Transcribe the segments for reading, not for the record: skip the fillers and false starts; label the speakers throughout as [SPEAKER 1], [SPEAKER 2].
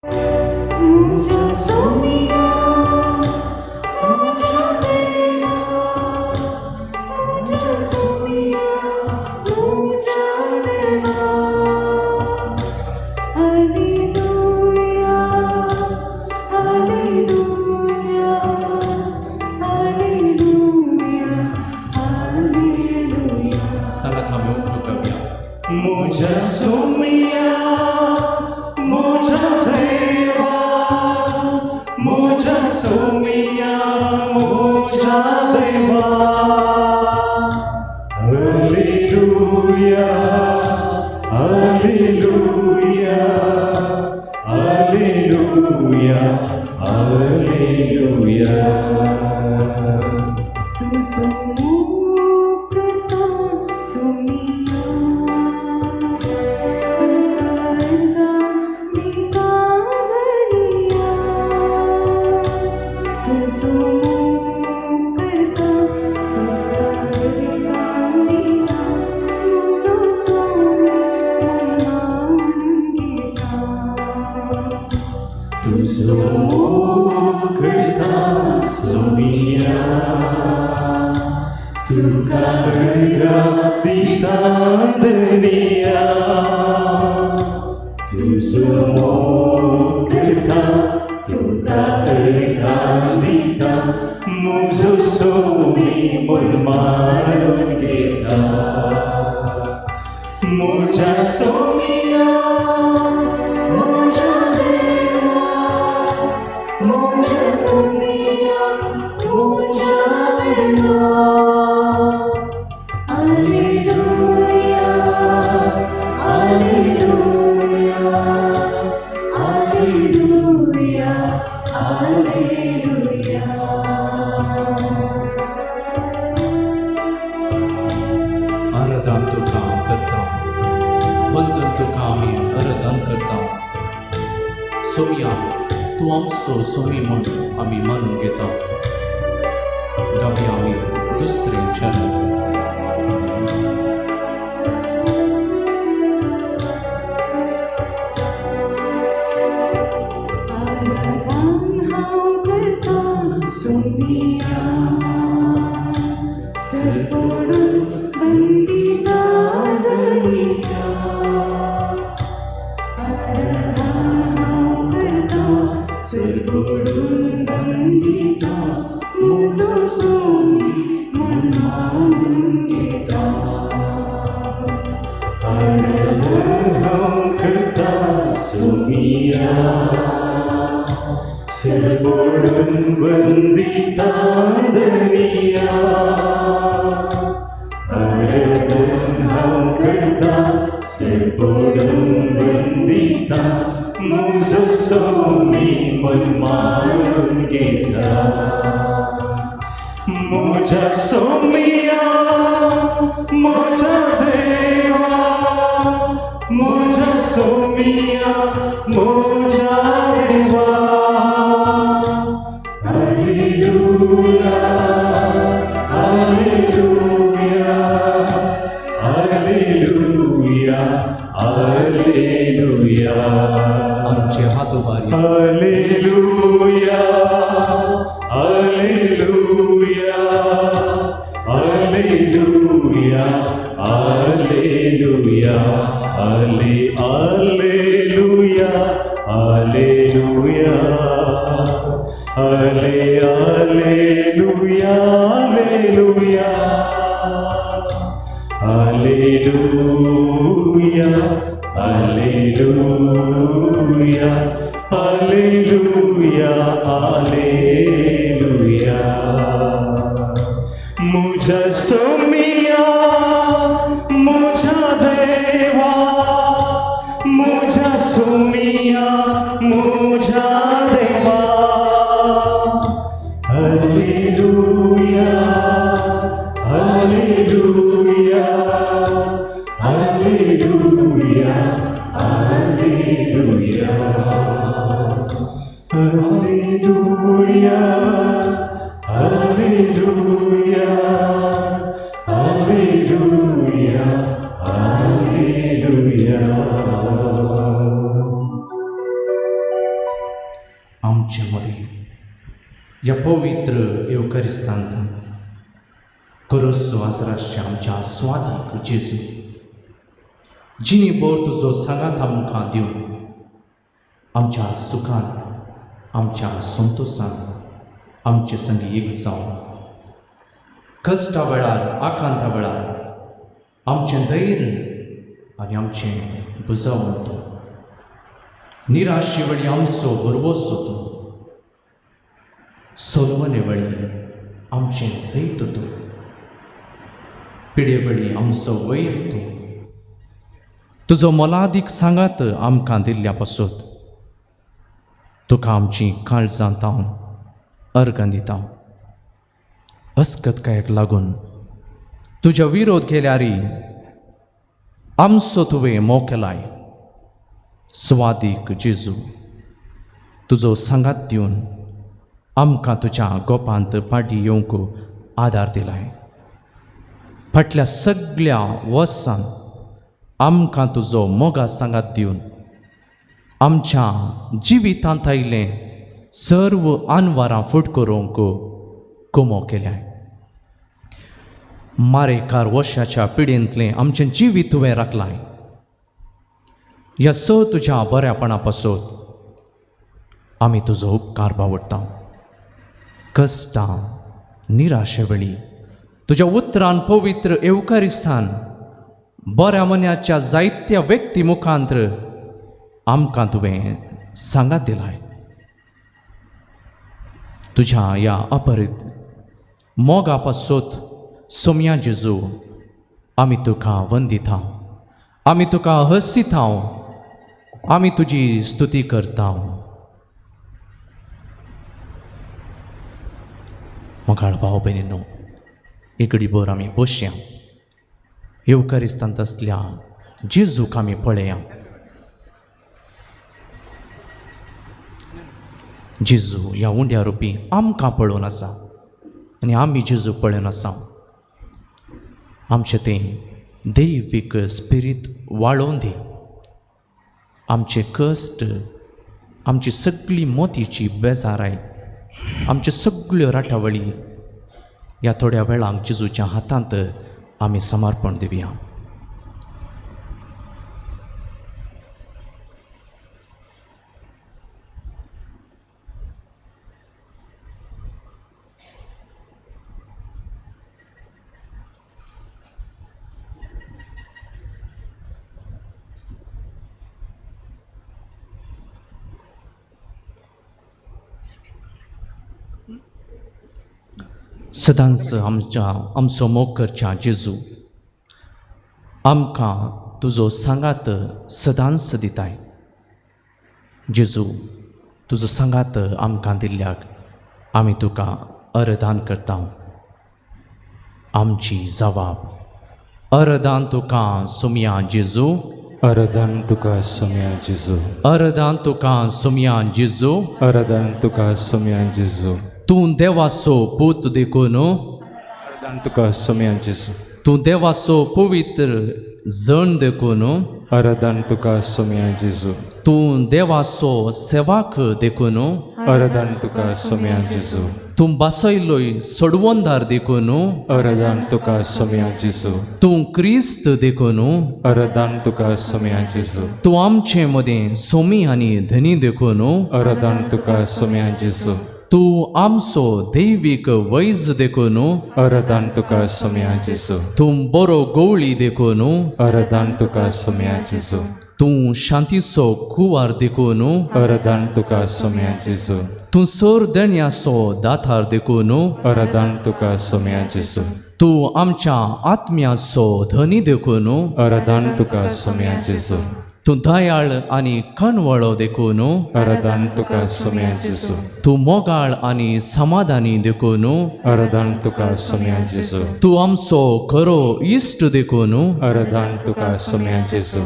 [SPEAKER 1] म्हज्या सोमिया, म्हज्या देवा, म्हज्या सोमिया, म्हज्या देवा. Hallelujah, hallelujah, hallelujah, hallelujah.
[SPEAKER 2] सांगात आमी उठू गावया.
[SPEAKER 3] म्हज्या सोमिया, म्हज्या देवा, म्हज्या सोमिया, म्हज्या देवा. Hallelujah, hallelujah, hallelujah, hallelujah.
[SPEAKER 1] तूं सोमो करता सोमिया, तूं करता दिता धनिया. तूं सोमो करता, तूं करता दिता, म्हजो सोमी मानून घेता.
[SPEAKER 3] तुजो मोग करता सोमिया, तुका दिता धनिया. तुजो मोग करता, तुका दिता, म्हजो सोमी म्हूण मानून घेता. म्हज्या सोमिया,
[SPEAKER 1] म्हज्या देवा, म्हज्या सोमिया, म्हज्या देवा. Hallelujah, hallelujah, hallelujah, hallelujah.
[SPEAKER 2] आराधन तुका करता, वंदन तुका आमी आराधन करता. सोमिया, तूं आमचो सोमी म्हूण आमी मानून घेता. गावया आमी दुसरें चरण.
[SPEAKER 1] आराधन हांव करता सोमिया, सरपडून बंदिता धनिया. आराधन हांव करता, सरपडून बंदिता, म्हजो सोमी म्हूण मानून घेता.
[SPEAKER 3] आराधन हांव करता सोमिया, सरबोडून वंदिता धनिया. आराधन हांव करता, सरबोडून वंदिता, म्हजो सोमी म्हूण मानून घेता. म्हज्या सोमिया, म्हज्या देवा, म्हज्या सोमिया, म्हज्या देवा. Hallelujah, hallelujah, hallelujah, hallelujah.
[SPEAKER 2] आमचे हात उबारया.
[SPEAKER 3] हालेलुया, हालेलुया, हालेलुया, हालेलुया, हाले हालेलुया, हालेलुया, हाले hallelujah, hallelujah, hallelujah, hallelujah, hallelujah, hallelujah. म्हज्या सोमिया, म्हज्या देवा, म्हज्या सोमिया, म्हज्या देवा. Hallelujah, hallelujah, hallelujah, hallelujah, hallelujah, hallelujah, hallelujah, hallelujah.
[SPEAKER 2] आमचे मदीं ह्या पवित्र येवकारिस्तांत करोसो आसरासच्या आमच्या स्वादीक जेजू, जिणी भर तुजो सांगात आमकां दिवन आमच्या सुखांत, आमच्या संतोशांत आमचे संगी एक जावन, कश्टा वेळार, आकांता वेळार आमचें धैर्य आनी आमचें बुजावण तूं, निराशे वेळी आमचो भरवसो तूं, सोलवणे वेळी आमचें जैत तूं, पिडे वेळी आमचो वैज तूं, तुजो मोलादीक सांगात आमकां दिल्ल्या पासत तुका आमची काळजां तावन अर्गां दिता. अस्कतकायेक लागून तुज्या विरोध केल्यारी आमचो तुवें मोग केलाय. स्वादीक जेजू, तुजो सांगात दिवन आमकां तुज्या गोपांत पाटी येवंक आदार दिलाय. फाटल्या सगल्या वर्सान आमकां तुजो मोगा सांगात दिवन आमच्या जिवितांत आयिल्लें सर्व आनवारां फुट करूंक कुमो केल्याय. मारेकार वर्षाच्या पिडेंतलें आमचें जिवीत तुवें राखलाय. ह्या स तुज्या बऱ्यापणा पासत आमी तुजो उपकार बावडटा. कश्टां निराशे वेळी तुज्या उतरान पवित्र येवकारिस्थान बऱ्या मन्याच्या जायत्या व्यक्ती मुखांत्र आमकां तुवें सांगात दिलाय. तुज्या ह्या अपरीत मोगा पासत सोमया जेजू आमी तुका वंदिता, आमी तुका हसिता, आमी तुजी स्तुती करता. मोगाळ भाव भयणींनो, एकडीभर भर आमी बसया, येवकारिस्तांत आसल्या जेजूक आमी पळया. जेजू ह्या उंड्या रुपी आमकां पळोवन आसा आनी आमी जेजूक पळोवन आसा. आमचें तें दैवीक स्पिरीत वाळोवन दी. आमचे कश्ट, आमची सगळी मोतीची बेजाराय, आमच्यो सगळ्यो राटावळी ह्या थोड्या वेळांक जेजूच्या हातांत आमी समर्पण दिवया. सदांच आमच्या आमचो मोग करच्या जेजू, आमकां तुजो सांगात सदांच दिताय. जेजू, तुजो सांगात आमकां दिल्ल्याक आमी तुका अरदान करता. आमची जवाब अरदान तुका सोमया जेजू,
[SPEAKER 3] अरदान तुका सोमया जेजू,
[SPEAKER 2] अरदान तुका सोमया जेजू,
[SPEAKER 3] अरदान तुका सोमया जेजू.
[SPEAKER 2] तूं देवाचो पूत देखून,
[SPEAKER 3] अरदान तुका सोमया जेजू,
[SPEAKER 2] तूं देवाचो पवित्र जण देखून,
[SPEAKER 3] अरदान तुका सोमया जेजू,
[SPEAKER 2] तूं देवाचो सेवाक देखून,
[SPEAKER 3] अरदान तुका सोमया जेजू,
[SPEAKER 2] तूं बासयलोय सोडवंदार देखून,
[SPEAKER 3] अरदान तुका सोमया जेजू,
[SPEAKER 2] तूं क्रिस्त देखून,
[SPEAKER 3] अरदान तुका सोमया जेजू,
[SPEAKER 2] तूं आमचे मदें सोमी आनी धनी देखून,
[SPEAKER 3] अरदान तुका सोमया जेजू,
[SPEAKER 2] तूं आमचो दैवीक वैज देखून,
[SPEAKER 3] अरदान तुका सोमया जेजू,
[SPEAKER 2] तूं बरो गवळी देखून,
[SPEAKER 3] अरदान तुका सोमया जेजू,
[SPEAKER 2] तूं शांतीचो कुवार देखून,
[SPEAKER 3] अरदान तुका सोमया जेजू,
[SPEAKER 2] तूं सर देण्याचो दातार देखून,
[SPEAKER 3] अरदान तुका सोमया जेजू,
[SPEAKER 2] तूं आमच्या आत्म्याचो धनी देखून,
[SPEAKER 3] अरदान तुका सोमया जेजू,
[SPEAKER 2] तूं दयाळ आनी कणवळो देखून,
[SPEAKER 3] अरदान तुका सोमया जेजू,
[SPEAKER 2] तूं मोगाळ आनी समाधानी देखून,
[SPEAKER 3] अरदान तुका सोमया जेजू,
[SPEAKER 2] तूं आमचो खरो इश्ट देखून,
[SPEAKER 3] अरदान तुका सोमया जेजू,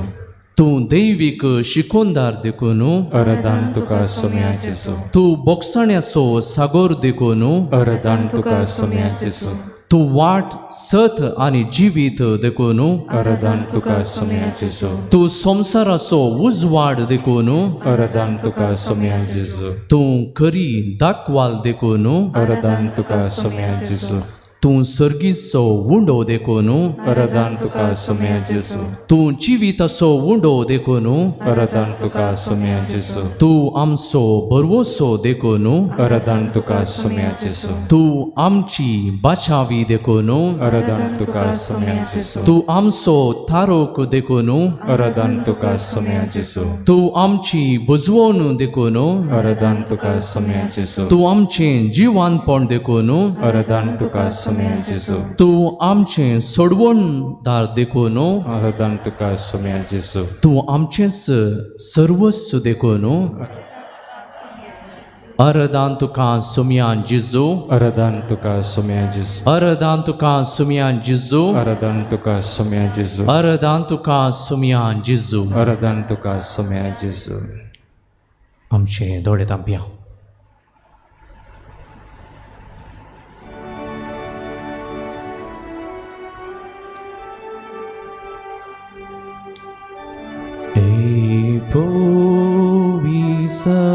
[SPEAKER 2] तूं दैवीक शिकोनदार देखून,
[SPEAKER 3] अरदान तुका सोमया जेजू,
[SPEAKER 2] तूं बोगसण्याचो सागोर देखून,
[SPEAKER 3] अरदान तुका सोमया जेजू,
[SPEAKER 2] तूं वाट सत आनी जिवीत देखून
[SPEAKER 3] अरदान तुका सोम्या जेजू
[SPEAKER 2] तूं संवसाराचो उजवाड देखून
[SPEAKER 3] अरदान तुका सोम्या जेजू
[SPEAKER 2] तूं खरी दाखवाल देखून
[SPEAKER 3] अरदान तुका सोम्या जेजू
[SPEAKER 2] तूं सर्गीचो उंडो देखून
[SPEAKER 3] अरदान तुका सोम्या जेजू
[SPEAKER 2] तूं जिविताचो उंडो देखून
[SPEAKER 3] अरदान तुका सोम्या जेजू
[SPEAKER 2] तूं आमचो भरवसो देखून
[SPEAKER 3] अरदान तुका सोम्या जेजू
[SPEAKER 2] तूं आमची बाचावी देखून
[SPEAKER 3] अरदान तुका सोम्या जेजू
[SPEAKER 2] तूं आमचो तारोक देखून
[SPEAKER 3] अरदान तुका सोम्या जेजू
[SPEAKER 2] तूं आमची बुजवण देखून
[SPEAKER 3] अरदान तुका सोम्या जेजू
[SPEAKER 2] तूं आमचें जिवानपण देखून
[SPEAKER 3] अरदान तुका सोम्या जेजू
[SPEAKER 2] तूं आमचें सोडवणदार देखून
[SPEAKER 3] अरदान तुका सोम्या जेजू
[SPEAKER 2] तूं आमचेंच सर्वस्व देखून अरदान तुका सुमयान जिजू
[SPEAKER 3] अरदान तुका सोम्या जेजू
[SPEAKER 2] अरदान तुका सुमयान जिजू
[SPEAKER 3] अरदान तुका सोम्या जेजू
[SPEAKER 2] अरदान तुका सुमयान जिजू.
[SPEAKER 3] अरदान तुका सोम्या जेजू.
[SPEAKER 2] आमचे दोळे धांपया. E povi sacramenta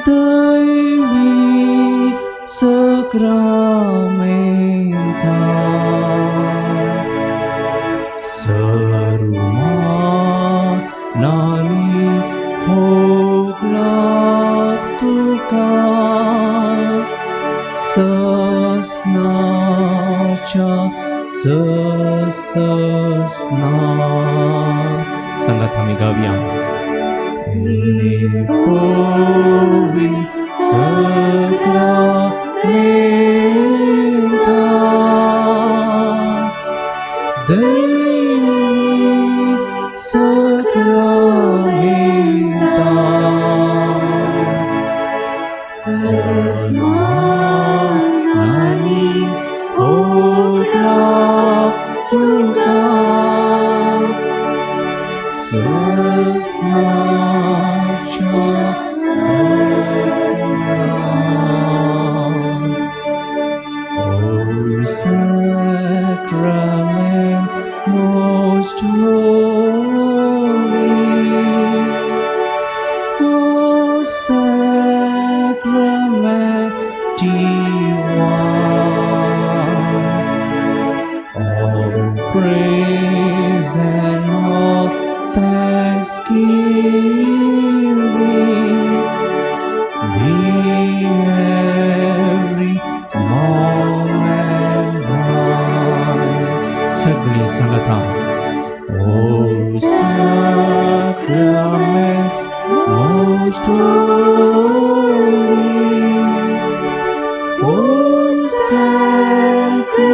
[SPEAKER 2] Deivi sacramenta Saruma nani hogla tuka ससनाच्या ससना. सांगात आमी गावया. पोवी sacramenta Dei sacramenta
[SPEAKER 1] सन्मानानी होगला तुका
[SPEAKER 2] ससनाच्या ससना. O sacrament most holy, O sacrament divine, all praise and all thanksgiving be every moment thine. सगळी सांगता. O sacrament most holy, O sacrament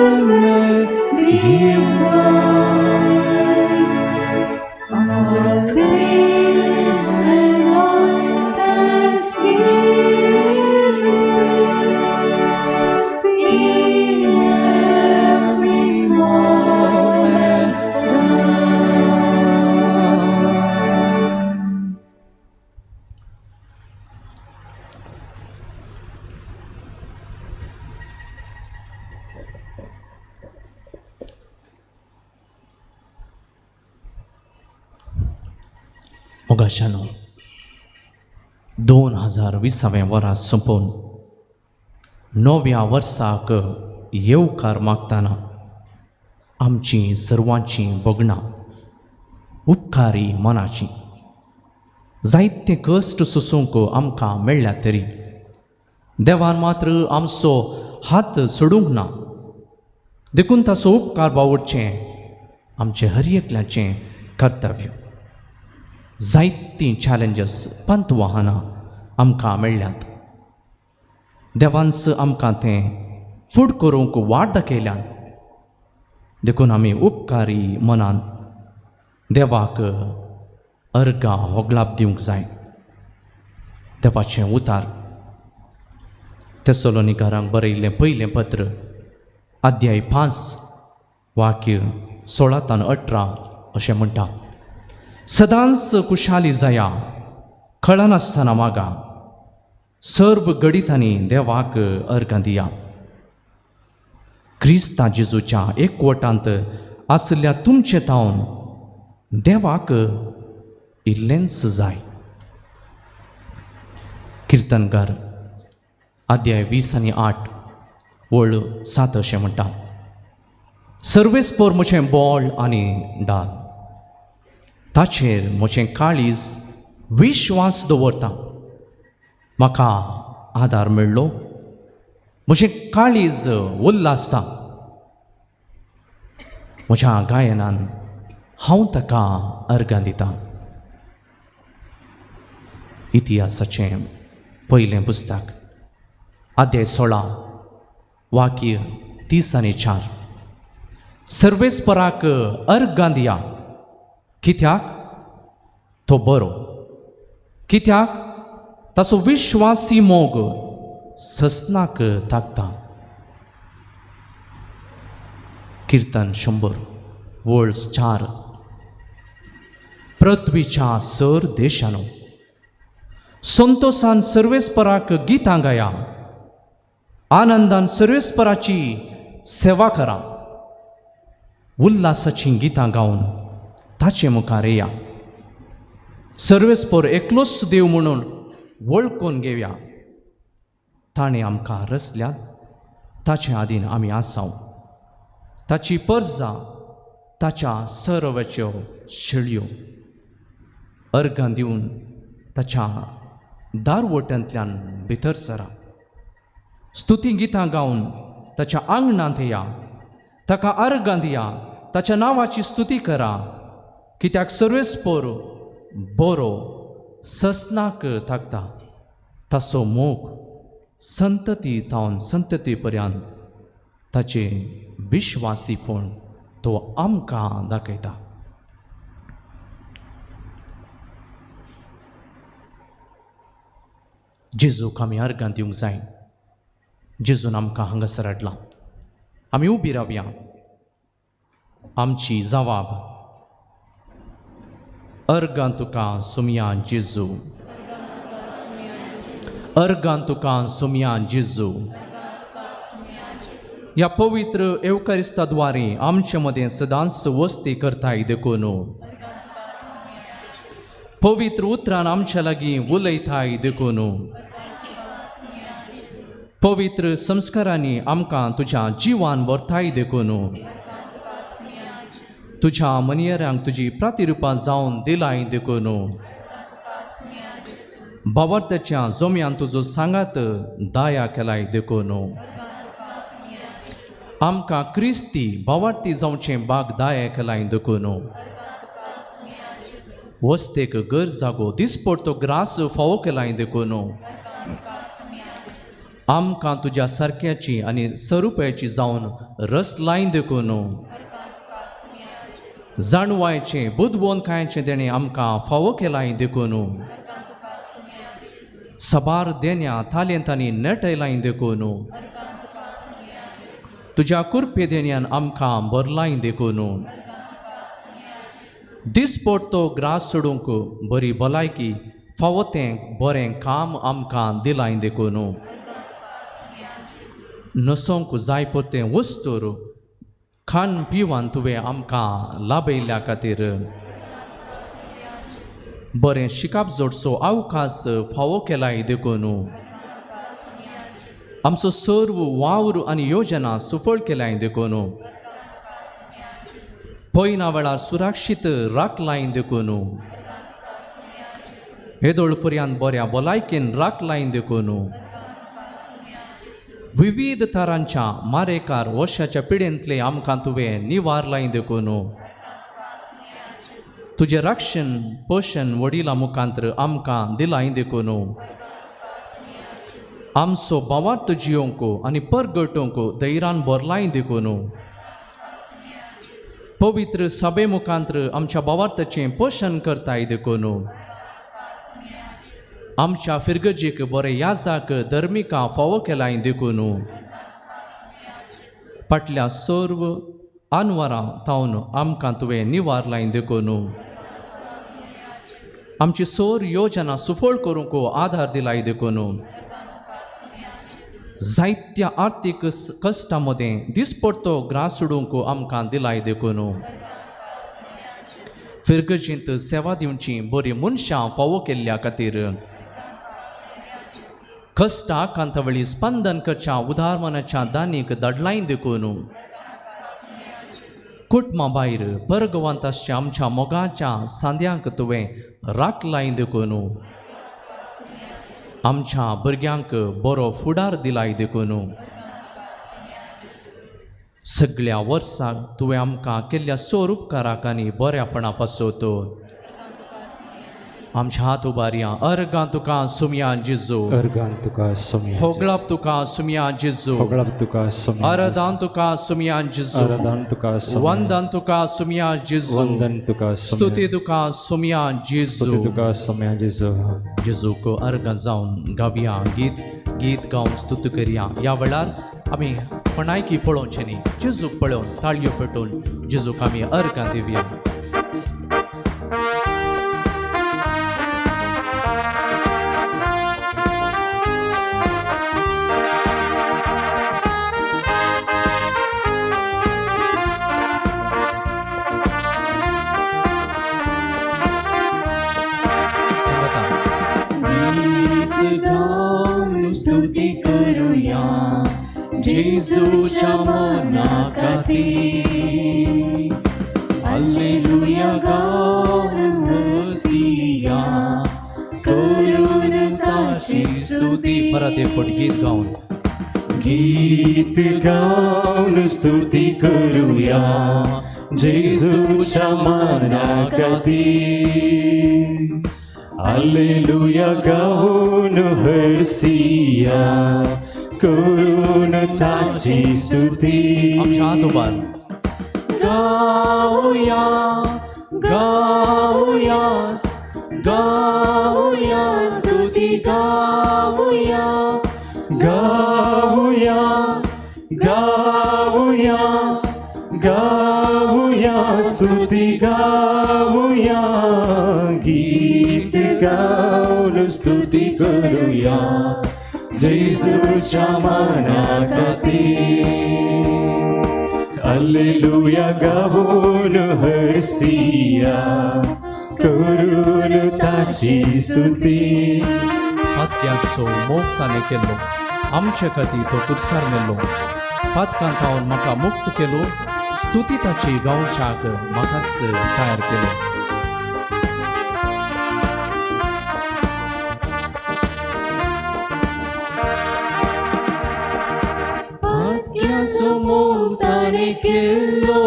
[SPEAKER 2] divine,
[SPEAKER 1] All praise and all thanksgiving be every moment thine.
[SPEAKER 2] मोगाशानो, 2020वें वर्स सोंपोवन नव्या वर्साक येवकार मागतना आमची सर्वांची भोगणां उपकारी मनाची. जायते कश्ट सोसूंक आमकां मेळ्ळ्या तरी देवान मात्र आमचो हात सोडूंक ना, देखून ताचो उपकार बावडचें आमचें हर एकल्याचें कर्तव्य. जायतीं चॅलेंजीस पंत वाहनां आमकां मेळ्ळ्यात, देवानच आमकां तें फुड करूंक वाट दाखयल्यान, देखून आमी उपकारी मनान देवाक अर्गां होगलाप दिवंक जाय. देवाचें उतार तेसलोनिकारांक बरयल्लें पयलें पत्र अध्याय 5 वाक्य 16 18 अशें म्हणटा, सदांच खुशाली जाया, कळनासतना मागा. सर्व घडितांनी देवाक अर्गां दिया. क्रिस्ता जेजूच्या एकवटांत आशिल्ल्या तुमचे तावन देवाक इल्लेंच जाय. किर्तनकार अध्याय 20 आनी 8 वळ 7 अशें म्हणटा, सर्वेस्पर म्हजें बोळ आनी डाल, ताचेर म्हजें काळीज विश्वास दवरता. म्हाका आदार मेळ्ळो, म्हजें काळीज उल्हासता. म्हज्या गायनान हांव ताका अर्गां दितां. इतिहासाचें पयलें पुस्तक अध्याय 16 वाक्य 30 आनी 4. सर्वेस्पराक अर्गां दिया, कित्याक तो बरो, कित्याक ताचो विश्वासी मोग ससनाक ताकता. किर्तन 100 वळ 4. पृथ्वीच्या सर देशानो संतोषान सर्वेस्पराक गितां गाया, आनंदान सर्वेस्पराची सेवा करा, उल्हासाचीं गितां गावन ताचे मुखार येया. सर्वेस्पर एकलोच देव म्हणून वळखून घेवया. ताणें आमकां रचल्यात, ताचे आदीन आमी आसाव. ताची परजा ताच्या सरव्याच्यो शेळयो. अर्गां दिवन ताच्या दारवट्यांतल्यान भितर सरा. स्तुती गितां गावन ताच्या आंगणांत या, ताका अर्गां दिया, ताच्या नांवाची स्तुती करा. कित्याक सर्वेस्पर बरो ससनाक ताकता, ताचो मोग संतती तावन संतती पर्यंत, ताचे विश्वासीपण तो आमकां दाखयता. जेजूक आमी अर्गां दिवंक जाय. जेजून आमकां हांगासर हाडलां. आमी उबी रावया. आमची जवाब. अर्गां तुका सुमया जेजू, अर्गां तुका सुमया जेजू. ह्या पवित्र एवकारिस्ता द्वारे आमचे मदें सदांच वस्ती करताय देखून, पवित्र उतरान आमच्या लागीं उलयताय देखून, पवित्र संस्कारांनी आमकां तुज्या जिवान व्हरताय देखून, तुज्या मनयेरांक तुजी प्रतिरुपां जावन दिलाय देखून, बावर्ताच्या जोम्यान तुजो सांगात दाया केलाय देखून, आमकां क्रिस्ती बावार्ती जावचें बाग दाया केलाय देखून, वस्तेक घर जागो दिसपडतो ग्रास फावो केलाय देखून, आमकां तुज्या सारक्याची आनी स्वरुपाची जावन रस लायन देखून, जाणवायचें बुदवंतकायेचें देणें आमकां फावो केलाय देखून, सबार देण्या तालेंतांनी नेटयलाय देखून, तुज्या कुरपे देण्यान आमकां भरलाय देखून, दिसपडतो ग्रास सोडूंक बरी भलायकी फावो तें बरें काम आमकां दिलाय देखून, नसोंक जाय परतें वस्तूर खान पिवान तुवें आमकां लाभयल्ल्या खातीर, बरें शिकाप जोडचो अवकाश फावो केलाय देखून, आमचो सर्व वावर आनी योजना सुफळ केलाय देखून, पयना वेळार सुरक्षीत राखलाय देखून, येदोळ पर्यंत बऱ्या भलायकेन राखलाय देखून, विविध तरांच्या मारेकार वशाच्या पिडेंतले आमकां तुवें निवारलाय देखून, तुजें रक्षण पोशण वडिलां मुखांत्र आमकां दिलाय देखून, आमचो भावार्थ जियोंक आनी परगटोवंक धैर्यान भरलाय देखून, पवित्र सभे मुखांत्र आमच्या भावार्थाचें पोशण करताय देखून, आमच्या फिरगजेक बरें याजाक धर्मिका फावो केलाय देखून, फाटल्या सर्व आनवरां तावन आमकां तुवें निवारलाय देखून, आमची सोर योजना सुफळ करूंक आधार दिलाय देखून, जायत्या आर्थीक कश्टां मदें दिसपडतो ग्रास सोडूंक आमकां दिलाय देखून, फिरगर्जींत सेवा दिवची बरी मनशां फावो केल्ल्या खातीर, कश्टा कांतावळी स्पंदन करच्या उदारमनाच्या दानीक दडलाय देखून, कुटुंबा भायर परगवांत आसच्या आमच्या मोगाच्या सांद्यांक तुवें राखलाय देखून, आमच्या भुरग्यांक बरो फुडार दिलाय देखून, सगळ्या वर्साक तुवें आमकां केल्ल्या सोर उपकाराक आनी बऱ्यापणा पासत आमच्या हात उबारया. अर्गां तुका सुमया जिजू.
[SPEAKER 3] अर्गान तुका सोम्या.
[SPEAKER 2] होगळाप तुका सुमया जिजू.
[SPEAKER 3] होगळाप तुका सोम्या.
[SPEAKER 2] आराधन तुका सुमया जिजू.
[SPEAKER 3] आराधन तुका सोम्या.
[SPEAKER 2] वंदन तुका सुमया जिजू.
[SPEAKER 3] वंदन तुका सोम्या.
[SPEAKER 2] स्तुती तुका सुमया
[SPEAKER 3] स्तुती
[SPEAKER 2] जिजू.
[SPEAKER 3] तुका सोम्या जेजू.
[SPEAKER 2] जेजूक अर्गां जावन गावया गीत, गीत गावन स्तुती करया. ह्या वेळार आमी कोणायकी पळोवचें न्ही, जेजूक पळोवन ताळयो पेटोवन जेजूक आमी अर्गां दिवया. सांगाता.
[SPEAKER 1] गीत गाऊन स्तुती करूया जेजूच्या मना खातीर. हालेलुया गाऊन हसिया करून ताची स्तुती.
[SPEAKER 2] परत एक फावट गीत गावन.
[SPEAKER 3] गीत गाऊन स्तुती करूया जेजूच्या मानाखातीर. हालेलुया गाऊन हरसिया करून ताची स्तुती.
[SPEAKER 2] आमच्या हात उबार.
[SPEAKER 1] गाऊया, गाऊया, गाऊया, स्तुती गाऊया.
[SPEAKER 3] गाऊया, गाऊया, गाऊया, स्तुती गाऊया. गीत गाऊन स्तुती करूया जेजूच्या मानाखातीर. हालेलुया गाऊन हरसिया करून ताची स्तुती.
[SPEAKER 2] पातक्याचो मोग ताणें केल्लो, आमचे खातीर तो कुर्सार मेल्लो. पातकां थावन म्हाका मुक्त केलो, स्तुती ताची गावच्याक म्हाकाच तयार केलो.
[SPEAKER 1] पातक्याचो मोग ताणें केल्लो,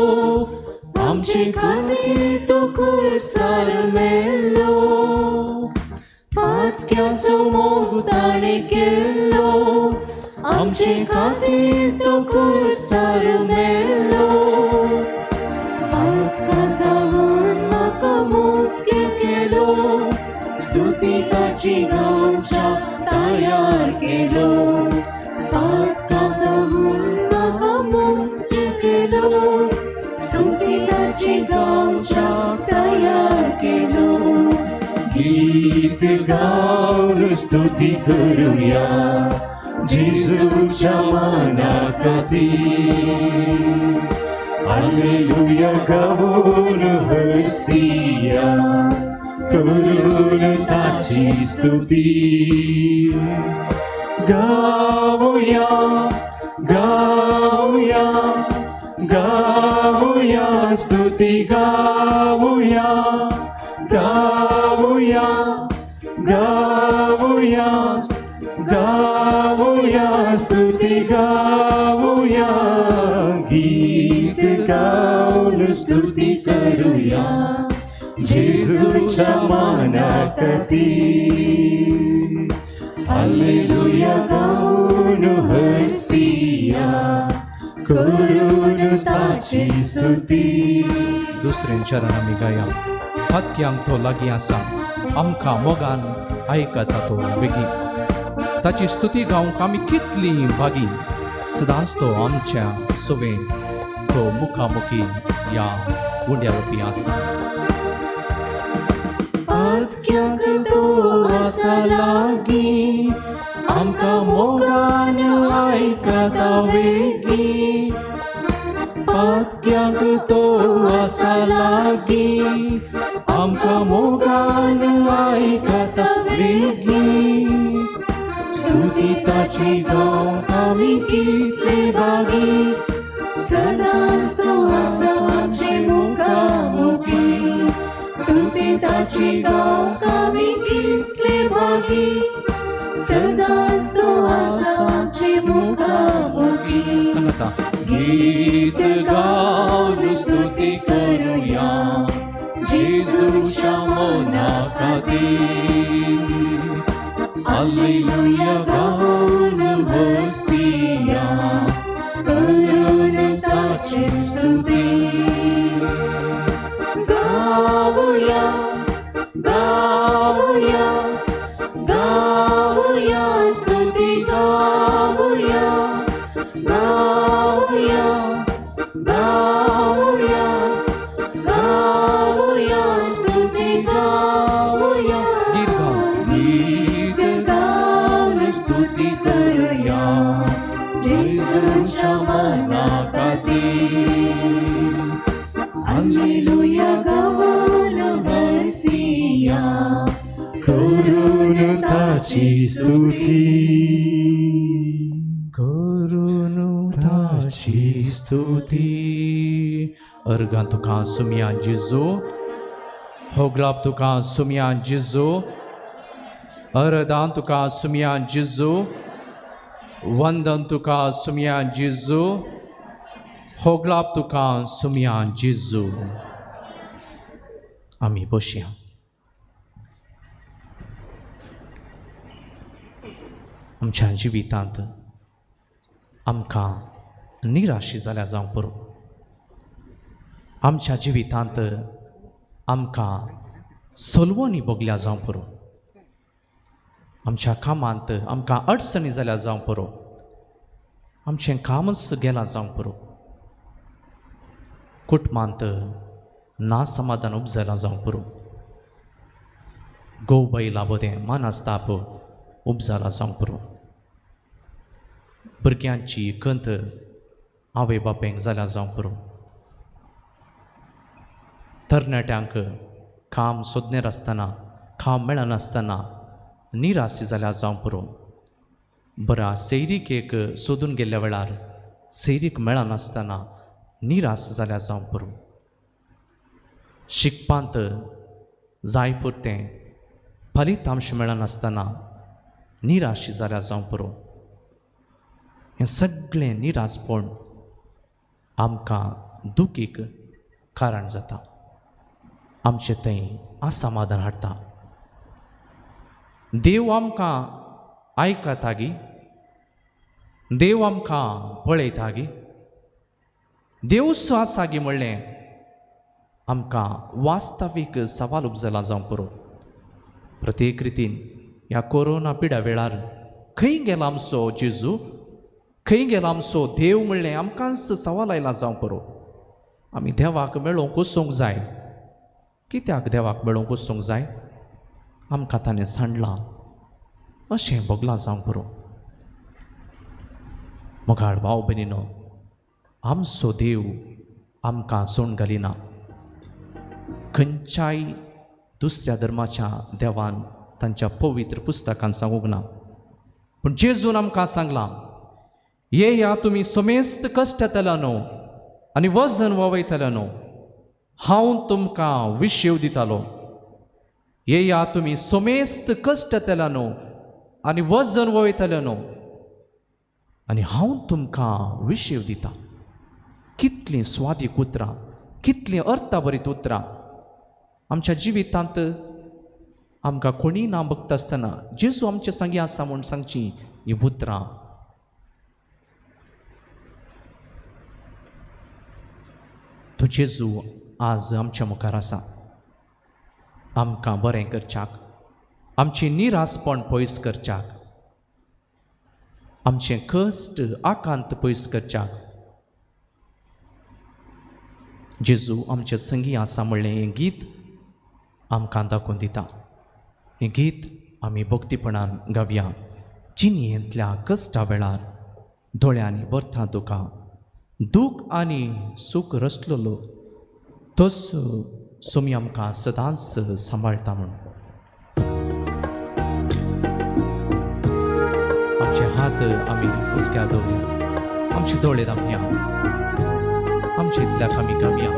[SPEAKER 1] आमचे खातीर तो कुर्सार मेल्लो. पातक्याचो मोग ताणें केल्लो, आमचे खातीर तो कुर्सार मेल्लो. पातकां थावन म्हाका मुक्त केलो, स्तुती ताची गावच्याक तयार केलो. पातकां थावन म्हाका मुक्त केलो, स्तुती ताची गावच्याक तयार केलो.
[SPEAKER 3] गीत गाऊन स्तुती करूया जेजूच्या मानाखातीर. हालेलुया गाऊन हरसिया करून ताची स्तुती. गाऊया, गाऊया, गाऊया, स्तुती गाऊया. गाऊया, गाऊया, गाऊया, स्तुती गाऊया. गीत गाऊन स्तुती करूया जेजूच्या मानाखातीर. हालेलुया गाऊन हरसिया करून ताची स्तुती.
[SPEAKER 2] दुसरें चरण आमी गाया. पातक्यांक तो लागीं आसा, आमकां मोगान आयकता तो बेगीन. ताची स्तुती गावंक आमी कितली भागी, सदांच तो आमच्या सुवें, तो मुखामुखी ह्या उंड्या रुपी आसा.
[SPEAKER 1] पातक्यांक तो आसा लागीं.
[SPEAKER 3] आमकां मोगान आयकता वेगीं, पातक्यांक तो आसा लागीं, आमकां मोगान आयकता वेगीं. स्तुती ताची गावंक आमी कितले भागी,
[SPEAKER 1] सदांच तो आसा आमचे मुखामुखी. स्तुती ताची गावंक आमी कितले भागी, सदांच तो आसा आमचे मुखामुखी.
[SPEAKER 2] सांगाता.
[SPEAKER 3] गीत गावन स्तुती करुया जेजूच्या मना खातीर. हालेलुया गावन बसिया,
[SPEAKER 1] करून ताची स्तुती. गावया, गावया, गावया, स्तुती गावया, गावया, गावया, गावया, स्तुती गावया.
[SPEAKER 2] गीत गाव.
[SPEAKER 3] गीत गावन स्तुती करुया जेजूच्या मना खातीर.
[SPEAKER 1] हालेलुया गावन बसिया,
[SPEAKER 3] करून ताची स्तुती.
[SPEAKER 2] करून ताची स्तुती. अर्गां तुका सुमया जेजू, होगलाप तुका सुमया जेजू, अरदां तुका सुमया जेजू, वंदन तुका सुमया जेजू, होगलाप तुका सुमया जेजू. आमी बसया. आमच्या जिवितांत आमकां निराशी जाल्या जावंक पुरो, आमच्या जिवितांत आमकां सोलवणी भोगल्या जावंक पुरो, आमच्या कामांत आमकां अडचणी जाल्या जावंक पुरो, आमचें कामच गेलां जावंक पुरो, कुटुंबांत ना समाधान उपजलां जावंक पुरो, घोव बैला बदें मानस्ताप उपजाला जावंक पुरो, भुरग्यांची खंत आवय बापायक जाल्या जावंक पुरो, तरणाट्यांक काम सोदनेर आसतना काम मेळनासतना निराशी जाल्या जावंक पुरो, बऱ्या सैरीक सोदून गेल्ल्या वेळार सैरीक मेळनासतना निराश जाल्या जावंक पुरो, शिकपांत जाय पुरतें फलितांश मेळनासतना निराशी जाल्या जावंक पुरो. हें सगळें निराशपण आमकां दुखीक कारण जाता, आमचें थंय असमाधान हाडटा. देव आमकां आयकता गी, देव आमकां पळयता गी, देव सो आसा गी म्हणलें आमकां वास्तवीक सवाल उपजला जावंक पुरो. प्रत्येक रितीन ह्या कोरोना पिडा वेळार खंय गेला आमचो जेजू, खंय गेला आमचो देव म्हणलें आमकांच सवाल आयला जावंक पुरो. आमी देवाक मेळोवंक वचूंक जाय. कित्याक देवाक मेळोवंक वचूंक जाय? आमकां ताणें सांडलां अशें भोगलां जावंक पुरो. मोगाळ भाव भयणीनो, आमचो देव आमकां सोण घालिना. खंयच्याय दुसऱ्या धर्माच्या देवान तांच्या पवित्र पुस्तकान सांगूंक ना, पूण जेजून आमकां सांगलां, येया तुमी समेस्त कश्ट न्हू आनी वजन ववयतले न्हू, हांव तुमकां विशेव दितालो. येया तुमी समेस्त कश्ट न्हू आनी वजन वयतले न्हू आनी हांव तुमकां विशेव दिता. कितलीं स्वादीक उतरां, कितलीं अर्थाभरीत उतरां. आमच्या जिवितांत आमकां कोणीय ना बघता आसतना जेजू आमचे सांगी आसा म्हूण सांगची हीं उतरां. तो जेजू आज आमच्या मुखार आसा, आमकां बरें करच्याक, आमचें निरासपण पयस करच्याक, आमचें कश्ट आकांत पयस करच्याक. जेजू आमचे संगी आसा म्हणलें हें गीत आमकां दाखोवन दिता. हें गीत आमी भक्तीपणान गावया. जिणेंतल्या कश्टा वेळार दोळ्यांनी भरता दुकां, दूख आनी सूख रसलेलो तोच सोमी आमकां सदांच सांबाळटा म्हूण. आमचे हात आमी हुसक्या दवरया, आमचे दोळे दामया, आमचे इतल्याक आमी गावया.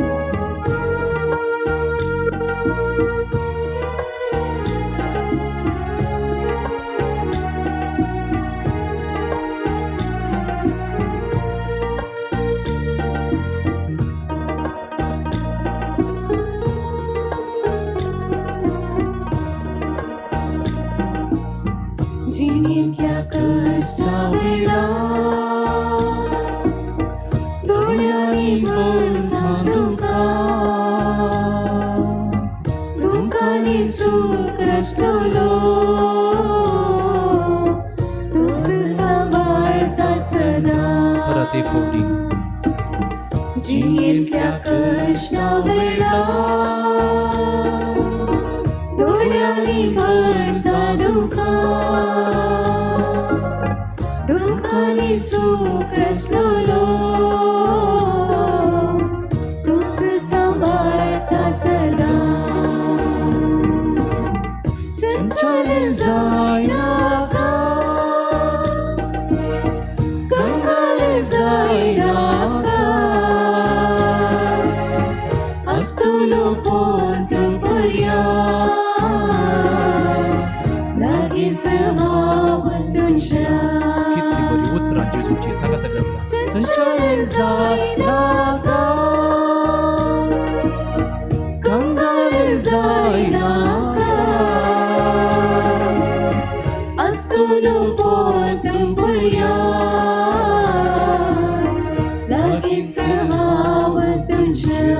[SPEAKER 1] जिणेंतल्या कश्टा वेळार दोळ्यांनी भरता दुकां, दुकांनी सूख रसलोलो तूं सांबाळटा सदां.
[SPEAKER 2] परत एक फावटी.
[SPEAKER 1] जिणेंतल्या कश्टा वेळार दोळ्यांनी भरता दुकां, दुकांनी सूख रसलोलो तूं सांबाळटा सदां. चंचल जायनाका, कंगाल जायनाका, आसतलो पोंत पर्या लागींच हांव तुज्या.
[SPEAKER 2] कितली बरी उतरां जेजूची, सांगात गावया.
[SPEAKER 1] चंचल जायनाका, कंगाल जायनाका, आसतलो पोंत पर्या लागींच हांव तुज्या.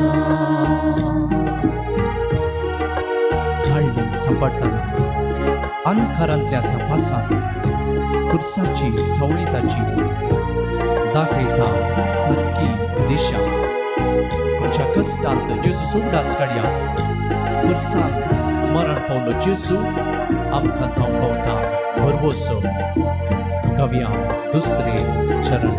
[SPEAKER 2] धाडली सांपडटना अंधकारांतल्या त्या पासांत खुर्साची सावळी ताची दाखयता सारकी दिशा. आमच्या कश्टांत जेजू उगडास काडया, खुर्सान मरण पावलो जेजू आमकां जावंक पावता भरवसो. गावया दुसरे चरण.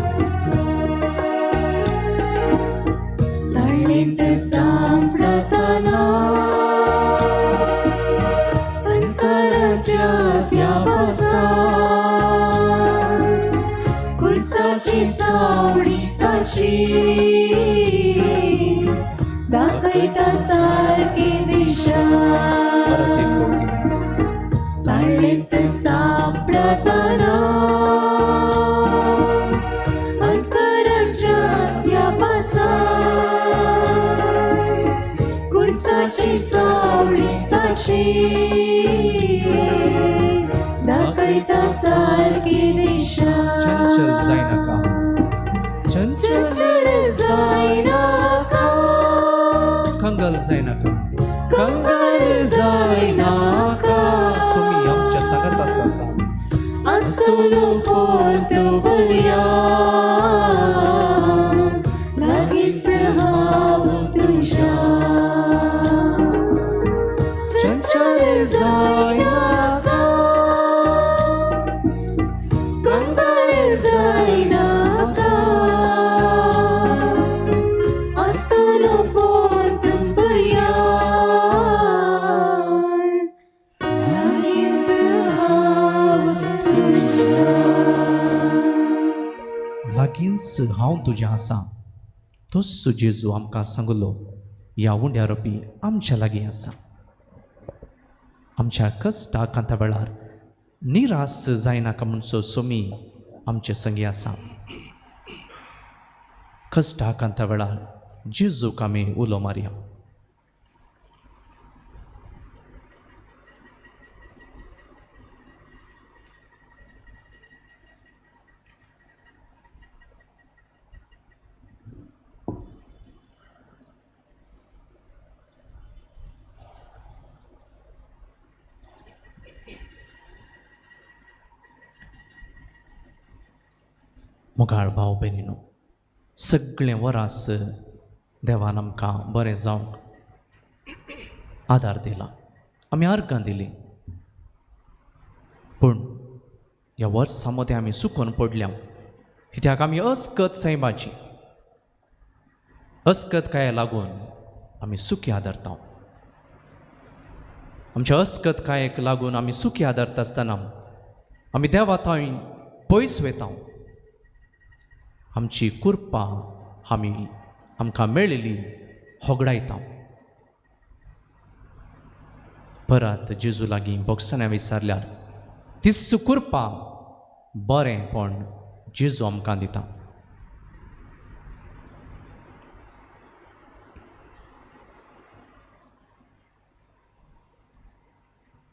[SPEAKER 1] ताळ्ळेंत सांपडताना अंधकारांतल्या त्या पासार खुर्साची सावळी ताची दाखयता सारकी दिशा.
[SPEAKER 2] परत एक फावटी.
[SPEAKER 1] ताळ्ळेंत सांपडताना अंधकारांतल्या त्या पासार खुर्साची सावळी ताची दाखयता सारकी दिशा.
[SPEAKER 2] चंचल जायनाका, चंचल
[SPEAKER 1] चंचल जायनाका,
[SPEAKER 2] कंगाल जायनाका,
[SPEAKER 1] कंगाल जायनाका,
[SPEAKER 2] सोमी आमच्या सांगात आसा.
[SPEAKER 1] आसतलो पोंत पर्या लागींच हांव तुज्या. चंचल जायनाका, कंगाल जायनाका, आसतलो पोंत पर्या लागींच हांव तुज्या.
[SPEAKER 2] लागींच हांव तुज्या आसा, तोच जेजू आमकां सांगलो. ह्या उंड्या रोपी आमच्या लागीं आसा. आमच्या कश्टा कांता वेळार निरास जायनाका म्हणचो सोमी आमचे संगी आसा. कश्टा कांता वेळार जेजूक आमी उलो मारया. मुखार भाव भयणीनो, सगळें वरास देवान आमकां बरें जावंक आदार दिला, आमी अर्गां दिली, पूण ह्या वर्सां मदें आमी सुकोन पडल्या, कित्याक आमी अस्कत सैमाची अस्कतकाये लागून आमी सुखी आदारता. आमच्या अस्कतकायेक लागून आमी सुखी आदारता आसतना आमी देवा थंय पयस वयता. आमची कृपा आमी आमकां मेळिल्ली होगडायता. परत जेजू लागीं भोगसण्या विचारल्यार तीच कृपा बरेंपण जेजू आमकां दिता.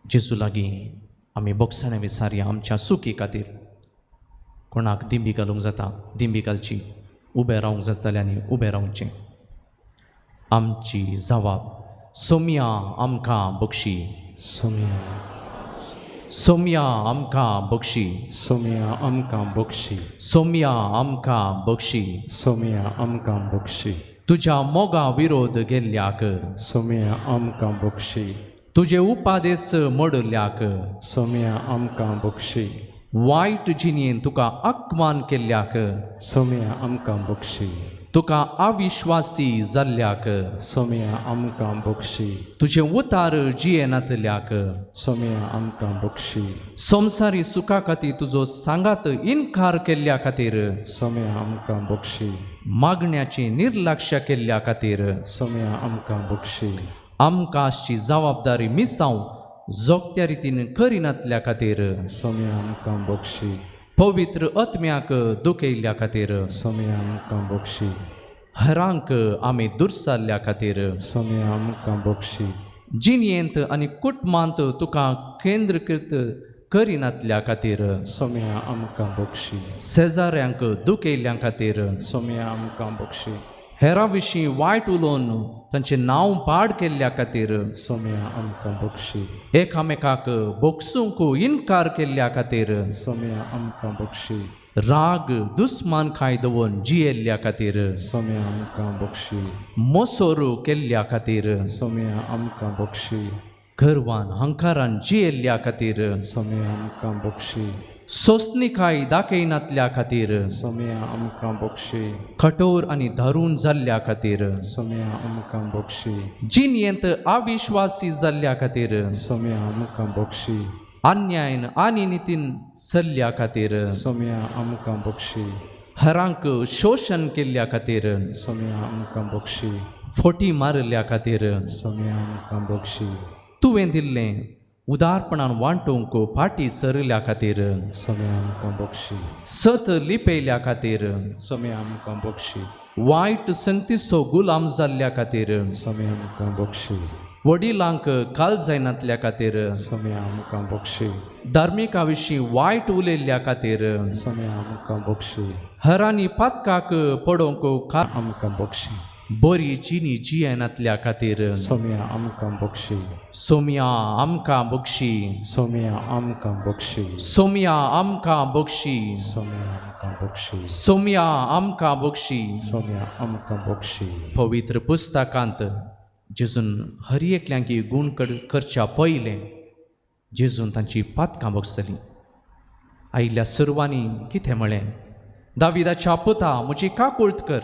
[SPEAKER 2] जेजू लागीं आमी भोगसण्या विचारया आमच्या सुखी खातीर. कोणाक दिंबी घालूंक जाता दिंबी घालची, उबें रावंक जातालें आनी उबें रावचें. आमची जवाब सोम्या आमकां बक्षी,
[SPEAKER 3] सोम्या,
[SPEAKER 2] सोम्या आमकां बक्षी,
[SPEAKER 3] सोम्या आमकां बक्षी,
[SPEAKER 2] सोम्या आमकां बक्षी.
[SPEAKER 3] सोम्या आमकां बक्षी.
[SPEAKER 2] तुज्या मोगा विरोध गेल्ल्याक,
[SPEAKER 3] सोम्या आमकां बक्षी.
[SPEAKER 2] तुजे उपादेस मोडल्याक,
[SPEAKER 3] सोम्या आमकां बक्षी.
[SPEAKER 2] वायट जिणेन तुका अपमान केल्ल्याक,
[SPEAKER 3] सोम्या आमकां बक्षी.
[SPEAKER 2] तुका अविश्वासी जाल्ल्याक,
[SPEAKER 3] सोम्या आमकां बक्षी.
[SPEAKER 2] तुजें उतार जियेनातल्याक,
[SPEAKER 3] सोम्या आमकां बक्षी.
[SPEAKER 2] संवसारी सुखा खातीर तुजो सांगात इनकार केल्ल्या खातीर,
[SPEAKER 3] सोम्या आमकां बक्षी.
[SPEAKER 2] मागण्याची निर्लक्ष केल्ल्या खातीर,
[SPEAKER 3] सोम्या आमकां बक्षी.
[SPEAKER 2] आमकां आसची जबाबदारी मिसांव जोगत्या रितीन करिनातल्या खातीर,
[SPEAKER 3] सोम्या आमकां बक्षी.
[SPEAKER 2] पवित्र आत्म्याक दुखयल्ल्या खातीर,
[SPEAKER 3] सोम्या आमकां बक्षी.
[SPEAKER 2] हरांक आमी दुर्साल्ल्या खातीर,
[SPEAKER 3] सोम्या आमकां बक्षी.
[SPEAKER 2] जिणेंत आनी कुटुंबांत तुका केंद्रीकृत करिनातल्या खातीर,
[SPEAKER 3] सोम्या आमकां बक्षी.
[SPEAKER 2] शेजाऱ्यांक दुखयल्ल्या खातीर,
[SPEAKER 3] सोम्या आमकां बक्षी.
[SPEAKER 2] हेरां विशीं वायट उलोवन तांचें नांव पाड केल्ल्या खातीर,
[SPEAKER 3] सोम्या आमकां बक्षी.
[SPEAKER 2] एकामेकाक भोगसूंक इनकार केल्ल्या खातीर,
[SPEAKER 3] सोम्या आमकां बक्षी.
[SPEAKER 2] राग दुस्मानकाय दवरून जियेल्ल्या खातीर,
[SPEAKER 3] सोम्या आमकां बक्षी.
[SPEAKER 2] मोसोरू केल्ल्या खातीर,
[SPEAKER 3] सोम्या आमकां बक्षी.
[SPEAKER 2] गर्वान हंकारान जियेल्ल्या खातीर,
[SPEAKER 3] सोम्या आमकां बक्षी.
[SPEAKER 2] सोंसणीकाय दाखयनातल्या खातीर,
[SPEAKER 3] सोम्या आमकां बक्षी.
[SPEAKER 2] कठोर आनी दारूण जाल्ल्या खातीर,
[SPEAKER 3] सोम्या आमकां बक्षी.
[SPEAKER 2] जिणेंत अविश्वासी जाल्ल्या खातीर,
[SPEAKER 3] सोम्या आमकां बक्षी.
[SPEAKER 2] अन्यायन आनी नितीन सल्ल्या खातीर,
[SPEAKER 3] सोम्या आमकां बक्षी.
[SPEAKER 2] हरांक शोशण केल्ल्या खातीर,
[SPEAKER 3] सोम्या आमकां बक्षी.
[SPEAKER 2] फोटी मारिल्ल्या खातीर,
[SPEAKER 3] सोम्या आमकां बक्षी.
[SPEAKER 2] तुवें दिल्लें उदारपणान वांटूंक फाटी सरिल्ल्या खातीर,
[SPEAKER 3] सोम्या आमकां बक्षी.
[SPEAKER 2] सत लिपयल्या खातीर,
[SPEAKER 3] सोम्या आमकां बक्षी.
[SPEAKER 2] वायट संगतीचो गुलाम जाल्ल्या खातीर,
[SPEAKER 3] सोम्या आमकां बक्षी.
[SPEAKER 2] वडिलांक काल जायनातल्या खातीर,
[SPEAKER 3] सोम्या आमकां बक्षी.
[SPEAKER 2] धार्मिका विशीं वायट उलयल्ल्या खातीर,
[SPEAKER 3] सोम्या आमकां बक्षी.
[SPEAKER 2] हरांनी पातकाक पडोवंक
[SPEAKER 3] आमकां बक्षी.
[SPEAKER 2] बरी जिणी जियेनातल्या खातीर,
[SPEAKER 3] सोम्या आमकां बक्षी.
[SPEAKER 2] सोम्या आमकां बक्षी.
[SPEAKER 3] सोम्या आमकां बक्षी.
[SPEAKER 2] सोम्या आमकां बक्षी.
[SPEAKER 3] सोम्या आमकां बक्षी.
[SPEAKER 2] सोम्या आमकां बक्षी.
[SPEAKER 3] सोम्या आमकां बक्षी.
[SPEAKER 2] पवित्र पुस्तकांत जेजून हर एकल्यांकी गूण करच्या पयलें जेजून तांची पातकां बगसली. आयिल्ल्या सर्वांनी कितें म्हळें? दाविदाच्या पुता म्हजी काकुळट कर.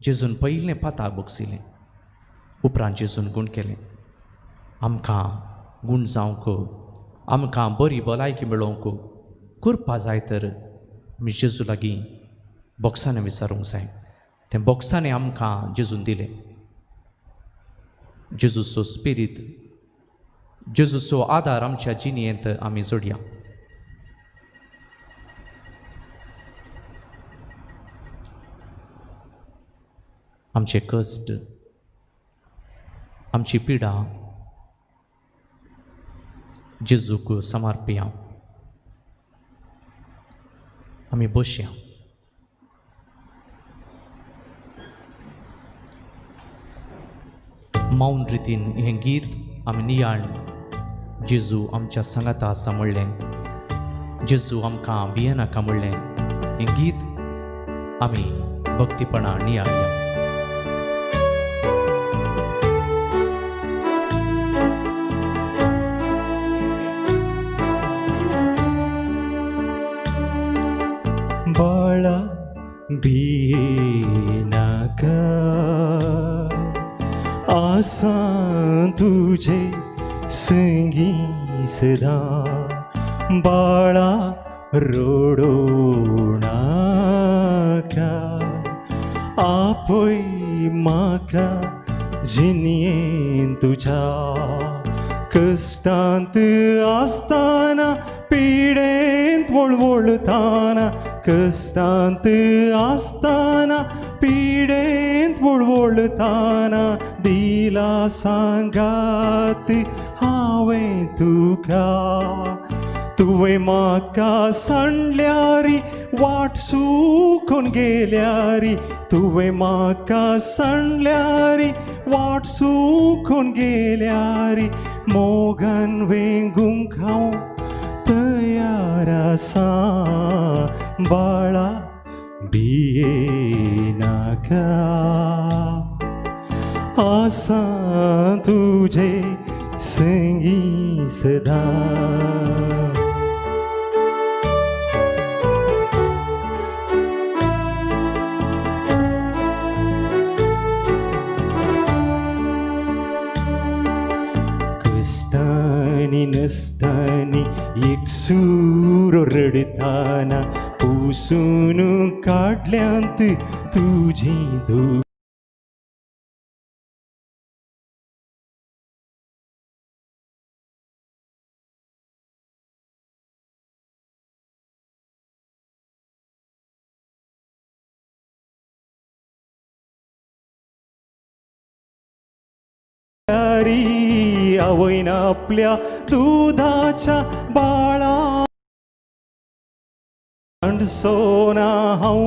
[SPEAKER 2] जेजून पयलें पाताक बगसिलें, उपरांत जेजून गूण केलें. आमकां गूण जावंक, आमकां बरी भलायकी मेळोवंक कृपा जाय तर आमी जेजू लागीं बोक्सांनी विचारूंक जाय. तें बोक्सांनी आमकां जेजून दिलें. जेजूचो स्पिरीत, जेजूचो आदार आमच्या जिणेंत आमी जोडया. आमचे कश्ट, आमची पिडा जेजूक समर्पया. आमी बसया. मौन रितीन हें गीत आमी नियाळ जेजू आमच्या सांगाता आसा म्हणलें, जेजू आमकां भियेनाका म्हणलें, हें गीत आमी भक्तीपणा नियाळया.
[SPEAKER 3] आसा तुजे संगी सदां बाळा रडूं नाका आपय म्हाका जिणेंत तुज्या कश्टांत आसतना पिडेंत वळवळटाना कश्टांत आसतना पिडेंत वळवळटाना दिला सांगात हांवें तुका तुवें म्हाका सांडल्यारी वाट चुकोन गेल्यारी तुवें म्हाका सांडल्यारी वाट चुकोन गेल्यारी मोगान वेंगूंक हांव तयार आसा बाळा भियेनाका आसा तुजे संगी सदां. कश्टांनी नसतानी एकसुरो रडटाना पुसून काडल्यांत तुजी दुकां आवयन आपल्या दुधाच्या बाळा सोना हांव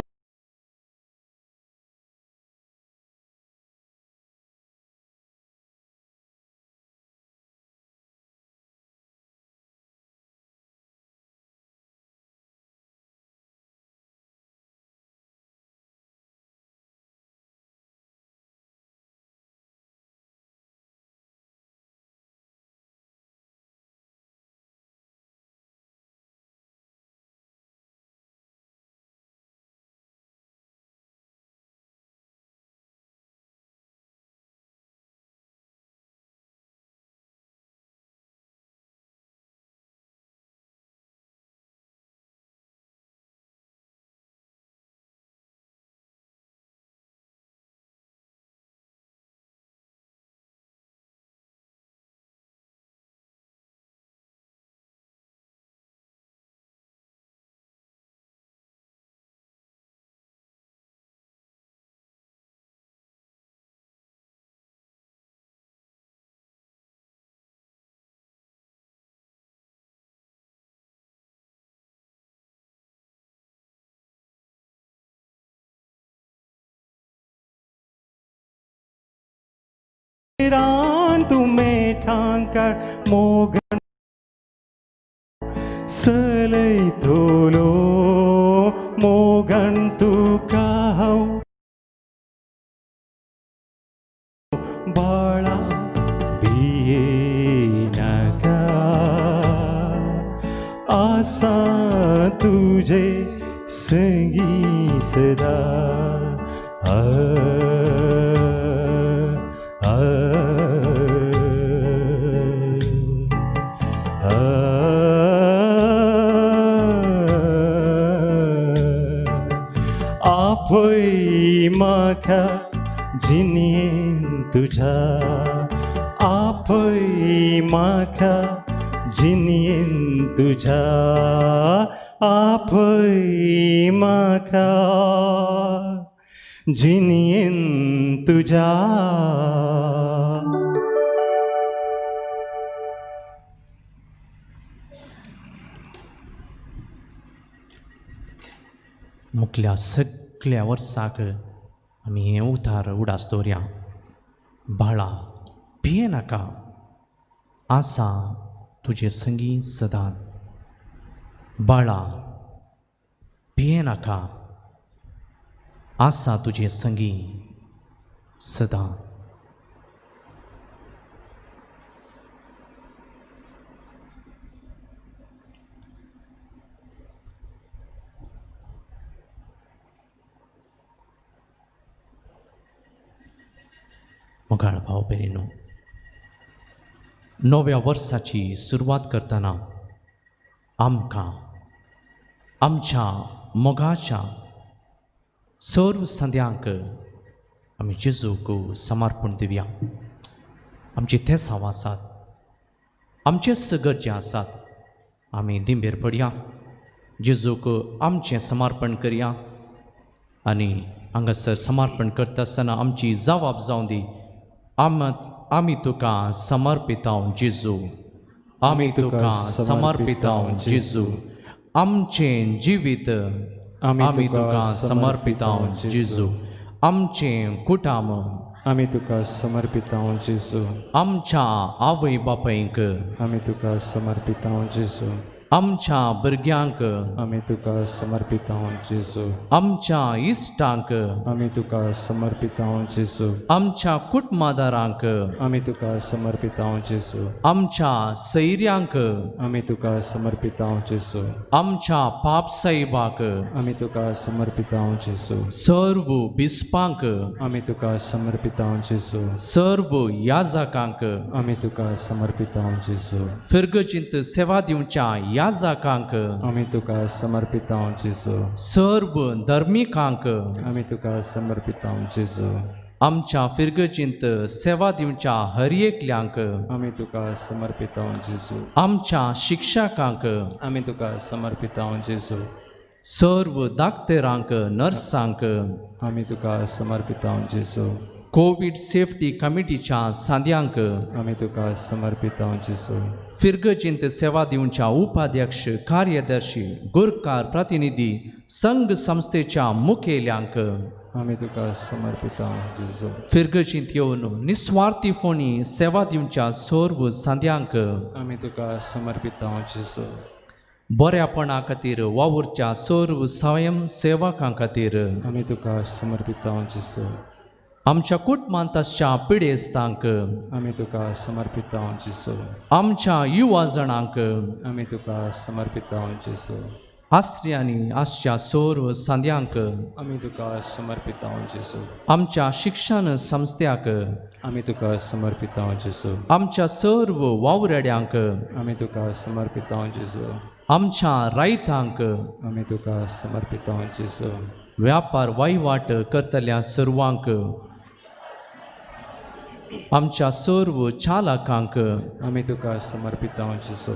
[SPEAKER 3] रान तुमे ठांकर मोगन सलयतलो मोगन तुका हांव बाळा भियेनाका आसा तुजे संगी सदां. आ आ आ आपय म्हाका जिणेंत तुज्या आपय म्हाका जिणेंत तुज्या आपय म्हाका जिणेंत तुज्या.
[SPEAKER 2] मुखल्या सगळ्या वर्साक आमी हें उतार उडास दवरया. बाळा भियेनाका आसा तुजे संगी सदां. बाळा भियेनाका आसा तुजे संगी सदां. मोगाळ भाव भयणीनो, नव्या वर्साची सुरवात करतना आमकां आमच्या मोगाच्या सर्व संद्यांक आमी जेजूक समर्पण दिवया. आमची तेसांव आसात, आमचेच गरजे आसात, आमी दिंबेर पडया, जेजूक आमचें समर्पण करया आनी हांगासर समर्पण करता आसतना आमची जबाब जावं दी, आमी तुका समर्पितांव जेजू, आमी तुका समर्पितांव जेजू, आमचें जिवीत आमी तुका समर्पितांव जेजू, आमचें कुटाम
[SPEAKER 3] आमी तुका समर्पितांव जेजू,
[SPEAKER 2] आमच्या आवय बापायंक
[SPEAKER 3] आमी तुका समर्पितांव जेजू,
[SPEAKER 2] आमच्या भुरग्यांक
[SPEAKER 3] आमी तुका समर्पितांव जेजू,
[SPEAKER 2] आमच्या इश्टांक
[SPEAKER 3] आमी तुका समर्पितांव जेजू,
[SPEAKER 2] आमच्या कुटुंबादारांक
[SPEAKER 3] आमी तुका समर्पितांव जेजू,
[SPEAKER 2] आमच्या सैऱ्यांक
[SPEAKER 3] आमी तुका समर्पितांव जेजू,
[SPEAKER 2] आमच्या पापसाहेबाक
[SPEAKER 3] आमी तुका समर्पितांव जेजू,
[SPEAKER 2] सर्व बिस्पांक
[SPEAKER 3] आमी तुका समर्पितांव जेजू,
[SPEAKER 2] सर्व याजकांक
[SPEAKER 3] आमी तुका समर्पितांव जेजू,
[SPEAKER 2] फिरगजींत सेवा दिवच्या याजकांक
[SPEAKER 3] आमी तुका समर्पितांव जेजू,
[SPEAKER 2] सर्व धर्मिकांक
[SPEAKER 3] आमी तुका समर्पितांव जेजू,
[SPEAKER 2] आमच्या फिरगजींत सेवा दिवच्या हर एकल्यांक
[SPEAKER 3] आमी तुका समर्पितांव जेजू,
[SPEAKER 2] आमच्या शिक्षकांक
[SPEAKER 3] आमी तुका समर्पितांव जेजू,
[SPEAKER 2] सर्व दाक्तेरांक नर्सांक
[SPEAKER 3] आमी तुका समर्पितांव जेजू,
[SPEAKER 2] कोवीड सेफ्टी कमिटीच्या सांद्यांक
[SPEAKER 3] आमी तुका समर्पितांव जेजू,
[SPEAKER 2] फिरगजींत सेवा दिवच्या उपाध्यक्ष कार्यदर्शी गुरकार प्रतिनिधी संघ संस्थेच्या मुखेल्यांक
[SPEAKER 3] आमी तुका समर्पितांव जेजू,
[SPEAKER 2] फिरगजींत येवन निस्वार्थीपणी सेवा दिवच्या सर्व सांद्यांक
[SPEAKER 3] आमी तुका समर्पितांव जेजू,
[SPEAKER 2] बऱ्यापणा खातीर वावुरच्या सर्व स्वयं सेवकां खातीर
[SPEAKER 3] आमी तुका समर्पितांव जेजू,
[SPEAKER 2] आमच्या कुटुंबांत आसच्या पिडेस्तांक
[SPEAKER 3] आमी तुका समर्पितांव जेजू,
[SPEAKER 2] आमच्या युवा जाणांक
[SPEAKER 3] आमी तुका समर्पितांव जेजू,
[SPEAKER 2] आसऱ्यांनी आसच्या सर्व सांद्यांक
[SPEAKER 3] आमी तुका समर्पितांव जेजू,
[SPEAKER 2] आमच्या शिक्षण संस्थ्याक
[SPEAKER 3] आमी तुका समर्पितांव जेजू,
[SPEAKER 2] आमच्या सर्व वावराड्यांक
[SPEAKER 3] आमी तुका समर्पितांव जेजू,
[SPEAKER 2] आमच्या रायतांक
[SPEAKER 3] आमी तुका समर्पितांव जेजू,
[SPEAKER 2] व्यापार वहिवाट करतल्या सर्वांक आमच्या सर्व चालकांक
[SPEAKER 3] आमी तुका समर्पितांव जेजू,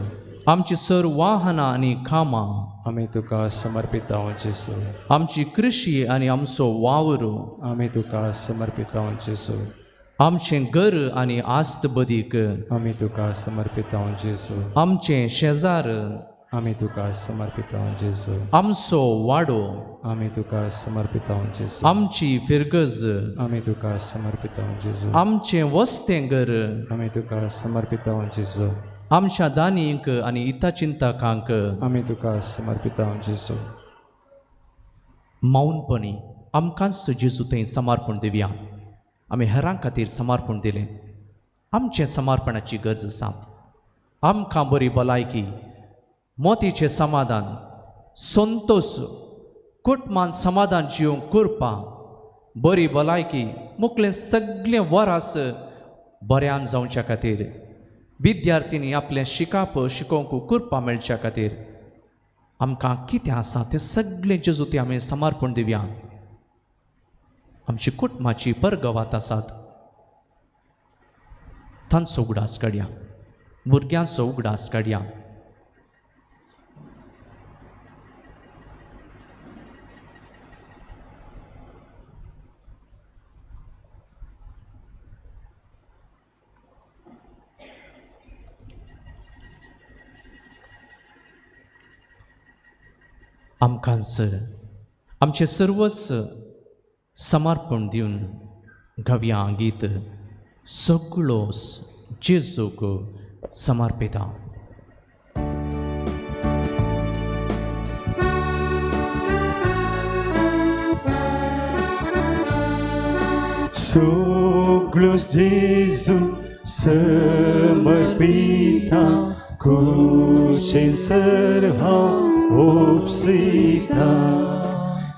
[SPEAKER 2] आमची सर्व वाहनां आनी कामां
[SPEAKER 3] आमी तुका समर्पितांव जेजू,
[SPEAKER 2] आमची कृशी आनी आमचो वावर
[SPEAKER 3] आमी तुका समर्पितांव जेजू,
[SPEAKER 2] आमचें घर आनी आस्त बदीक
[SPEAKER 3] आमी तुका समर्पितांव जेजू,
[SPEAKER 2] आमचें शेजार
[SPEAKER 3] आमी तुका समर्पितांव जेजू,
[SPEAKER 2] आमचो वाडो
[SPEAKER 3] आमी तुका समर्पितांव जेजू,
[SPEAKER 2] आमची फिरगज
[SPEAKER 3] आमी तुका समर्पितांव जेजू,
[SPEAKER 2] आमचें वस्तें घर
[SPEAKER 3] आमी तुका समर्पितांव जेजू,
[SPEAKER 2] आमच्या दानींक आनी इताचिंतकांक
[SPEAKER 3] आमी तुका समर्पितांव जेजू.
[SPEAKER 2] मौनपणी आमकांच जेजू थंय समर्पण दिवया. आमी हेरां खातीर समर्पण दिलें, आमचें समर्पणाची गरज आसा. आमकां बरी भलायकी, मोतीचें समाधान, संतोश, कुटुंबान समाधान जिवंक करपा, बरी भलायकी, मुखलें सगळें वरास बऱ्यान जावच्या खातीर, विद्यार्थ्यांनी आपलें शिकाप शिकोवंक करपा मेळच्या खातीर आमकां कितें आसा तें सगळें जेजू तें आमी समर्पण दिवया. आमची कुटुंबाची परगवात आसात तांचो उगडास काडया, भुरग्यांचो उगडास काडया. आमकांच आमचें सर्वस्व समर्पण दिवन गावया गीत सगळो जेजूक समर्पिता.
[SPEAKER 3] सगळोच जेजू समर्पिता, खुशेन सर हांव उपसिता,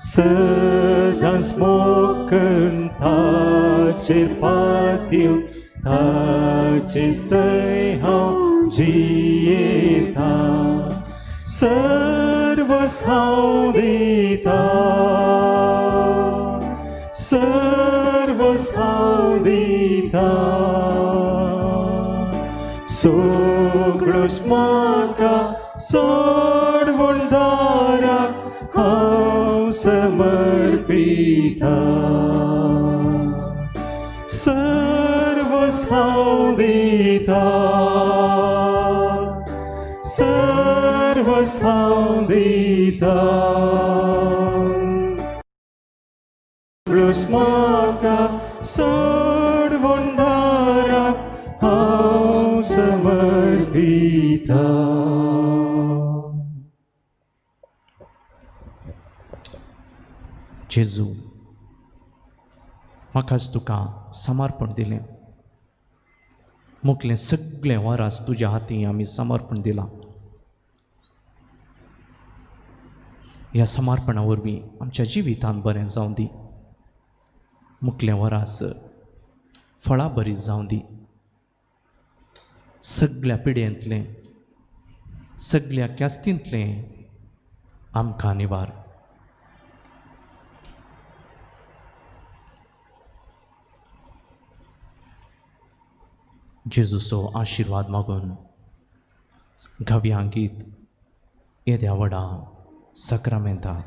[SPEAKER 3] सदांच मोग करून ताचेर पातयेवन ताचेच थंय हांव जियेता सर्वस हांव दिता सर्वस हांव दिता सगळोच म्हाका सोडवणदाराक हांव समर्पिता सर्वस हांव दिता सर्वस हांव दिता सगळोच म्हाका सोडवणदाराक हांव समर्पिता.
[SPEAKER 2] जेजू, म्हाकाच तुका समर्पण दिलें. मुखलें सगळें वरास तुज्या हाती आमी समर्पण दिलां. ह्या समर्पणा वरवीं आमच्या जिवितांत बरें जावं दी. मुखलें वरास फळां बरी जावं दी. सगळ्या पिड्यांतलें, सगळ्या क्यास्तींतलें आमकां निवार. जेजूचो आशिर्वाद मागून गावया गीत येद्या व्हडा साक्रामेंताक.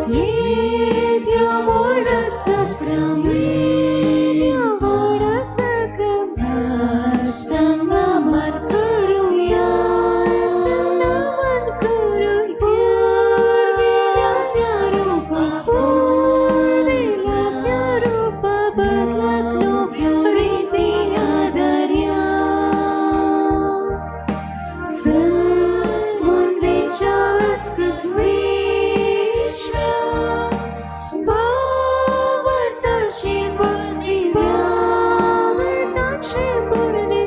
[SPEAKER 1] येद्या व्हडा साक्रामेंताक साष्टांग करुया, पुर्विल्या त्या रुपा, पुर्विल्या त्या रुपा बदलाक नव्यो रिती आदर्या. सगून विचास विश्व्या भावार्थाची बुद्धी, भावार्थाची बुद्धी,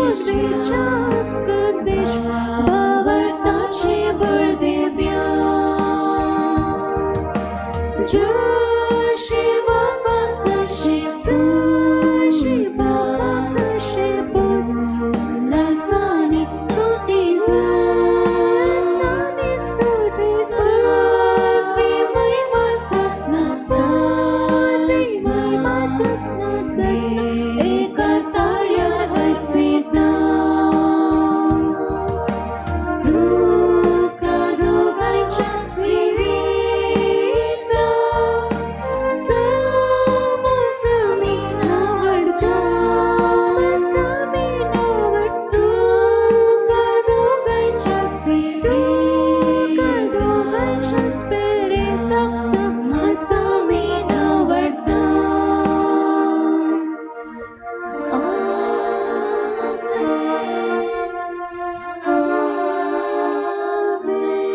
[SPEAKER 1] विचास भावार्थाची बुद्धिव्या. जशी बाबा तशी, जशी बाबा तशी उल्हासाने स्तुती, उल्हासाने स्तुती, सत्वी महिमा सस्ना, सत्वी महिमा सस्ना, सस्ना एका ताळ्यार हर्षिता. तुका दोगांच्या स्पिरिता समसमी आवडता, समसमी आवडता. तुका दोगांच्या स्पिरिता, दोगांच्या स्पिरिता समसमी आवडता. आमेन, आमेन.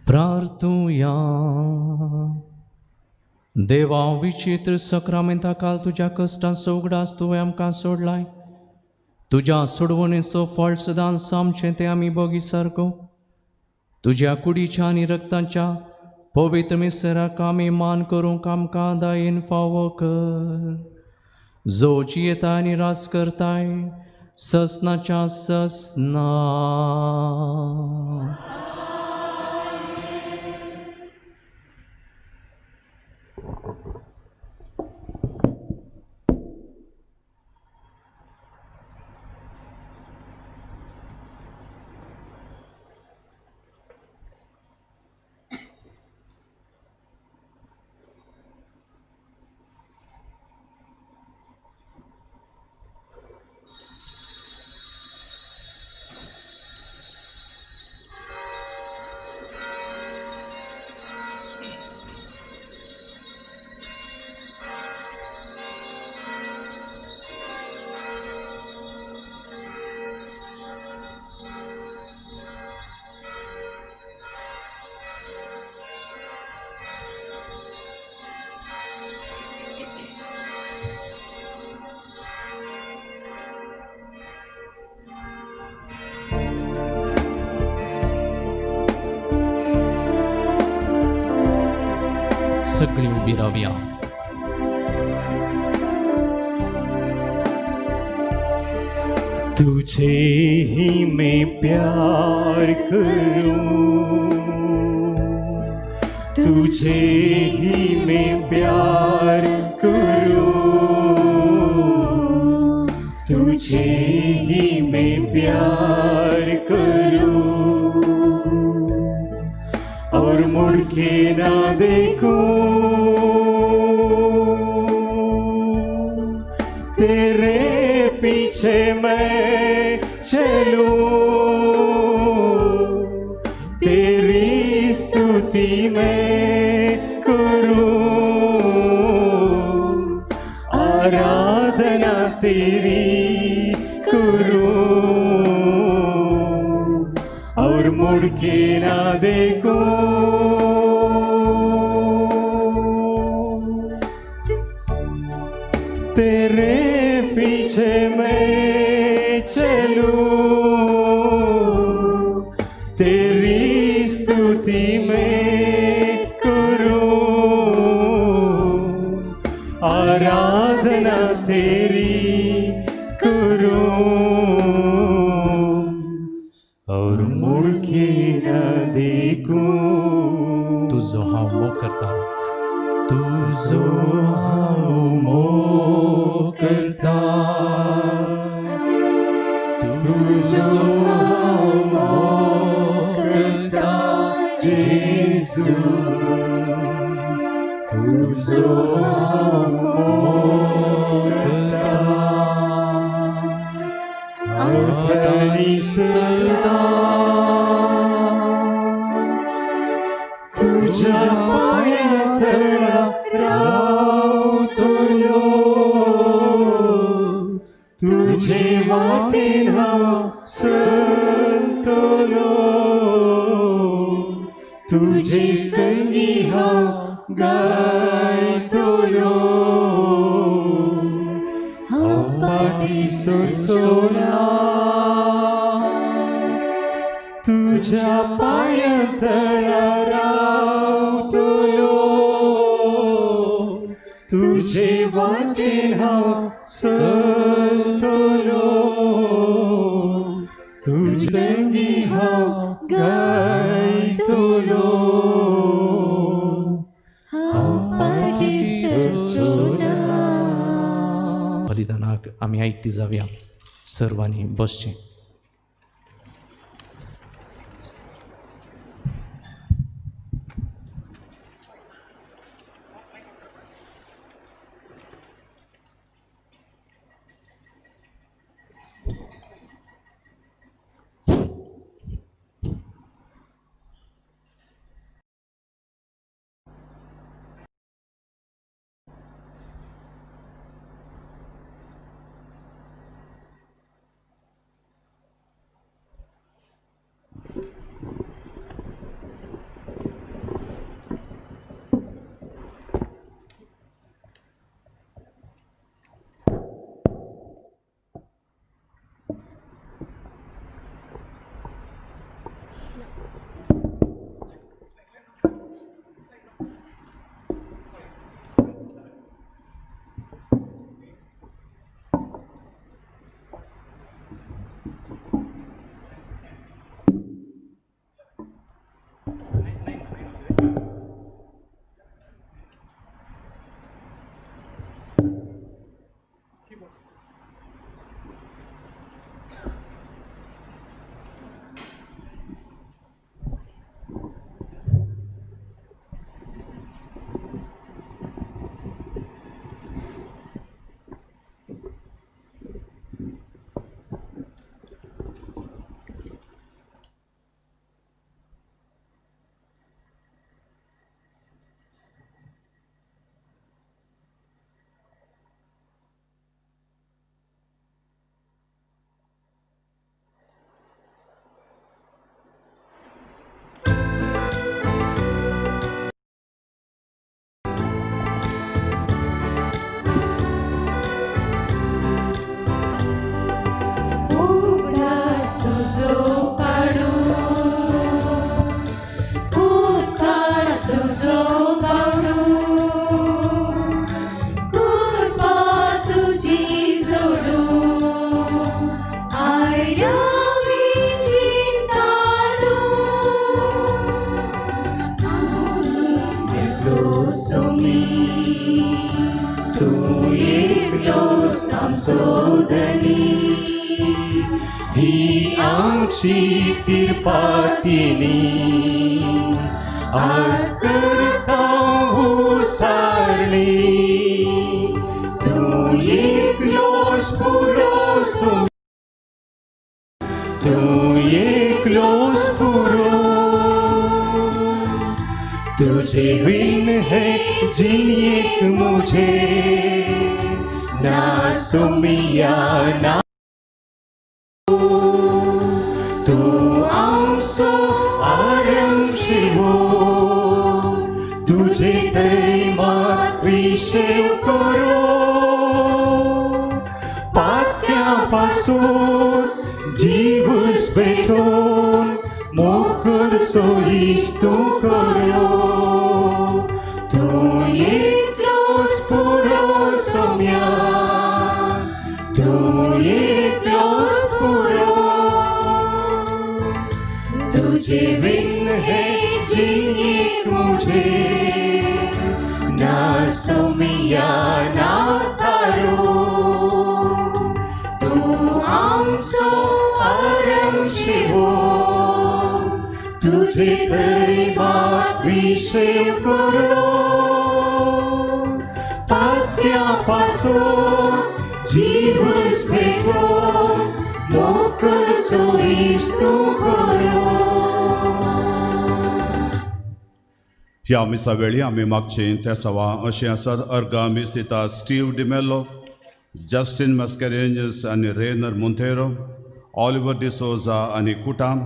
[SPEAKER 2] प्रार्थुया. देवा, विचित्र सक्रामेंता काल तुज्या कश्टांचो उगडास तुवें आमकां सोडलाय. तुज्या सोडवणेचो फळ सदांच आमचें तें आमी बोगी सारको. तुज्या कुडीच्या आनी रक्ताच्या पवित्र मिसराक आमी मान करूंक आमकां दायेन फावो कर, जो जियेता आनी रास करताय ससनाच्या ससना. सगळीं उबी रावया.
[SPEAKER 3] तुझे ही मैं प्यार करूं, तुझे ही मैं प्यार करूं, तुझे ही मैं प्यार करूं, और मुड़ के ना देखूं तेरे पीछे मैं चलूं, तेरी स्तुति मैं करूं, आराधना तेरी करूं, और मुड़ के ना देखूं। तेरे पीछे मैं चलूं, तेरी स्तुति मैं करूं, आराधना तेरी करूं, और मुड़ के न देखूं।
[SPEAKER 2] तुजो हांव मोग करता, तुजो हांव मोग करता,
[SPEAKER 3] तुझो हांव मोग करता जेजू, तुझो हांव मोग करता, हांव तारी सदां तुझ्या पांया तळा रावतलो, तुझे वाटेन हांव चलतलो, तुझे संगी हांव गायतलो, हांव फाटी सरचोना, तुझ्या पांया तळा रावतलो, तुझे वाटेन हांव चलतलो, तुझे संगी हांव गायतलो,
[SPEAKER 1] हांव फाटी सरचोना।
[SPEAKER 2] बलिदानाक आमी आयकती जावया. सर्वांनी बसचें.
[SPEAKER 1] सोमी, तूं एकलोच आमचो धनी.
[SPEAKER 3] ही आमची तिरपातिनी आज करता उसारणी. तूं एकलोच पुरो सोम्या, तूं एकलोच पुरो. तुझे बिन है जिनयेक मुझे ना सोमिया ना. तूं आमचो आरंशिवो, तुझे दैमात विशेव करो. पात्या पासून जीवस भेटोन मोकर सोयीस तूं करो. तूं एकलोच पुरो सोम्या, तूं एकलोच पुरो. तुझे बिन है जिनयेक मुझे ना सोमिया ना तारो. तूं आमचो आरंशिवो, तुझे दैमात विशेव करो. पात्या पासून जीवस भेटोन मोकर सोयीस तूं करो.
[SPEAKER 4] ह्या मिसा वेळी आमी मागचीं तेसांवां अशीं आसात. अर्गां मीस दिता स्टीव डिमेलो, जस्टीन मस्करेंजस आनी रेनर मोंतेरो, ऑलिवर डिसोजा आनी कुटाम,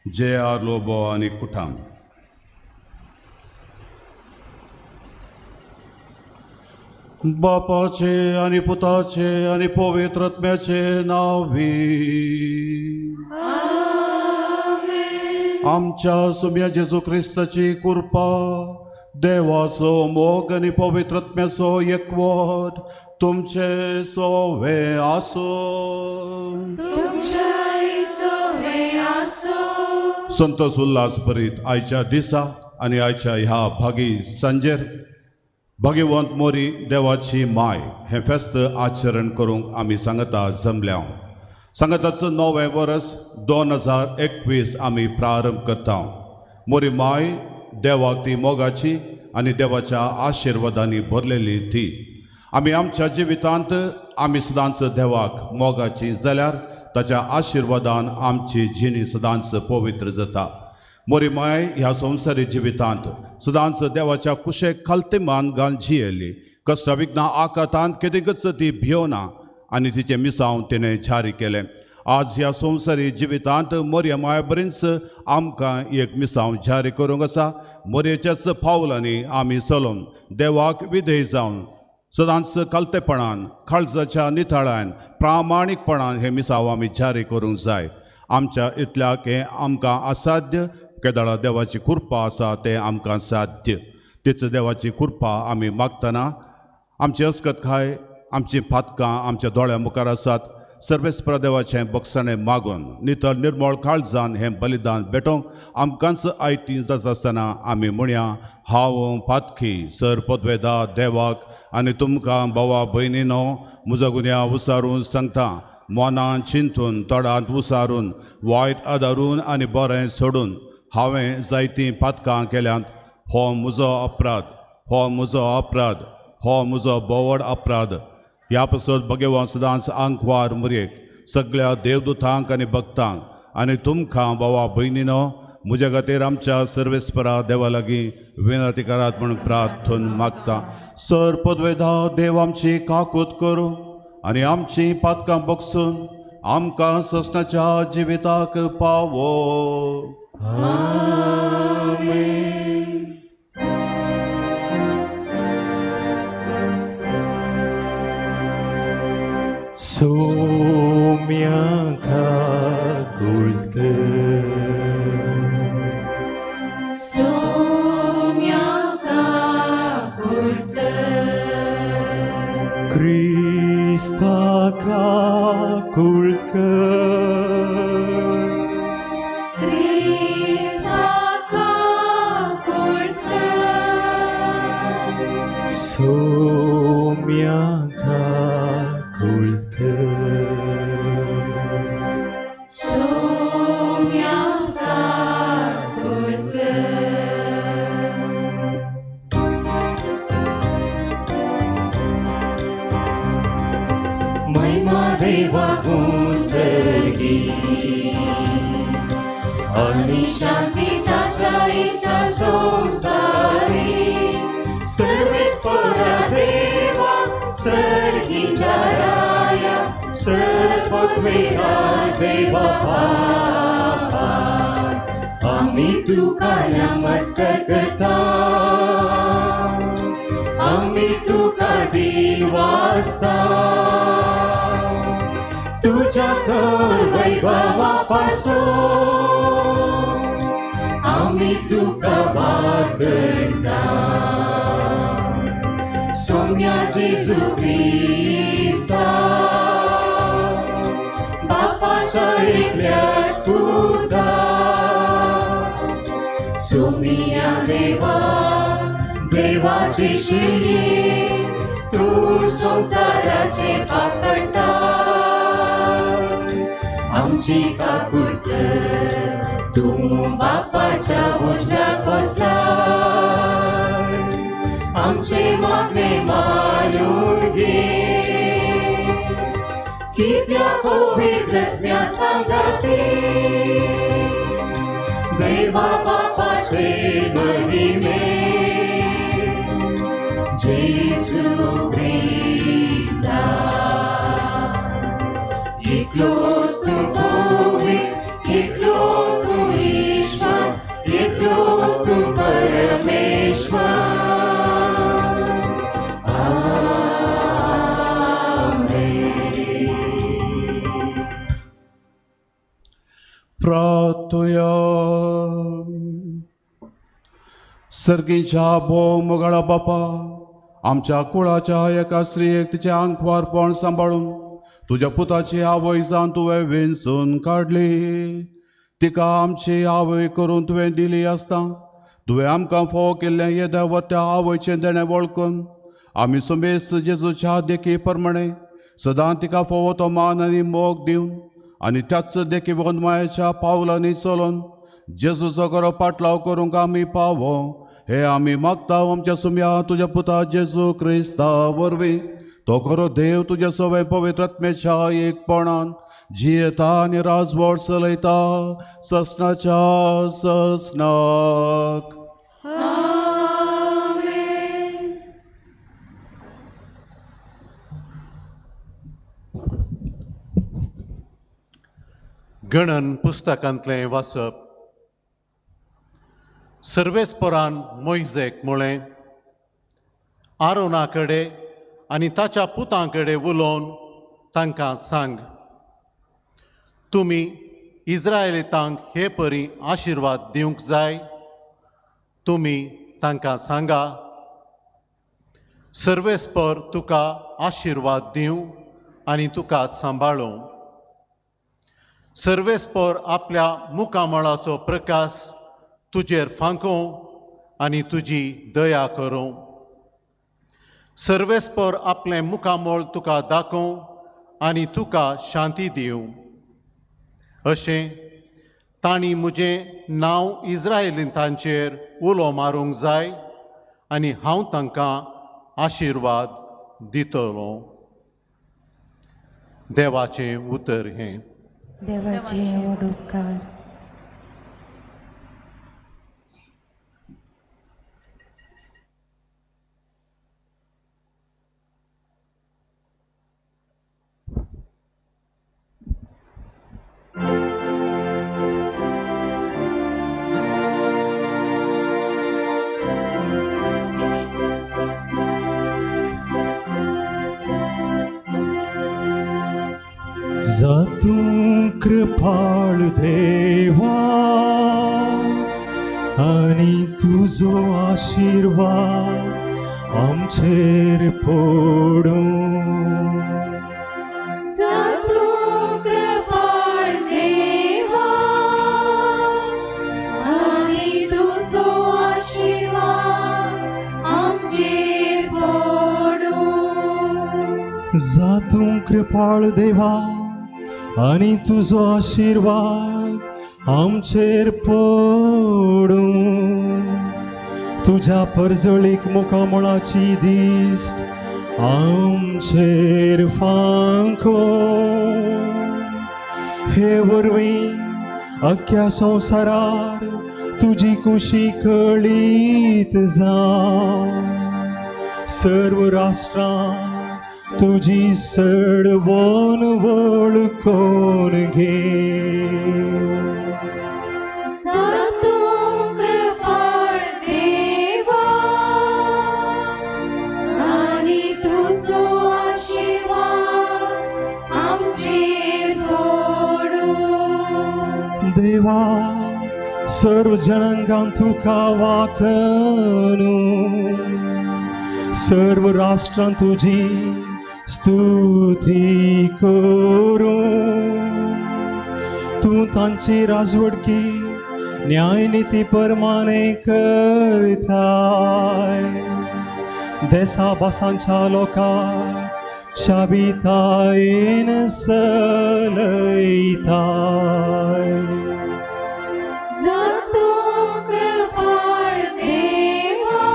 [SPEAKER 4] जे आर लोबो आनी कुटाम. बापाचे आनी पुताचे आनी पवित्र आत्म्याचे नांवी. आमच्या सुम्या जेजू क्रिस्ताची कृपा, देवाचो मोग आनी पवित्र आत्म्याचो एकवट तुमचे सोवे आसूं.
[SPEAKER 1] तुमच्याय सोवे आसूं.
[SPEAKER 4] संतोष उल्हास भरीत आयच्या दिसा आनी आयच्या ह्या भागी सांजेर भगवंत मोरी देवाची माय हें फेस्त आचरण करूंक आमी सांगता जमल्या. सांगताचो नवें वर्स 2021 आमी प्रारंभ करता. मोरी माय देवाक ती मोगाची आनी देवाच्या आशिर्वादांनी भरलेली ती. आमी आमच्या जिवितांत आमी सदांच देवाक मोगाची जाल्यार ताच्या आशिर्वादान आमची जिणी सदांच पवित्र जाता. मोरी माय ह्या संवसारी जिवितांत सदांच देवाच्या कुशेक खालते मान घालून जियेली. कश्टा विघ्नां आकांतांत केदीकच ती भियोना आनी तिचें मिसांव तिणें जारी केलें. आज ह्या संवसारी जिवितांत मोरया माय बरींच आमकां एक मिसांव जारी करूंक आसा. मोरयेच्याच पावलांनी आमी चलोवन देवाक विधेय जावन सदांच खालतेपणान, काळजाच्या नितळान, प्रामाणीकपणान हें मिसांव आमी जारी करूंक जाय. आमच्या इतल्याक हें आमकां असाध्य, केदळा देवाची कृपा आसा तें आमकां साध्य. तीच देवाची कृपा आमी मागतना आमची अस्कतकाय, आमची फातकां आमच्या दोळ्या मुखार आसात. सर्वेस्पर देवाचें बक्षणें मागून नितळ निर्मळ काळजान हें बलिदान भेटोवंक आमकांच आयती जाता आसतना आमी म्हणया, हांव पातकी सर पदवेदा देवाक आनी तुमकां भावा भयणीनो म्हजो गुन्यांव उसारून सांगता. मनान चिंतून, तोडांत उसारून, वायट आदारून आनी बरें सोडून हांवें जायतीं पातकां केल्यांत. हो म्हजो अपराध, हो म्हजो अपराध, हो म्हजो बोवड अपराध. ह्या पासत भगवान सदांच आंकवार मुरयेक, सगळ्या देवदूतांक आनी भक्तांक आनी तुमकां भावा भयणीनो म्हज्या खातीर आमच्या सर्वेस्परा देवा लागीं विनंती करात म्हूण प्रार्थन मागता. सर पदवेदा देव आमची काकूत करूं आनी आमची पातकां बगसून आमकां ससनाच्या जिविताक पावो.
[SPEAKER 3] सोम्या काकुळकर,
[SPEAKER 1] सोम्या काकुळकर,
[SPEAKER 3] क्रिस्ता काकुळकर,
[SPEAKER 1] क्रिस्ता काकुळकर.
[SPEAKER 3] सोम्या काकूळ कर.
[SPEAKER 1] सोम्या काकूळ कर.
[SPEAKER 3] महिमा देवा सर्गी
[SPEAKER 1] आणि शांती ताच्या इश्टा संसारी. सर्वेस्परा देवा सर्गीच्या राया, सर्वत्वेरा देवा बापा, आम्ही तुका नमस्कार करता, आम्ही तुका दिवासता. तुझ्या थोर वैभवापासून आम्ही तुका वाकडता. सोम्या जेजू क्रिस्ता, बापाच्या एकल्याच पुता, सोमिया देवा देवाची शिरी, तू संसाराचे पाप काडटा, आमची काकूळ कर. तूं बापाच्या उजव्याक बसला, आमचे मागणे मानून घे. कित्या पवित्र आत्म्या सांगाती, देवा बापाचे महिमे, जेजू क्रिस्ता. एकलोच तूं पवित्र, एकलोच तूं ईश्वर, एकलोच तूं परमेश्वर. आमेन.
[SPEAKER 4] प्रार्थुया. सर्गीच्या भोव मोगाळा बापा, आमच्या कुळाच्या एका स्त्रियेक तिचें आंकवारपण सांबाळून तुज्या पुताची आवय जावन तुवें वेंचून काडली. तिका आमची आवय करून तुवें दिली आसता तुवें आमकां फोव केल्लें येद्या त्या आवयचें देणें वळखून आमी सुमेस्त जेजूच्या देखी प्रमाणे सदां तिका फोवो तो मान आनी मोग दिवन आनी त्याच देखी मायेच्या पावलांनी चलोन जेजूचो खरो पाटलाव करूंक आमी पावो हे आमी मागता आमच्या सुम्या तुज्या पुता जेजू क्रिस्ता वरवीं. तो खरो देव तुज्या सवय पवित्र आत्म्याच्या एकपणान जियेता आनी राजवट चलयता ससनाच्या ससनाक.
[SPEAKER 1] आमेन.
[SPEAKER 5] गणन पुस्तकांतलें वाचप. सर्वेस्परान मोयजेक म्हळें, आरोना कडेन आनी ताच्या पुतां कडेन उलोवन तांकां सांग, तुमी इस्रायलितांक हे परी आशिर्वाद दिवंक जाय. तुमी तांकां सांगा, सर्वेस्पर तुका आशिर्वाद दिवं आनी तुका सांबाळूं. सर्वेस्पर आपल्या मुखामळाचो प्रकाश तुजेर फांकों आनी तुजी दया करूं. सर्वेस्पर आपलें मुखामळ तुका दाखोवं आनी तुका शांती दिवं. अशें तांणी म्हजें नांव इस्रायलितांचेर उलो मारूंक जाय आनी हांव तांकां आशिर्वाद दितलो. देवाचें उतर हें.
[SPEAKER 6] देवाचे व्हड उपकार.
[SPEAKER 3] जातूं कृपाळ देवा आनी तुजो आशिर्वाद आमचेर पडूं.
[SPEAKER 1] जातूं कृपाळ देवा आनी तुजो आशिर्वाद आमचेर पडूं.
[SPEAKER 3] जा तूं कृपाळ देवा आनी तुजो आशिर्वाद आमचेर पडूं. तुज्या परजळीक मुखामळाची दिश्ट आमचेर फांको. हे वरवीं अख्ख्या संवसारार तुजी कुशी कळीत जावं. सर्व राष्ट्रां तुजी सडवोन वळखून घे.
[SPEAKER 1] जा तूं कृपाळ देवा आनी तुजो आशिर्वाद आमचेर पडूं.
[SPEAKER 3] देवा सर्व जनांगान तुका वाखनू, सर्व राष्ट्रां तुजी स्तुती करूं. तूं तांची राजवटकी न्यायनिती परमाने करताय. देसा भासांच्या लोकांक शाबितायेन सलयताय.
[SPEAKER 1] जा तूं कृपाळ देवा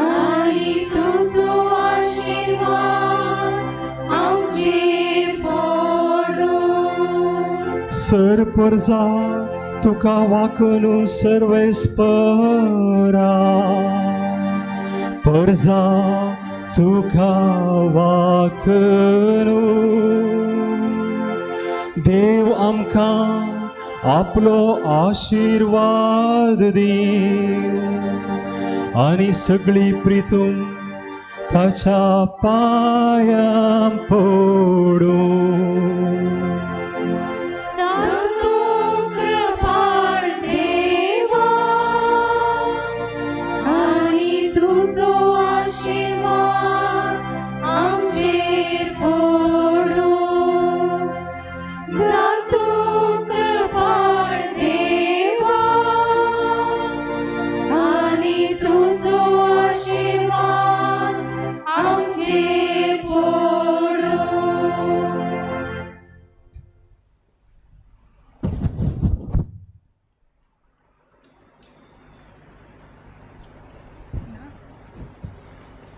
[SPEAKER 1] आनी तुजो आशिर्वाद आमचेर पडूं.
[SPEAKER 3] सर परजा तुका वाकनू सर्वेस्परा, परजा तुका वाकनू. देव आमकां आपलो आशिर्वाद दी आनी सगळी प्रितूम ताच्या पांयां पडूं.
[SPEAKER 1] जा तूं कृपाळ देवा आनी तुजो आशिर्वाद आमचेर पडूं. जा तूं कृपाळ देवा आनी तुजो आशिर्वाद आमचेर पडूं.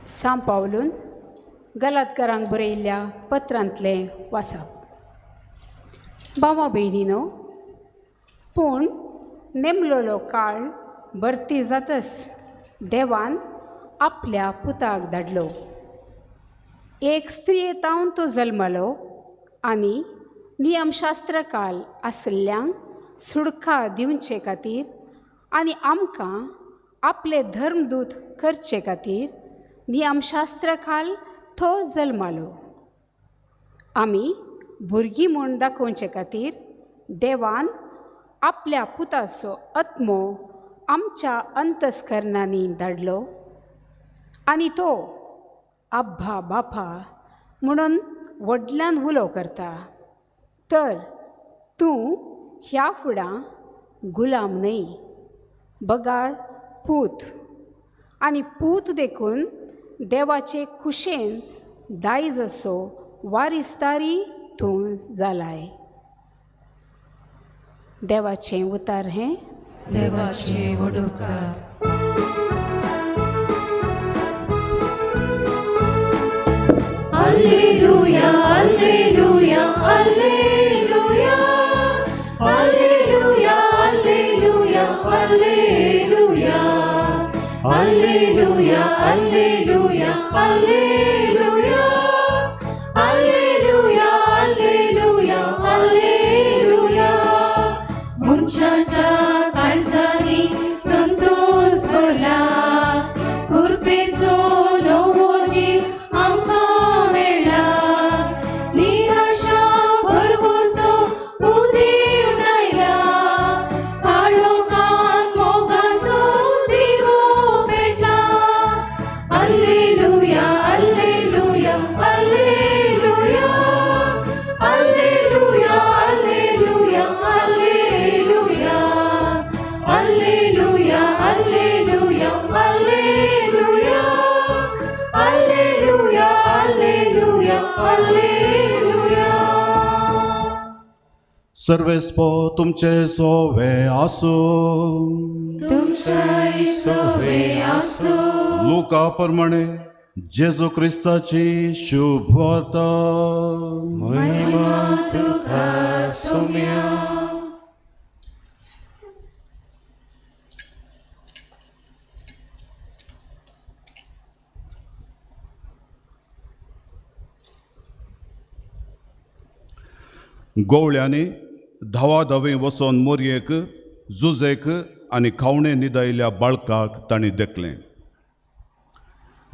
[SPEAKER 7] सांव पावलून गलातकारांक बरयल्ल्या पत्रांतलें वाचप. भावा भयणीनो, पूण नेमलोलो काळ भरती जातच देवान आपल्या पुताक धाडलो. एक स्त्रिये तावन तो जल्मलो आनी नियमशास्त्रकाल आशिल्ल्यांक सुडका दिवचे खातीर आनी आमकां आपले धर्मदूत करचे खातीर नियमशास्त्रकाल तो जल्मालो. आमी भुरगीं म्हूण दाखोवचे खातीर देवान आपल्या पुताचो आत्मो आमच्या अंतस्करणांनी धाडलो आनी तो आब्बा बापा म्हणून व्हडल्यान उलो करता. तर तूं ह्या फुडां गुलाम न्हय बगार पूत, आनी पूत देखून देवाचे खुशेन दायज असो वारिसदारी तूं जालाय. देवाचें उतार हें.
[SPEAKER 1] देवाचे व्हड उपकार. Alleluia, alleluia, alleluia, alleluia, alleluia, alleluia, alleluia, alleluia, alleluia, alleluia, alleluia, alleluia. मनशाच्या काळजांनी संतोष भरला, कृपेचो नवो जीव आमकां मेळ्ळा. निराशा भरवसो उदेवन आयला, काळोखान मोगाचो दिवो पेटला. Alleluia, alleluia. हालेलुया.
[SPEAKER 4] सर्वेस्पो तुमचे सोवे आसूं.
[SPEAKER 1] तुमच्याय सोवे आसूं.
[SPEAKER 4] लुका प्रमाणे जेजू क्रिस्ताची शुभवार्ता.
[SPEAKER 1] महिमा तुका सोम्या.
[SPEAKER 4] गोवळ्यांनी धांवाधांवी वचोन मोरयेक जुजेक आनी खावणे निदायिल्ल्या बाळकाक तांणी देखलें.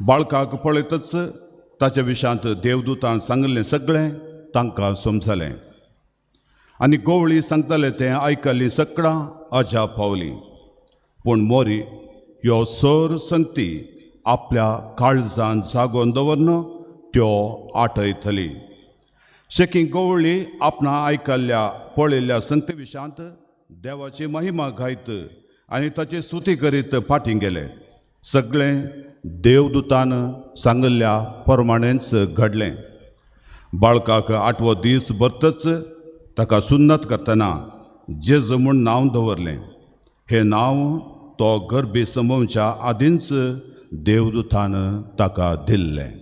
[SPEAKER 4] बाळकाक पळयतच ताच्या विशांत देवदूतान सांगिल्लें सगळें तांकां समजलें आनी गोवळी सांगताले तें आयकल्लीं सगळां अजाप पावलीं. पूण मोरी ह्यो सर संगती आपल्या काळजान जागोवन दवरन त्यो आटयतली. शेकी गवळी आपणा आयकल्ल्या पळयल्ल्या संगती विशांत देवाची महिमा गायत आनी ताची स्तुती करीत फाटीं गेले. सगळें देवदूतान सांगिल्ल्या प्रमाणेंच घडलें. बाळकाक आठवो दीस भरतच ताका सुन्नत करतना जेजू म्हूण नांव दवरलें. हें नांव तो गर्भी समोवच्या आदींच देवदूतान ताका दिल्लें.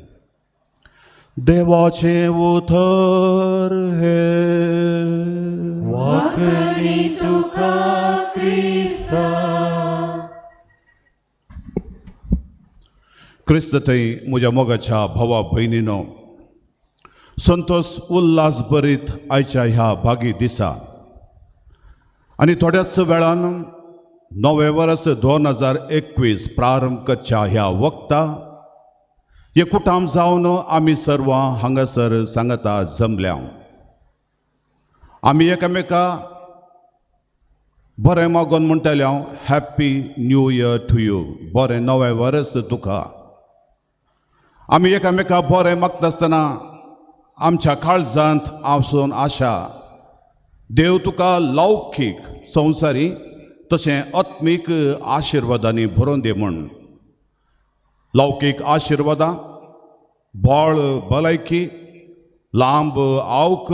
[SPEAKER 4] देवाचें उतर हें.
[SPEAKER 3] वाखणी तुका क्रिस्ता.
[SPEAKER 4] क्रिस्त थंय म्हज्या मोगाच्या भावा भयणीनो, संतोष उल्हास भरीत आयच्या ह्या भागी दिसा आनी थोड्याच वेळान नवें वर्स 2021 प्रारंभ करच्या ह्या वक्ता एकूटाम जावन आमी सर्वां हांगासर सांगता जमल्या. आमी एकामेका बरें मागोन म्हणटाले हांव happy new year to you, बरें नवें वर्स तुका. आमी एकामेका बरें मागता आसतना आमच्या काळजांत आसून आशा देव तुका लौकीक संवसारी तशें आत्मीक आशिर्वादांनी भरोवन दी म्हूण. लौकीक आशिर्वादां, बळ भलायकी, लांब आवक,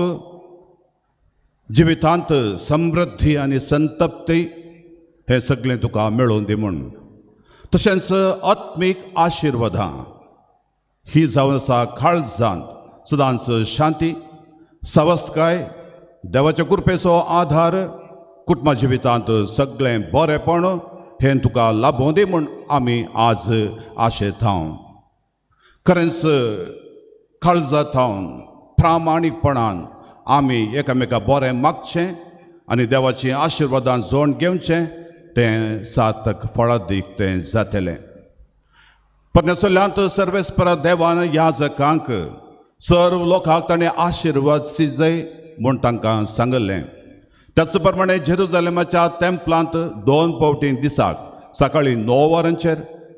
[SPEAKER 4] जिवितांत समृद्धी आनी संतप्ती हें सगळें तुका मेळोवन दी म्हूण. तशेंच आत्मीक आशिर्वादां ही जावन आसा काळजांत सदांच शांती, सवस्तकाय, देवाच्या कृपेचो आधार, कुटुंबा जिवितांत सगळें बरेंपण हें तुका लाभोवं दी म्हूण आमी आज आशेता. खरेंच काळजा थावन प्रामाणीकपणान आमी एकामेका बरें मागचें आनी देवाची आशिर्वादान जोड घेवचें, तें सार्थक फळादीक तें जातलें. परमेश्वरांत सर्वेस्परा देवान ह्या जगांक सर्व लोकांक ताणें आशिर्वाद सिजय म्हूण तांकां सांगलें. त्याच प्रमाणे जेरुजालेमाच्या तेंपलांत 2 फावटी दिसाक सकाळीं 9 वरांचेर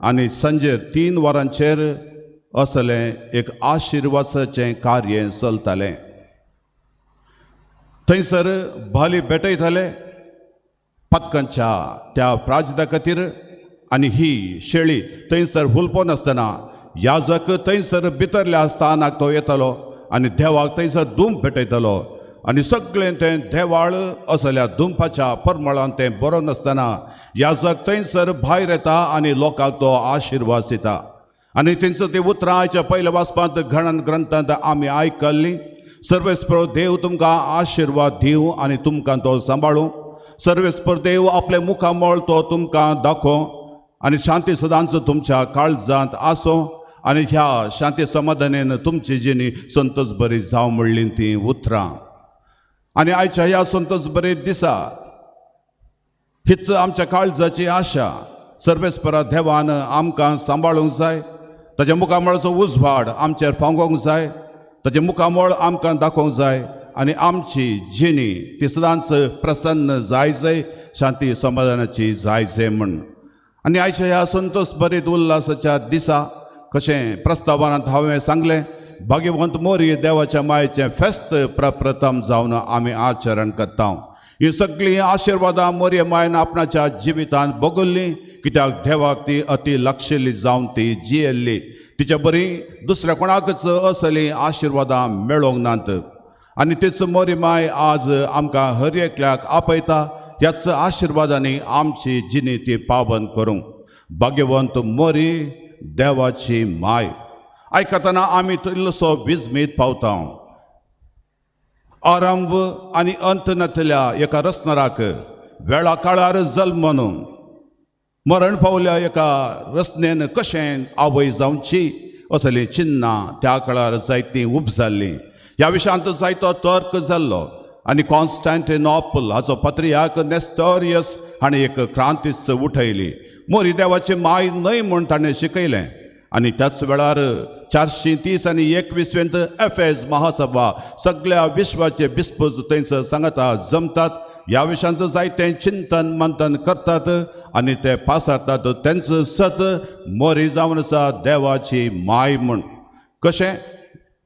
[SPEAKER 4] आनी सांजेर 3 वरांचेर असलें एक आशिर्वादाचें कार्य चलतालें. थंयसर भाली भेटयताले पतकांच्या त्या प्राजदा खातीर आनी ही शेळी थंयसर हुलपोन आसतना याजक थंयसर भितरल्या स्थानाक तो येतालो आनी देवाक थंयसर धूम भेटयतालो आनी सगळें तें देवाळ असल्या धुमपाच्या परमळान तें बरोवन आसतना याजक थंयसर भायर येता आनी लोकांक तो आशिर्वाद दिता. आनी तेंचो ती उतरां आयच्या पयल्या वाचपांत गणन ग्रंथांत आमी आयकल्लीं. सर्वेस्पर देव तुमकां आशिर्वाद दिवं आनी तुमकां तो सांबाळूं. सर्वेस्पर देव आपलें मुखामळ तो तुमकां दाखोवं आनी शांती सदांच तुमच्या काळजांत आसूं आनी ह्या शांती समाधानेन तुमची जिणी संतोष बरी जावं म्हणलीं तीं उतरां. आनी आयच्या ह्या संतोष बरी दिसा हीच आमच्या काळजाची आशा. सर्वेस्परा देवान आमकां सांबाळूंक जाय, ताच्या मुखामळाचो उजवाड आमचेर फांगोवंक जाय, ताचें मुखामळ आमकां दाखोवंक जाय आनी आमची जिणी ती सदांच प्रसन्न जाय जाय, शांती समाधानाची जाय जाय म्हूण. आनी आयच्या ह्या संतोष भरीत उल्हासाच्या दिसा कशें प्रस्तावनांत हांवें सांगलें, भाग्यवंत मोरी देवाच्या मायेचें फेस्त प्रप्रथम जावन आमी आचरण करता. ही सगळीं आशिर्वादां मोरये मायन आपणाच्या जिवितांत भोगल्लीं, कित्याक देवाक ती अती लक्षिल्ली जावन ती जियेल्ली. तिच्या बरी दुसऱ्या कोणाकच असलीं आशिर्वादां मेळोंक नात. आनी तीच मोरी माय आज आमकां हर एकल्याक आपयता. ह्याच आशिर्वादांनी आमची जिणी ती पावन करूंक. भाग्यवंत मोरी देवाची माय आयकतना आमी इल्लोसो विजमीत पावता. आरंभ आनी अंत नातल्या एका रचणाराक वेळा काळार जल्मन मरण पावल्या एका रचनेन कशें आवय जावची असलीं चिन्नां त्या काळार जायतीं उब जाल्लीं. ह्या विशयांत जायतो तर्क जाल्लो आनी कॉन्स्टँटिनॉपल हाचो पात्रियाक नेस्टोरियस हाणें एक क्रांतीच उठयली. मोरी देवाची माय न्हय म्हूण ताणें शिकयलें. आनी त्याच वेळार 430 आनी 21वेंत एफेज महासभा सगळ्या विश्वाचे बिस्पूज थंयसर सांगता जमतात. ह्या विशयांत जायतें चिंतन मंथन करतात आनी ते पासारतात तेंचो सत मोरी जावन आसा देवाची माय म्हूण. कशें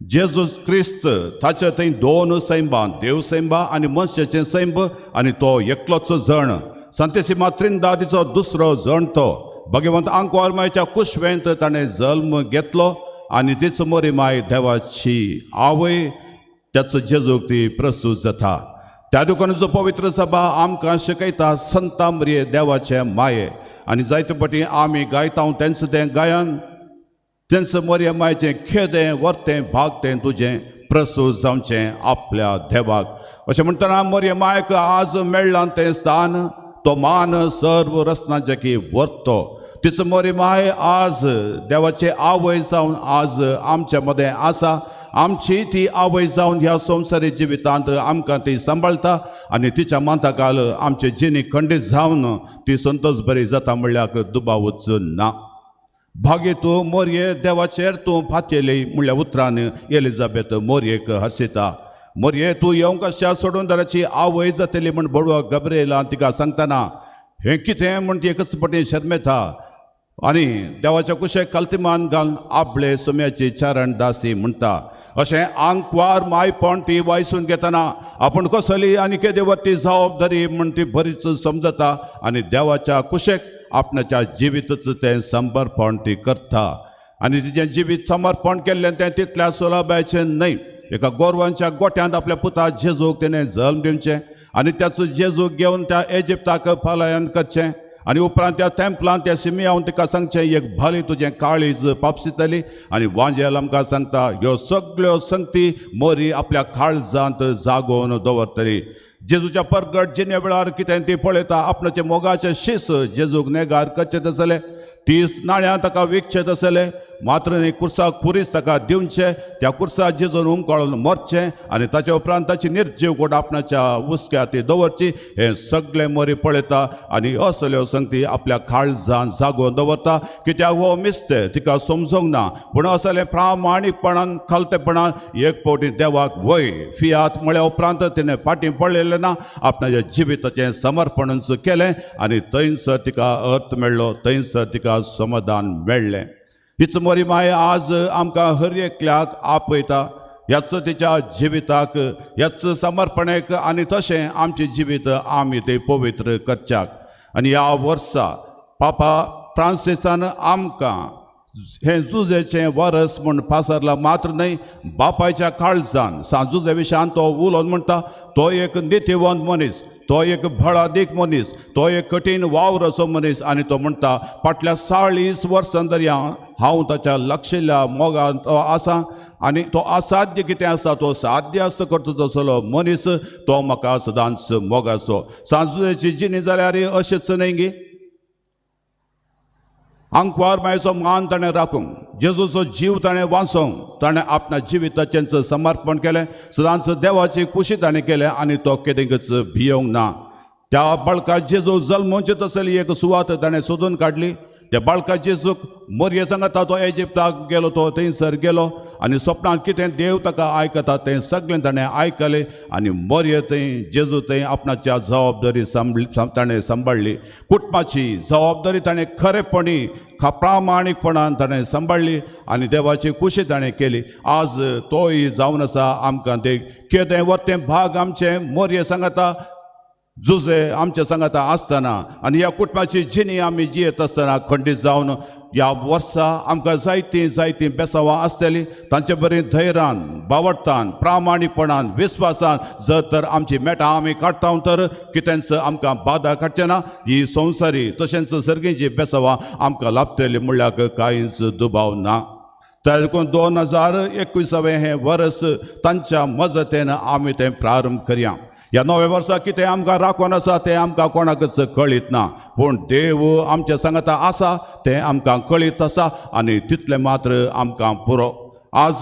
[SPEAKER 4] जेजूस क्रिस्त ताचे थंय दोन सैंबां, देव सैंबा आनी मनशाचें सैंब, आनी तो एकलोच जण. संतेसिमा त्रिंदादीचो दुसरो जण तो. भगवंत आंकवार मायच्या कुशवेंत ताणें जल्म घेतलो आनी तीच मोरी माय देवाची आवय त्याचो जेजूक ती प्रस्तूत जाता. त्या दुकानाचो पवित्र सभा आमकां शिकयता संता मरिये देवाचे माये. आनी जायते फावटी आमी गायता तेंच तें गायन तेंच मोरये मायचें खेदें वर्तें भागतें तुजें प्रस्तूत जावचें आपल्या देवाक. अशें म्हणटना मोरये मायक आज मेळ्ळां तें स्थान, तो मान सर्व रचनाचे की व्हरतो. तीच मोरी माय आज देवाचे आवय जावन आज आमच्या मदें आसा. आमची ती आवय जावन ह्या संवसारी जिवितांत आमकां ती सांबाळटा आनी तिच्या मांताकाल आमचे जिणी खंडीत जावन ती संतोष बरी जाता म्हणल्यार दुबावूच ना. भाग्य तूं मोरये देवाचेर तूं फातयली म्हणल्या उतरान एलिझाबेथ मोरयेक हसयता. मोरये तूं येवंक आसच्या सोडून दाराची आवय जातली म्हण बडवा गब्रेला तिका सांगतना हें कितें म्हण ती एकच पटी शर्मेता आनी देवाच्या कुशेक कल्तिमान घालून आपले सोम्याची चारण दासी म्हणटा. अशें आंकवार मायपण ती वायसून घेतना आपूण कसली आनी केदे ती जबाबदारी म्हण ती बरीच समजता आनी देवाच्या कुशेक आपणाच्या जिविताचें तें समर्पण ती करता. आनी तिचें जिवीत समर्पण केल्लें तें तितल्या सुलभाचें न्हय. एका गोरवांच्या गोट्यांत आपल्या पुता जेजूक तिणें जल्म दिवचें आनी त्याचो जेजूक घेवन त्या एजिप्ताक पलायन करचें आनी उपरांत त्या तेंपलांत त्या सिमियावन तिका सांगचें एक भाली तुजें काळीज पापसितली. आनी वांजेल आमकां सांगता ह्यो सगळ्यो संगती मोरी आपल्या काळजांत जागोवन दवरतली. जेजूच्या परगट जिणे वेळार कितें ती पळयता आपणाचे मोगाचे शीस जेजूक नेगार करचें तसलें, 30 नाण्यां ताका विकचें तसलें, मात्र न्ही कुर्साक खुरीस ताका दिवचें, त्या कुर्साक जेजून उमकाळून मरचें आनी ताच्या उपरांत ताची निर्जीव कोट आपणाच्या हुस्क्यात ती दवरची. हें सगळें मोरी पळयता आनी असल्यो संगती आपल्या काळजान जागोवन दवरता. कित्याक हो मिस्ते तिका समजूंक ना, पूण असलें प्रामाणीकपणान खालतेपणान एक फावटी देवाक वय फियात म्हळ्या उपरांत तिणें फाटीं पळयलें ना, आपणाच्या जिविताचें समर्पणूच केलें आनी थंयसर तिका अर्थ मेळ्ळो, थंयसर तिका समाधान मेळ्ळें. हीच मोरी माय आज आमकां हर एकल्याक आपयता. ह्याच तिच्या जिविताक, ह्याच समर्पणेक आनी तशें आमचें जिवीत आमी तें पवित्र करच्याक. आनी ह्या वर्सा पापा फ्रांसिसान आमकां हें जुजेचें वरस म्हूण पासरलां मात्र न्हय, बापायच्या काळजान सांजुजे विशयान तो उलोवन म्हणटा तो एक नितीवंत मनीस, तो एक बळादीक मनीस, तो एक कठीण वावर असो मनीस. आनी तो म्हणटा फाटल्या 40 वर्सां दर्या हांव ताच्या लक्षिल्ल्या मोगान तो आसा आनी तो असाध्य कितें आसा तो साध्य आसा करता तसलो मनीस तो म्हाका सदांच मोगाचो. सांजुजेची जिणी जाल्यार अशेंच न्हय गी, आंकवार मायचो मान ताणें राखूंक, जेजूचो जीव ताणें वाचोवंक ताणें आपल्या जिविताचेंच समर्पण केलें, सदांच देवाची खुशी ताणें केलें आनी तो केदेंकच भियोंक ना. त्या बाळका जेजू जल्मोवचे तसली एक सुवात ताणें सोदून काडली. त्या बाळका जेजूक मोरये सांगता तो एजिप्ताक गेलो, तो थंयसर गेलो आनी स्वप्नांत कितें देव ताका आयकता तें सगळें ताणें आयकलें आनी मोरये थंय जेजू थंय आपणाच्या जबाबदारी ताणें सांबाळ्ळी. कुटुंबाची जबाबदारी ताणें खरेपणी प्रामाणीकपणान ताणें सांबाळ्ळी आनी देवाची खुशी ताणें केली. आज तोय जावन आसा आमकां ते कितें वर्तें भाग आमचें मोरये सांगता जुजे आमच्या सांगाता आसतना आनी ह्या कुटुंबाची जिणी आमी जियेत आसतना खंडीत जावन ह्या वर्सा आमकां जायतीं जायतीं बेसावां आसतलीं, तांचे बरी धैर्यान, बावडटान, प्रामाणीकपणान, विस्वासान जर तर आमची मेटां आमी काडटा तर कितेंच आमकां बादा काडचें ना. ही संवसारी तशेंच सर्गीची बेसावां आमकां लाभतली म्हणल्यार कांयच दुबाव ना. त्या देखून 2021 हें वर्स तांच्या मजतीन आमी तें प्रारंभ करया. ह्या नव्या वर्सा कितें आमकां राखून आसा तें आमकां कोणाकच कळीत ना, पूण देव आमच्या सांगाता आसा तें आमकां कळीत आसा आनी तितलें मात्र आमकां पुरो. आज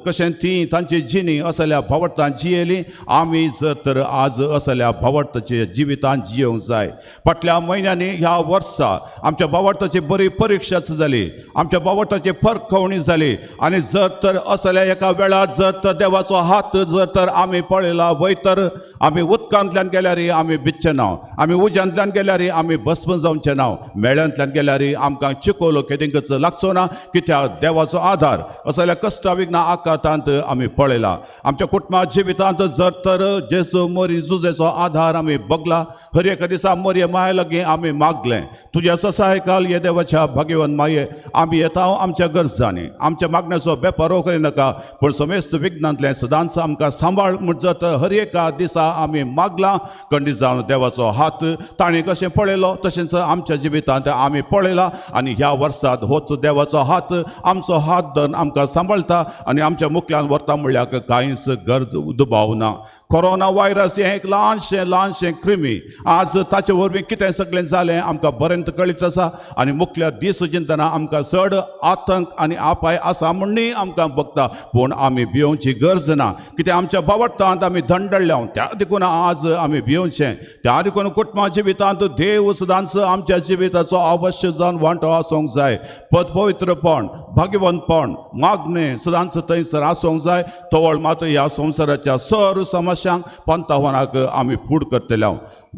[SPEAKER 4] कशें ती तांची जिणी असल्या भावडतान जियेली, आमी जर तर आज असल्या भावडताच्या जिवितान जियोंक जाय. फाटल्या म्हयन्यांनी ह्या वर्सा आमच्या भावडताची बरी परिक्षाच जाली, आमच्या भावडताची परखवणी जाली आनी जर तर असल्या एका वेळार जर तर देवाचो हात जर तर आमी पळयला वय तर आमी उदकांतल्यान गेल्यार आमी भिजचे ना, आमी उज्यांतल्यान गेल्यार आमी भस्म जावचे ना, मेळ्यांतल्यान गेल्यार आमकां चिकोलो केदिंकच लागचो ना, कित्याक देवाचो आधार असल्या कश्टाविघ्न आकांतांत आमी पळयला. आमच्या कुटुंबा जिवितांत जर तर जेजू मोरी जुजेचो आधार आमी बगला, हर एका दिसा मोरये माये लागीं आमी मागलें, तुज्या सहायकाल ये देवाच्या भाग्यवान माये आमी येता आमच्या गरजांनी, आमच्या मागण्याचो बेपारो करिनाका, पूण समेस्त विघ्नांतलें सदांच आमकां सांबाळ म्हण जर तर हर एका दिसा आमी मागलां. कंडी जावन देवाचो हात ताणें कशें पळयलो तशेंच आमच्या जिवितांत आमी पळयला आनी ह्या वर्सांत होच देवाचो हात आमचो हात धरून आमकां सांबाळटा आनी आमच्या मुखल्यान व्हरता म्हणल्यार कांयच गरज दुबाव ना. कोरोना व्हायरस हें एक ल्हानशें ल्हानशें क्रिमी आज ताचे वरवीं कितें सगळें जालें आमकां बरें कळीत आसा आनी मुखल्या दीस चिंतना आमकां चड आतंक आनी आपाय आसा म्हणूय आमकां बगता, पूण आमी भियोवची गरज ना. कित्याक आमच्या बावडटांत आमी धंडळ्ळ्या, त्या देखून आज आमी भियोवचें. त्या देखून कुटुंबा जिवितांत देव सदांच आमच्या जिविताचो अवश्य जावन वांटो आसूंक जाय. पवित्रपण, भाग्यवंतपण, मागणें सदांच थंयसर आसूंक जाय. तवळ मात्र ह्या संवसाराच्या सर्व समस्यांक पंतावानाक आमी फूड करतले.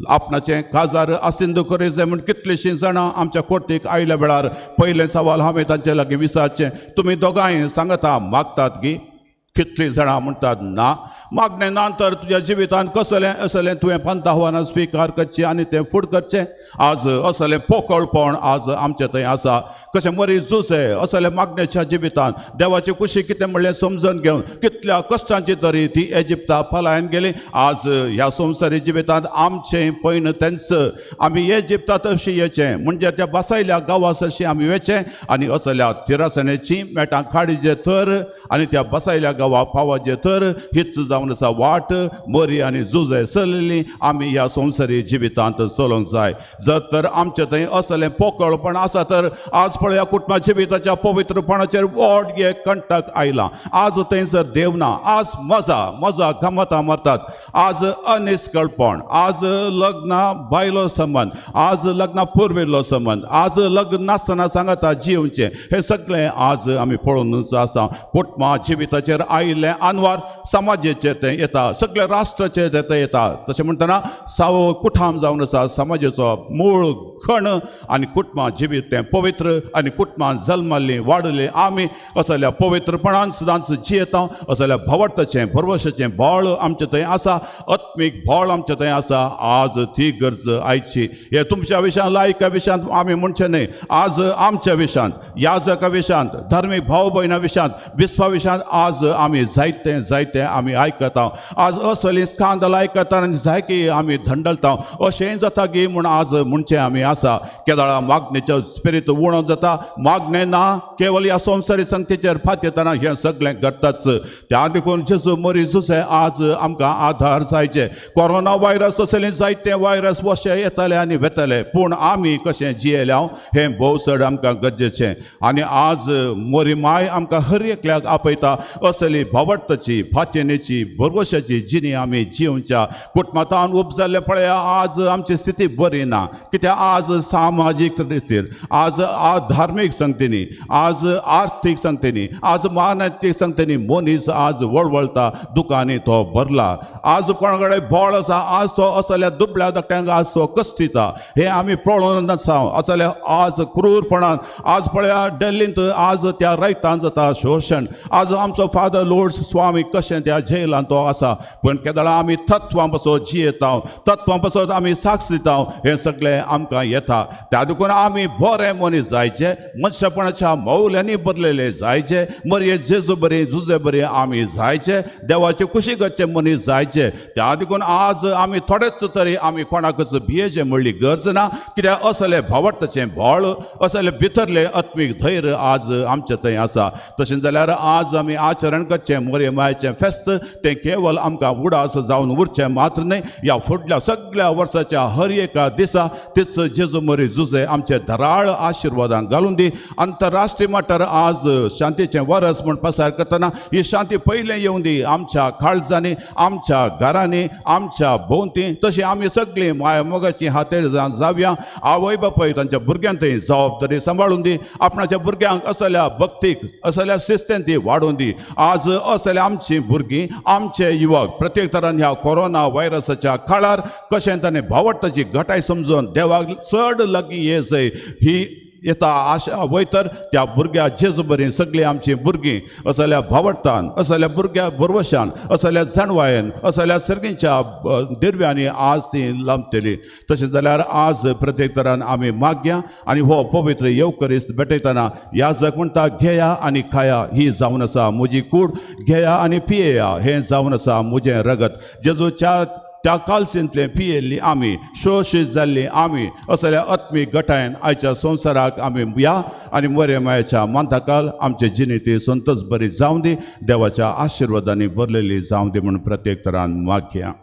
[SPEAKER 4] आपणाचें काजार आसिंदू करी जाय म्हूण कितलींशीं जाणां आमच्या कोर्टीक आयल्या वेळार पयलें सवाल हांवें तांचे लागीं विचारचें, तुमी दोगांय सांगता मागतात की? कितलीं जाणां म्हणटात ना. मागणें ना तर तुज्या जिवितांत कसलें असलें तुवें पंतावानां स्विकार करचें आनी तें फूड करचें. आज असलें पोकळपण आज आमचें थंय आसा. कशें मरी जुसे असलें मागण्याच्या जिवितांत देवाची कुशी कितें म्हणलें समजून घेवन कितल्या कश्टांची तरी ती एजिप्ता पलायन गेली. आज ह्या संवसारी जिवितांत आमचें पयन तेंच आमी एजिप्ता तशी येचें म्हणजे त्या बसायल्या गांवा आमी वेचें आनी असल्या तिरासण्याची मेटां काडीचे तर आनी त्या बसायल्या गांवा पावाचे तर हीच जावन आसा वाट मरी आनी जुजे चलली आमी ह्या संवसारी जिवितांत चलोवंक जाय. जर तर आमचें थंय असलें पोकळपण आसा तर आज पळया कुटुंबा जिविताच्या पवित्रपणाचेर व्हड एक कंटक आयलां. आज थंयसर देव ना, आज मजा मजा गमतां मारतात, आज अनिस्कळपण, आज लग्ना बायलो संबंद, आज लग्ना पुर्विल्लो संबंद, आज लग्न नासतना सांगता जिवचें, हें सगळें आज आमी पळोवनूच आसा. कुटुंबा जिविताचेर आयिल्लें आनवार समाजाचेर तें येता, सगळ्या राष्ट्राचेर तें येता. तशें म्हणटना साव कुठाम जावन आसा समाजाचो मूळ खण आनी कुटुंबा जिवीत तें पवित्र आनी कुटुंबान जल्मल्लीं वाडलें आमी असल्या पवित्रपणान सदांच जियेता. असल्या भावार्थाचें भरवशाचें बळ आमचें थंय आसा, आत्मीक बळ आमचें थंय आसा. आज ती गरज आयची. हे तुमच्या विशयांत लायका विशयांत आमी म्हणचें न्हय, आज आमच्या विशयांत, याजका विशयांत, धार्मीक भाव भयणा विशयांत, बिस्पा विशयांत आज आमी जायते जायते आमी आयकता. आज असली स्कांदल आयकता आनी जायकी आमी धंडलता. अशें जाता की म्हूण आज म्हणचें आमी आसा. केदळा मागणेचो स्पिरीत उणो जाता, मागणें ना, केवल ह्या संवसारी संगतीचेर फात येतना हें सगळें घडटाच. त्या देखून जेजू मरी जुसे आज आमकां आधार जायचे. कोरोना व्हायरस असले जायते व्हायरस वशे येताले आनी वेताले, पूण आमी कशें जियेल्या हें भोव चड आमकां गरजेचें. आनी आज मोरी माय आमकां हर एकल्याक आपयता असली भावडताची, फातयेची, भरवशाची जिणी आमी जिवच्या. कुटुंबांत उपजाल्लें पळया आज आमची स्थिती बरी ना, कित्याक आज सामाजीक रितीर, आज धार्मीक संगतींनी, आज आर्थीक संगतींनी, आज मानसीक संगतींनी मनीस आज वळवळता, दुकांनी तो भरला. आज कोणा कडेन बळ आसा आज तो असल्या दुबळ्या धाकट्यांक आज तो कश्टिता. हें आमी पळोवन आसा. असल्या आज क्रूरपणान आज पळया दिल्लींत आज त्या रयतान जाता शोशण. आज आमचो फादर लोर्ड्स स्वामी कशें त्या जेलान तो आसा. पूण केदळा आमी तत्वां पासत जियेता, तत्वां पासत आमी साक्ष दिता, हें सगळें आमकां येता. त्या देखून आमी बरे मनीस जायचे, मनशापणाच्या मौल्यांनी बदलेले जायचे, मरये जेजू बरे जुजे बरे आमी जायचे, देवाचे खुशी करचे मनीस जायचे. त्या देखून आज आमी थोडेच तरी आमी कोणाकच भियेचें म्हणली गरज ना. कित्याक असले भावार्थाचें बळ, असले भितरले आत्मीक धैर्य आज आमचे थंय आसा. तशें जाल्यार आज आमी आचरण करचें मोरये मायेचें फेस्त तें केवल आमकां उडास जावन उरचें मात्र न्हय, ह्या फुडल्या सगळ्या वर्साच्या हर एका दिसा तीच जेजू मोरी जुजे आमचे धराळ आशिर्वादां घालून दी. आंतरराष्ट्रीय मट्टार आज शांतीचें वरस म्हूण पसार करतना ही शांती पयलें येवन दी आमच्या काळजांनी, आमच्या घरांनी, आमच्या भोंवती. तशी आमी सगळीं माया मोगाची हातेर जावया. आवय बापूय तांच्या भुरग्यांक थंय जबाबदारी सांबाळून दी, आपणाच्या भुरग्यांक असल्या भक्तीक असल्या शिस्तेन ती वाडोवन दी. आज असल्या आमची भुरगीं, आमचे युवक प्रत्येक तरान ह्या कोरोना व्हायरसाच्या काळार कशें ताणें भावार्थाची घटाय समजून देवाक चड लागीं ये जय ही येता आशा वयतर त्या भुरग्या जेजू बरी सगळीं आमचीं भुरगीं असल्या भावार्थान, असल्या भुरग्या भरवशान, असल्या जाणवायेन, असल्या सर्गींच्या दिर्व्यांनी आज ती लांबतली. तशें जाल्यार आज प्रत्येक तरान आमी मागया आनी हो पवित्र येवकरिस्त भेटयतना याजक म्हणटा घेया आनी खाया ही जावन आसा म्हजी कूड, घेया आनी पियेया हें जावन आसा म्हजें रगत. जेजूच्या त्या कालसींतलें पियेल्ली आमी, शोशीत जाल्ली आमी असल्या आत्मीक गटायन आयच्या संवसाराक आमी या आनी बरे मायेच्या मांताकाल आमचे जिणेती संतोष बरी जावं दी, देवाच्या आशिर्वादांनी भरलेली जावं दी म्हूण प्रत्येक तरान मागया.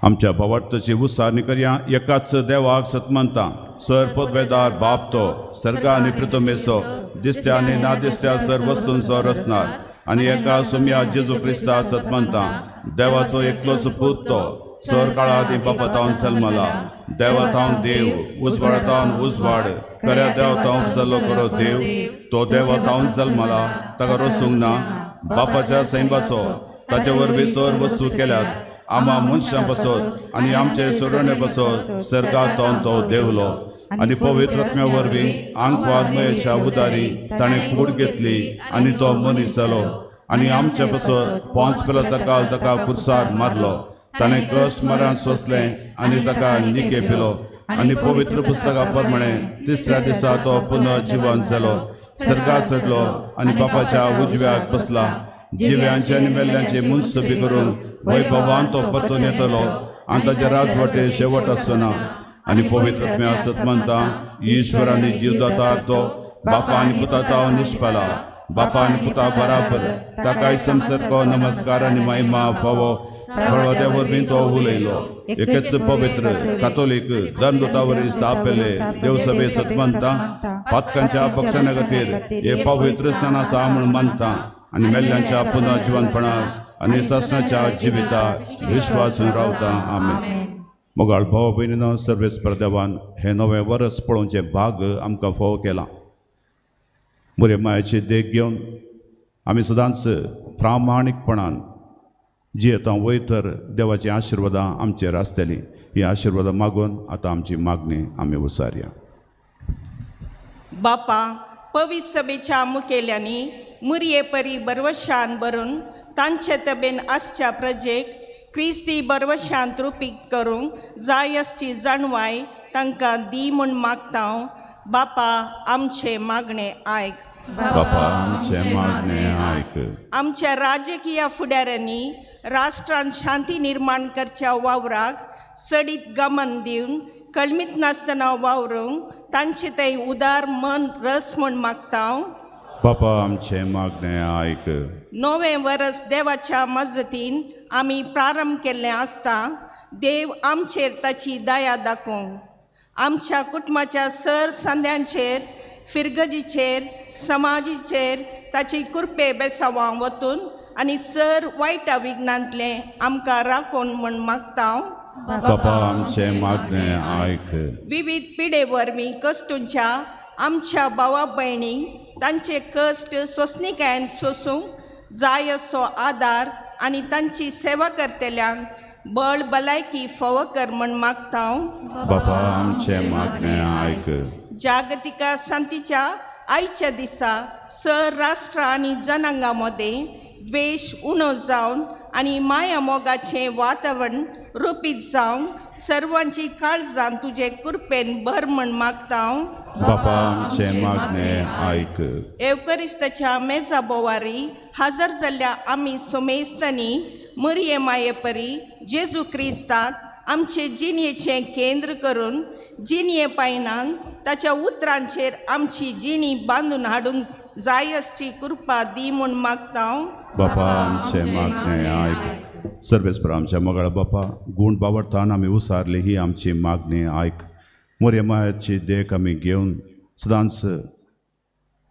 [SPEAKER 4] आमच्या भावार्थाची उसारणी करया. एकाच देवाक सतमानता, सर पदवेदार बाप तो सर्गा आनी पृथ्वीचो दिसत्या आनी ना दिसत्या सर वस्तूंचो रचणार, आनी एका सुम्या जेजू क्रिस्ता सतमानता, देवाचो एकलोच पूत तो सर काळा आदी बापा तावन जल्मला, देवा तावन देव, उजवाडा तावन उजवाड, खऱ्या देव तावन जाल्लो खरो देव, तो देवा तावन जल्मला, ताका रसूंक ना, बापाच्या सैंबाचो ताचे वरवीं सर वस्तू केल्यात, आमा मनशां पासत आनी आमचे सोडवणे पासत सर्गांत तो देवलो, आनी पवित्र आत्म्या वरवीं आंकवार उदारी ताणें कूड घेतली आनी तो मनीस जालो, आनी आमचे पासत 5 पिलाताकाल ताका कुर्सार मारलो, ताणें कश्ट मरण सोंसलें आनी ताका निके पिलो, आनी पवित्र पुस्तका प्रमाणे तिसऱ्या दिसा तो पुनर्जिवन जालो, सर्गार चडलो आनी बापाच्या उजव्याक बसला, जिव्यांचे आनी मेल्ल्यांचे मुनसबी करून वैभवान तो परतून येतलो आनी ताच्या राजवटे शेवट आसना. आनी पवित्र आत्म्या सतमानता ईश्वरानी जीवदाता तो बापा आनी पुता ताव निष्पाला, बापा आनी पुता बराबर ताकाय संसर्ग नमस्कार आनी महिमा फावो. बळवत्या वरवीं तो उलयलो. एकच पवित्र कातोलीक धर्मदूता वरवीं स्थापिल्ले देवसभे सतमानता पातकांच्या पक्षां खातीर हे पवित्र स्नान आसा म्हूण मानता आनी मेल्ल्यांच्या पुनर्जिवनपणाक आनी सासणाच्या जिविता विश्वासून रावता. आमेन. मोगाळ भाव भयणीनो, सर्वेस्पर देवान हें नवें वरस पळोवचें भाग आमकां फावो केलां. बरे मायेची देख घेवन आमी सदांच प्रामाणीकपणान जियेता वय तर देवाचीं आशिर्वादां आमचेर आसतलीं. हीं आशिर्वादां मागून आतां आमची मागणी आमी उसारया.
[SPEAKER 8] बापा, पवित्र सभेच्या मुखेल्यांनी मुरये परी बरवशान भरून तांचे तबेन आसच्या प्रजेक क्रिस्ती बरवशान रुपीत करूंक जाय आसची जाणवाय तांकां दी म्हूण मागता. बापा, आमचें मागणें आयक.
[SPEAKER 4] बापा, आमचें मागणें आयक.
[SPEAKER 8] आमच्या राजकीय फुडाऱ्यांनी राष्ट्रान शांती निर्माण करच्या वावराक चडीत गमन दिवन कळमीत नासतना वावरूंक तांचे थंय उदार मन रस म्हूण मागता.
[SPEAKER 4] बापा, आमचें मागणें आयक.
[SPEAKER 8] नवें वरस देवाच्या मजतीन आमी प्रारंभ केल्लें आसता. देव आमचेर ताची दया दाखोवंक आमच्या कुटुंबाच्या सर संद्यांचेर, फिरगजीचेर, समाजीचेर ताची कृपे बेसावां वतून आनी सर वायटा विघ्नांतलें आमकां राखून म्हूण मागता.
[SPEAKER 4] बापा आमचें मागणें आयक.
[SPEAKER 8] विविध पिडे वरवीं कश्टूंच्या आमच्या भावा भयणींक तांचे कश्ट सोंसणिकायेन सोसूंक जाय असो आदार आनी तांची सेवा करतल्यांक बळ भलायकी फावो कर म्हूण मागता.
[SPEAKER 4] बापा आमचें मागणें आयक.
[SPEAKER 8] जागतिका शांतीच्या आयच्या दिसा सर राष्ट्र आनी जनांगा मदें द्वेश उणो जावन आनी माया मोगाचें वातावरण रुपीत जावन सर्वांची काळजान तुजे कृपेन भर म्हूण मागता.
[SPEAKER 4] बापा आमचें मागणें आयक.
[SPEAKER 8] एवकरिस्ताच्या मेजा बोवारी हजर जाल्ल्या आमी सोमेस्तांनी मुरये माये परी जेजू क्रिस्ताक आमचे जिणेचें केंद्र करून जिणये पायनान ताच्या उतरांचेर आमची जिणी बांदून हाडूंक जाय असची कृपा दी म्हूण मागता.
[SPEAKER 4] बापा आमचें मागणें आयक. सर्वेस्पर आमच्या मोगाळ बापा, गूण बावडतान आमी उसारली ही आमची मागणी आयक. मोरये मायाची देख आमी घेवन सदांच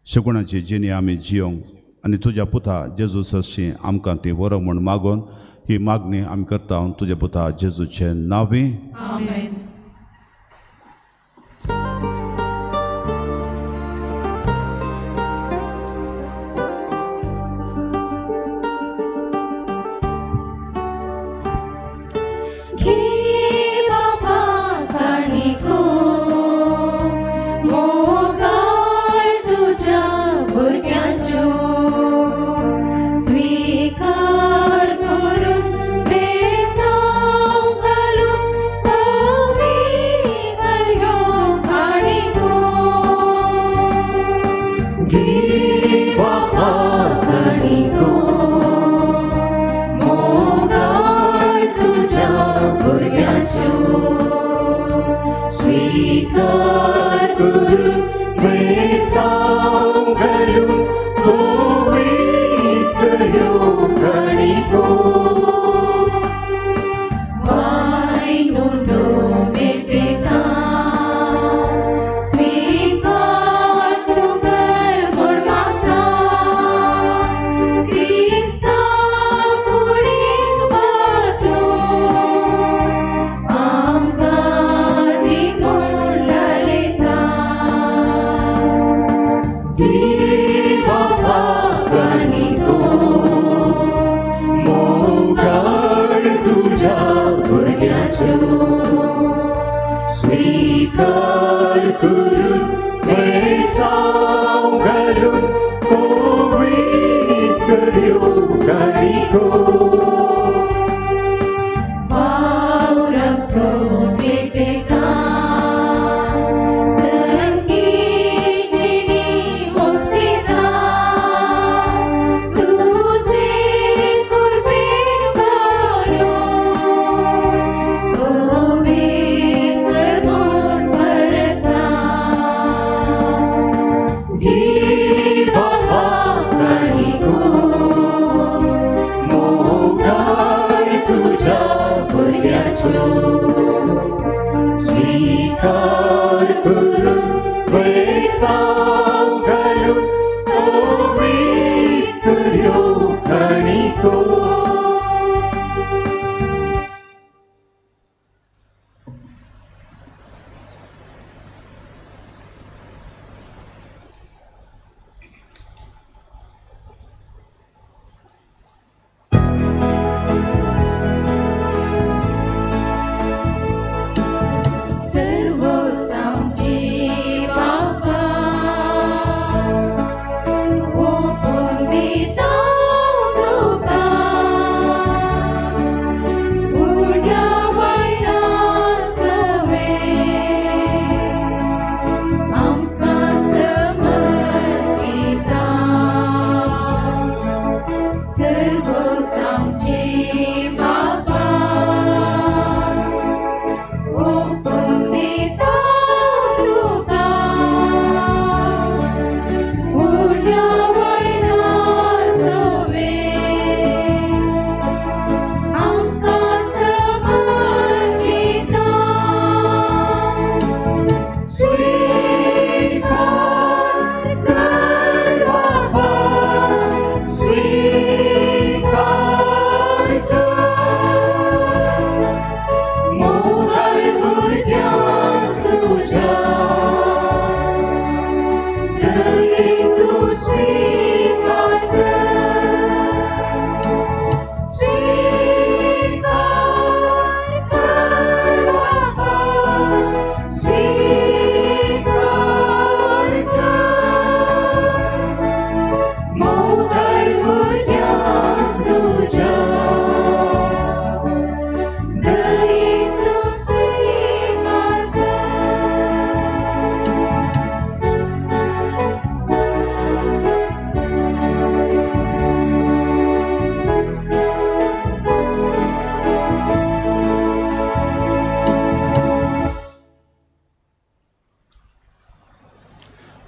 [SPEAKER 4] शकुणाची जिणी आमी जियोंक आनी तुज्या पुता जेजू सरशी आमकां ती बरो म्हूण मागून ही मागणी आमी करता तुज्या पुता जेजूचे नांवी.
[SPEAKER 1] आमेन.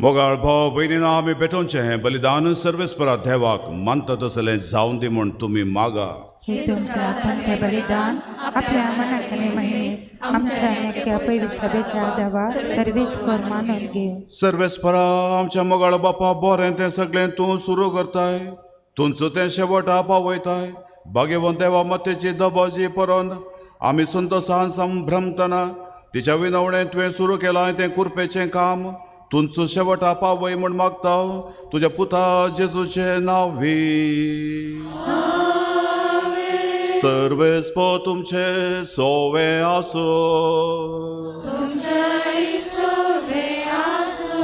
[SPEAKER 4] मोगाळ भाव भयणीनो, आमी भेटोवचें हें बलिदान सर्वेस्परा देवाक मानता तसलें जावन दी म्हूण तुमी मागा।
[SPEAKER 6] हे तुमच्या हातांतलें बलिदान आपल्या मनाक आनी महिमेक आमच्या आनी पयली सभेच्या देवा सर्वेस्पर मानून घेवं।
[SPEAKER 4] सर्वेस्परा आमच्या मोगाळ बापा, बरें तें सगळें तूं सुरू करताय, तुमचो तें शेवटा पावयताय। भाग्यवंत देवा मातेची दबाजी परोन आमी संतोसान संभ्रमतना तिच्या विनवणें तुवें सुरू केलां तें कुरपेचें काम तुमचो शेवटा पावय म्हूण मागता तुज्या पुता जेजूचें नांवी। सर्वेस्पर तुमचे सोवे आसो,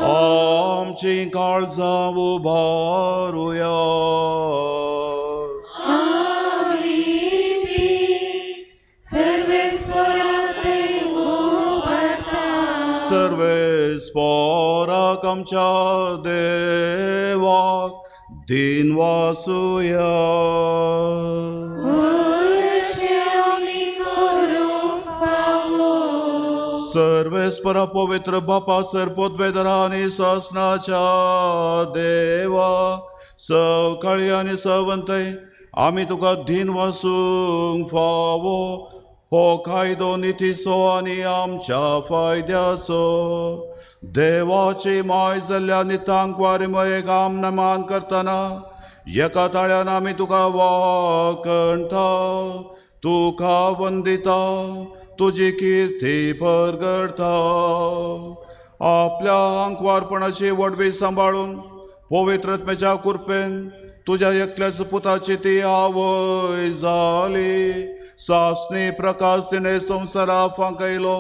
[SPEAKER 4] आमची काळजां उबारुया। सर्वेस्पराक आमच्या देवाक दिन वासुया। सर्वेस्परा पवित्र बापा सर पदवेदरा आनी सासनाच्या देवा सकाळी आनी सवंतय आमी तुका दिन वासूंक फावो हो कायदो नितीचो आनी आमच्या फायद्याचो। देवाची माय जाल्ल्या नितांक वारीमय आम नमान करतना एका ताळ्यान आमी तुका वाकणटा, तुका वंदिता, तुजी किर्ती परगडटा। आपल्या आंकवारपणाची वडवी सांबाळून पवित्रत्मेच्या कृपेन तुज्या एकल्याच पुताची ती आवय जाली। सासणी प्रकाश तिणें संवसारा फांकयलो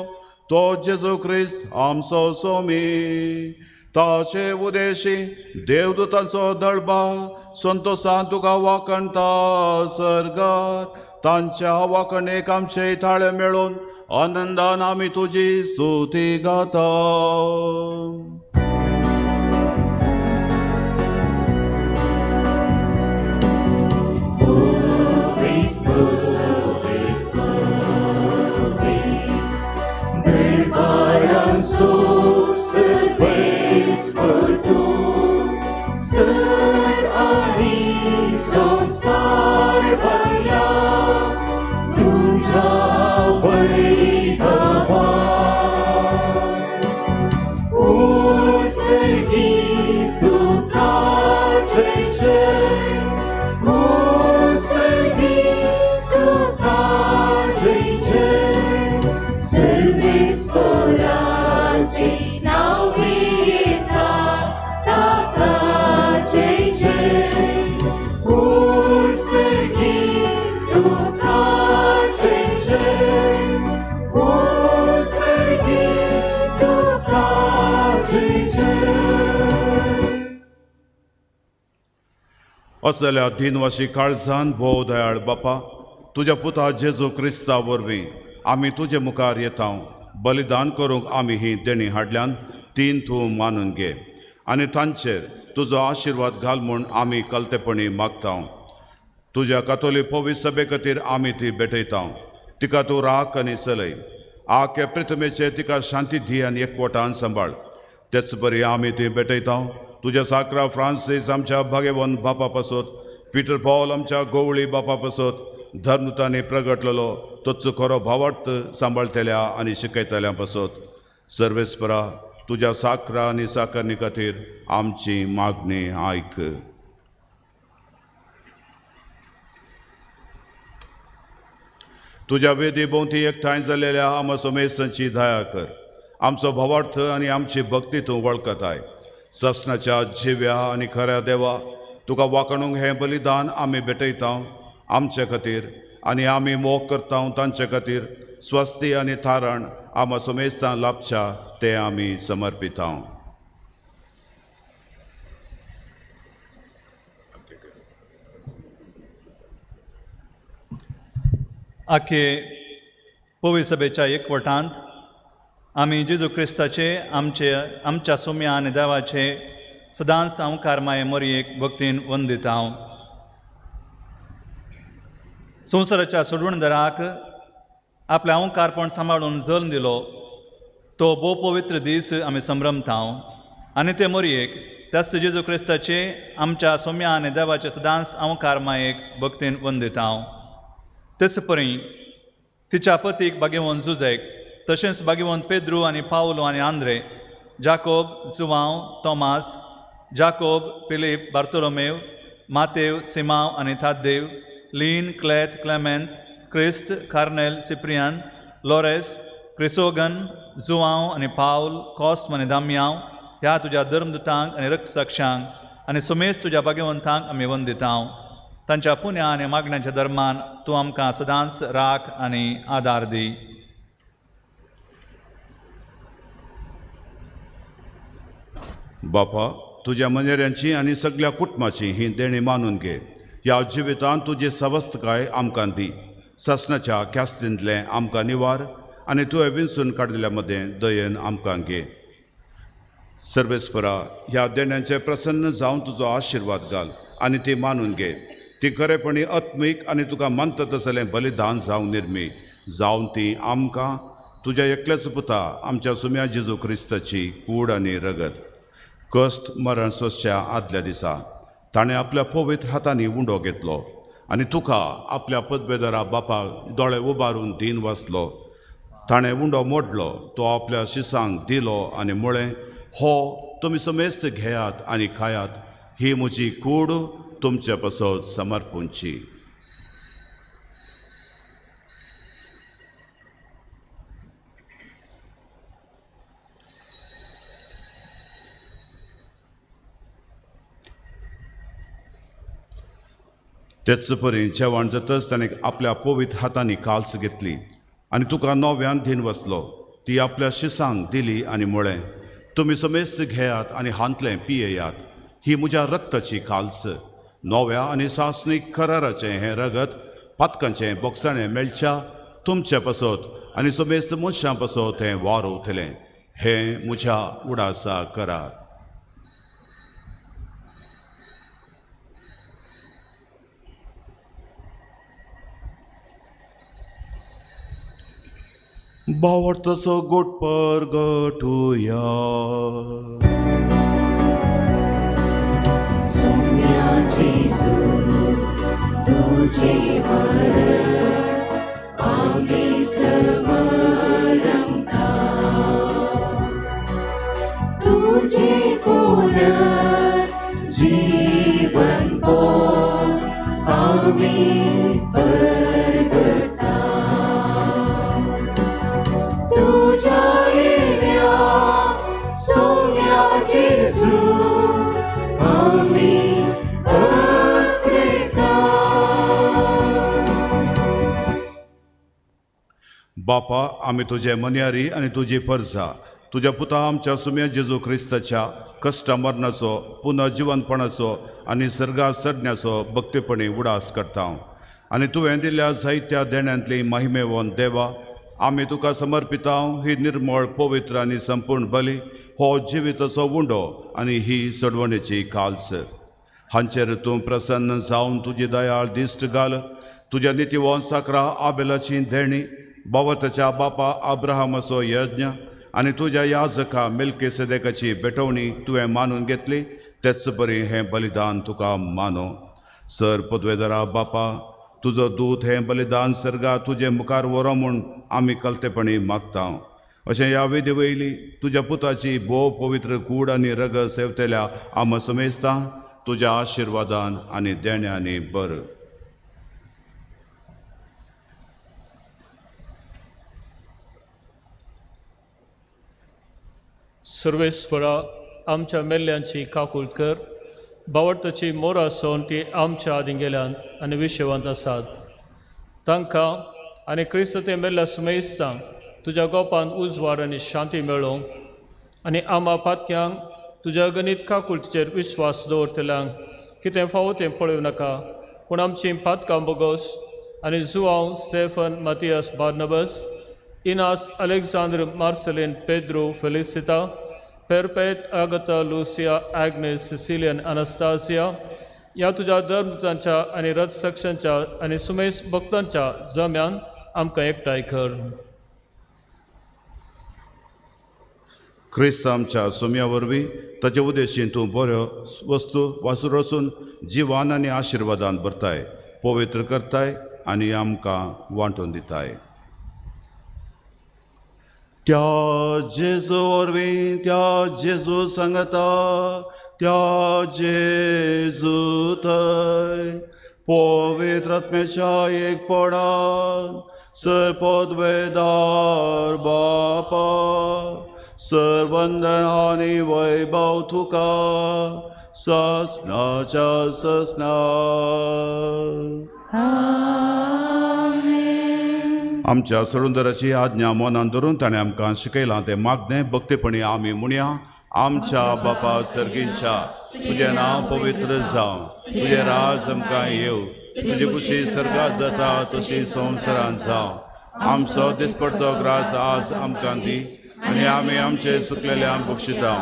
[SPEAKER 4] तो जेजू क्रिस्त आमचो सोमी। ताचे उदेशी देवदूतांचो दळबा संतोसान तुका वाकणटा सर्गार, तांच्या वाकणेक आमचे थाळे मेळून आनंदान आमी तुजी स्तुती गाता। असल्या दिनवाशी काळजान भोव दयाळ बापा, तुज्या पुता जेजू क्रिस्ता वरवीं आमी तुजे मुखार येता। बलिदान करूंक आमी ही देणी हाडल्यान तीन तूं मानून घे आनी तांचेर तुजो आशिर्वाद घाल म्हूण आमी कलतेपणी मागता। तुज्या कातोलीक पवित्र सभे खातीर आमी ती भेटयता, तिका तूं राख आनी चलय। आख्या प्रिथमेचेर तिका शांती दी आनी एकवटान सांबाळ। तेच बरी आमी ती भेटयता तुज्या साकरा फ्रांसीस आमच्या भाग्यवंत बापा पासत, पीटर पॉल आमच्या गोवळी बापा पासत, धर्मतांनी प्रगटलेलो तोच खरो भावार्थ सांबाळटल्या आनी शिकयतल्या पासत। सर्वेस्परा तुज्या साकरा आनी साकरणी खातीर आमची मागणी आयक। तुज्या वेदी भोंवती एकठांय जाल्लेल्या आमा सोमेसांची दया कर। आमचो भावार्थ आनी आमची भक्ती तूं वळखताय। ससनाच्या जिव्या आनी खऱ्या देवा, तुका वाकणूंक हें बलिदान आमी भेटयता आमचे खातीर आनी आमी मोग करता तांचे खातीर स्वस्ती आनी थारण आमा सोमेस्तां लाभच्या ते आमी समर्पिता।
[SPEAKER 9] आखे पवी सभेच्या एकवटांत आमी जेजू क्रिस्ताचे आमचे आमच्या सोम्या आनी देवाचे सदांच सामकार माये मोरयेक भक्तीन वंदिता। संवसाराच्या सोडवणदाराक आपलें अंकारपण सांबाळून जल्म दिलो तो भोव पवित्र दीस आमी संभ्रमता। आनी ते मोरयेक त्याच जेजू क्रिस्ताचे आमच्या सोम्या आनी देवाचे सदांच अंवकार मायेक भक्तीन वंदिता हांव. तेच परी तिच्या पतीक बागेवन जुजेक तशेंच बागेवन पेद्रू आनी पावलो आनी आंद्रे, जाकोब, जुवांव, तोमास, जाकोब, फिलीप, बार्तोलोमेव, मातेव, सिमांव आनी थाद्देव, लीन, क्लेत, क्लेमेंत, क्रिस्त, कार्नेल, सिप्रियान, लोरेस, क्रिसोगन, जुवांव आनी पावल, कॉस्म आनी दामयांव ह्या तुज्या धर्मदुतांक आनी रक्षसाक्षांक आनी सुमेस तुज्या भाग्यवंतांक आमी वंदिता. तांच्या पुण्या आनी मागण्यांच्या धर्मान तूं आमकां सदांच राख आनी आदार दी.
[SPEAKER 4] बापा, तुज्या मनेऱ्यांची आनी सगल्या कुटुंबाची ही देणी मानून घे. ह्या जिवितांत तुजी सवस्तकाय आमकां दी. सासणाच्या ख्यास्तींतलें आमकां निवार आनी तुवें विंचून काडिल्ल्या मदें दयेन आमकां घे. सर्वेस्परा, ह्या देण्यांचें प्रसन्न जावन तुजो आशिर्वाद घाल आनी ती मानून घे. ती खरेपणी आत्मीक आनी तुका मानता तसलें बलिदान जावंक निर्मी जावन ती आमकां तुज्या एकल्याच पुता आमच्या सुम्या जेजू क्रिस्ताची कूड आनी रगत कश्ट मरण सोंसच्या आदल्या दिसा ताणें आपल्या पवित्र हातांनी उंडो घेतलो आनी तुका आपल्या पदवेदारा बापाक दोळे उबारून दीन वाचलो. ताणें उंडो मोडलो, तो आपल्या शिसांक दिलो आनी म्हळें, हो तुमी समेस्त घेयात आनी खायात, ही म्हजी कूड तुमचे पासत समर्पूंची. तेच परी जेवण जातच ताणें आपल्या पवित्र हातांनी काल्स घेतली आनी तुका नव्यान दीन वसलो. ती आपल्या शिसांक दिली आनी म्हळें, तुमी समेस्त घेयात आनी हांतलें पियेयात, ही म्हज्या रक्ताची काल्स. नव्या आनी सासणीक कराराचें हें रगत पातकांचें बोगसाणें मेळच्या तुमचे पासत आनी समेस्त मनशां पासत हें वारवतलें. हें म्हज्या उडासा करात. बावडतसो गोट परगटुया.
[SPEAKER 1] सोम्या जेजू तुजे मरण आमी समरंता, तुजे पुनर जीवन पोन आमी परगटा. तुज्या येण्या सोम्या जेजू आमी पत्रिका.
[SPEAKER 4] बापा, आमी तुजे मन्यारी आनी तुजी परजा तुज्या पुता आमच्या सुम्या जेजू क्रिस्ताच्या कश्टा मरणाचो पुनर्जिवनपणाचो आनी सर्गा चडण्याचो भक्तीपणी उडास करता आनी तुवें दिल्ल्या जायत्या देण्यांतली महिमेवन देवा आमी तुका समर्पिता ही निर्मळ पवित्र आनी संपूर्ण बली, हो जिविताचो उंडो आनी ही सोडवणेची काल्स. हांचेर तूं प्रसन्न जावन तुजी दयाळ दिश्ट घाल. तुज्या नितीवन साकरा आबेलाची देणी, बावताच्या बापा अब्राहमाचो यज्ञ आनी तुज्या याजका मिल्कीसेदेकाची भेटवणी तुवें मानून घेतली, तेच बरी हें बलिदान तुका मानो. सर पदवेदारा बापा, तुजो दूत हें बलिदान सर्गा तुजे मुखार व्हरो म्हूण आमी कलतेपणी मागता. अशें ह्या विधी वयली तुज्या पुताची भोव पवित्र कूड आनी रगत सेवतल्या आमा समेस्ता तुज्या आशिर्वादान आनी देण्यांनी बर.
[SPEAKER 10] सर्वेस्परा, आमच्या मेल्ल्यांची काकूळ कर. बावडताची मोर आसून ती आमच्या आदीं गेल्यान आनी विशेवांत आसात. तांकां आनी क्रिस्त ते मेल्ल्या सुमेस्तांक तुज्या गोपान उजवाड आनी शांती मेळोवंक आनी आमा पातक्यांक तुज्या गणीत काकुळटीचेर विश्वास दवरतल्यांक कितें फावो तें पळोवं नाका, पूण आमची पातकां बोगोस आनी Joao, Stephen, Mathias, Barnabas, Inas, Alexandre, Marcelin, Pedro, Felicita, Perpet, Agatha, Lucia, Agnes, Sicilian, Anastasia ह्या तुज्या धर्मदूतांच्या आनी रथसक्षांच्या आनी सुमेस भक्तांच्या जम्यान आमकां एकठांय कर.
[SPEAKER 4] क्रिस्त आमच्या सोम्या वरवीं ताचे उद्देशीन तूं बऱ्यो वस्तू वासूर वसून जिवान आनी आशिर्वादान भरताय, पवित्र करताय आनी आमकां वांटून दिताय. त्या जेजू वरवीं, त्या जेजू सांगता, त्या जेजू थंय पवित्र आत्म्याच्या एकपणान सर्वपदवेदार बापा सर्वंदन आनी वैभव तुका ससनाच्या ससना. आमच्या सरुंदराची आज्ञा मनान धरून ताणें आमकां शिकयलां तें मागणें भक्तीपणी आमी म्हणया. आमच्या बापा सर्गींच्या, तुजें नांव पवित्र जावं, तुजें राज आमकां येवं, तुजी खुशी सर्गात जाता तशी संवसारांत जावं. आमचो दिसपडतो ग्रास आज आमकां दी आनी आमी आमचे सुकलेल्यांक बक्षिता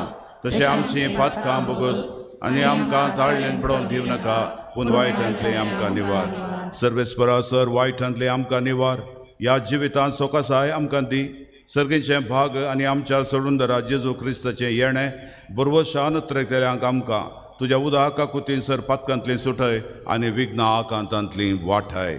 [SPEAKER 4] तशें आमची पातकां बगस आनी आमकां ताळ्ळेन पडोवन दिवं नाका, पूण वायटांतलें आमकां निवार. सर्वेस्परा सर वायटांतलें आमकां निवार. ह्या जिवितांत सोकासाय आमकां दी. सर्गीचें भाग आनी आमच्या सोडूनदरा जेजू क्रिस्ताचें येणें बरवशान त्रेकल्यांक आमकां तुज्या उदका कुतीन सर पातकांतलीं सुटय आनी विघ्नां आकांतांतलीं वाठाय.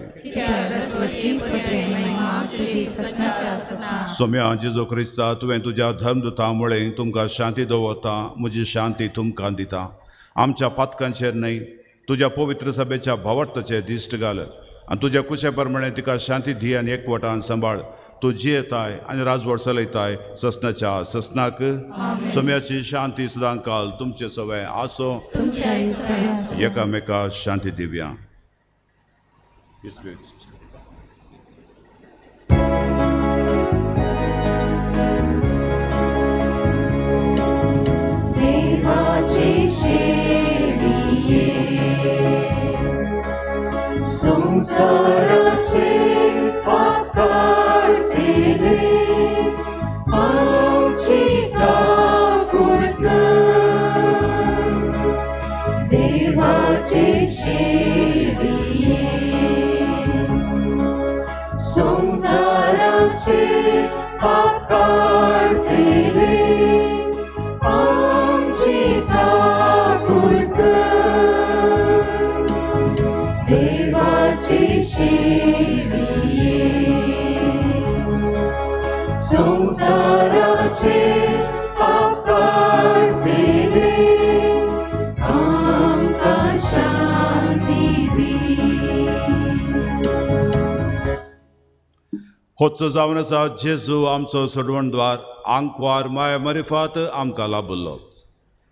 [SPEAKER 4] सोम्या जेजू क्रिस्ता, तुवें तुज्या धर्मदुता मुळे तुमकां शांती दवरता, म्हजी शांती तुमकां दिता. आमच्या पातकांचेर न्हय, तुज्या पवित्र सभेच्या भावार्थाचेर दिश्ट घाल आनी तुज्या कुशे प्रमाणे तिका शांती दी आनी एकवटान सांबाळ. तूं जियेताय आनी राजवट चलयताय ससनाच्या ससनाक. सोम्याची शांती सदां काल तुमचे सगळे आसो. एकामेका शांती दिवया.
[SPEAKER 1] संसाराचे पाप काडटले आमची काकूट कर, देवाचे शेळये संसाराचे पाप काडटले आमची काकूट कर, देवाचे शेळये संसाराचे पाप काडटले आमकां शांती दी.
[SPEAKER 4] होच जावन आसा जेजू आमचो सोडवणद्वार आंकवार माया मरिफात आमकां लाभलो.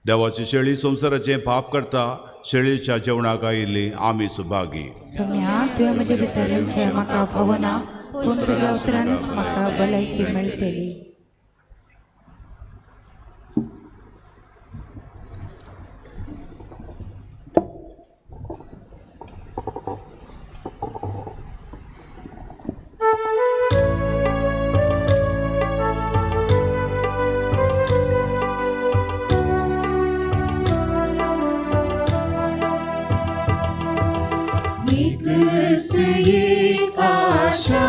[SPEAKER 4] देवाची शेळी संवसाराचें पाप करता, शेळीच्या जेवणाक आयिल्ली आमी सुभागी.
[SPEAKER 6] सोम्या, तुवें म्हजे भितर येवचें म्हाका फावना, पूण तुज्या उतरानच म्हाका भलायकी मेळटली.
[SPEAKER 1] एक आशा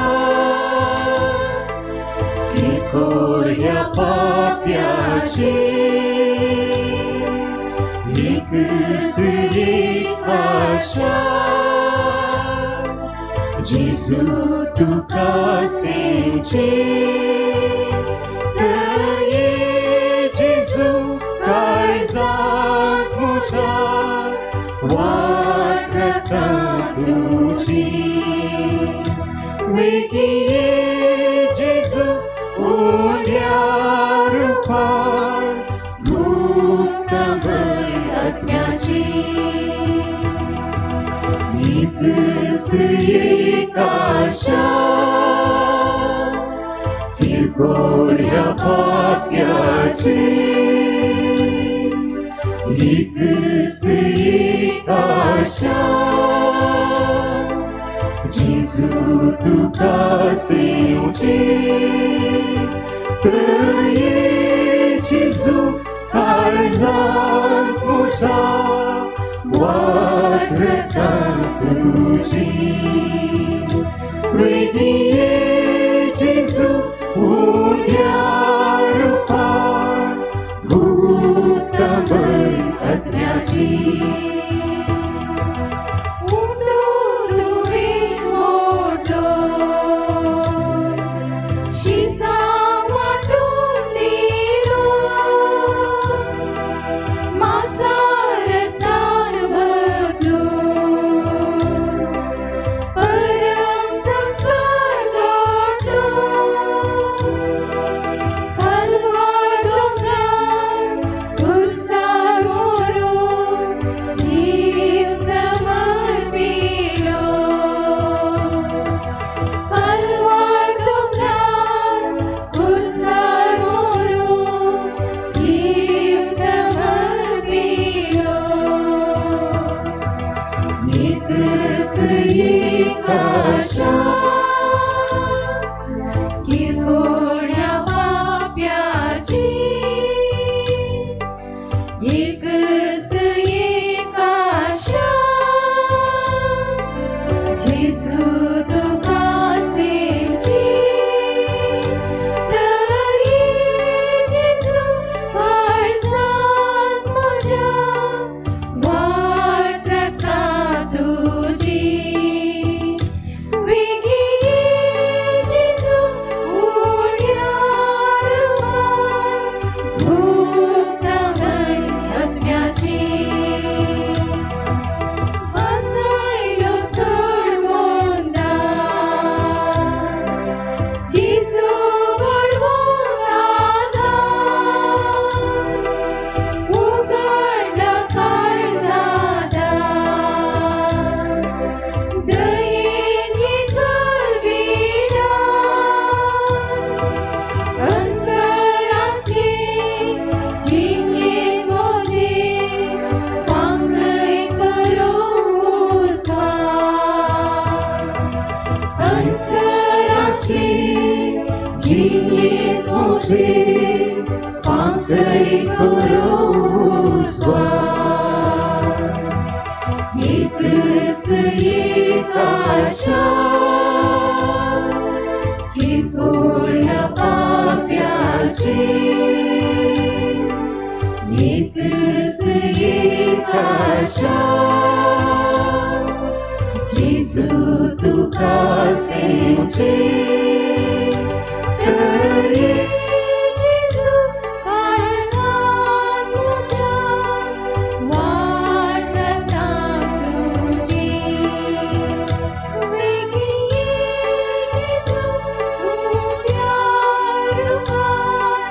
[SPEAKER 1] एकोड्या पाप्याची, एक आशा जेजू तुका सेवचे, तर ये जेजू काळजात म्हज्या वाट राखता तुजी. वेगीं ये जेजू उड्या रुपान भूक ना भंय आत्म्याची. एक आशा किरकोळ्या पाप्याची, एक आशा जेजू तुका सेवचे, तर ये जेजू काळजात म्हज्या वाट राखता तुजी. वेगीं ये जेजू उड्या रुपान आत्म्याची. उंडो तुवें मोडलो, शिसां वांटून दिलो, मासारतान बदलून परम संस्कार जोडलो. कलवार दोंगरार खुर्सार मोरून जीव समर्पिलो. कलवार दोंगरार खुर्सार मोरून जीव समर्पिलो. एकस एक आशा किरकोळ्या पाप्याची, एकस एक आशा जेजू तुका सेवची. तर ये जेजू काळजांत म्हज्या, वाट राखता तुजी. वेगीं ये जेजू उड्या रुपान, भूक थांबय आत्म्याची. वासायलो सोड मोंदा, जेजू बडवोंक आदार, उगडला काळजा दार, दयेन ये कर विडार. अंतरांतले जिणेंत म्हजे फांगय करूं उजवाड. अंतरांतले जिणेंत म्हजे फांगय करूं उजवाड. एकस एक आशा किरकोळ्या पाप्याची, एकस एक आशा जेजू तुका सेवचे. तर ये जेजू काळजांत म्हज्या, वाट राखता तुजी. वेगीं ये जेजू उड्या रुपान,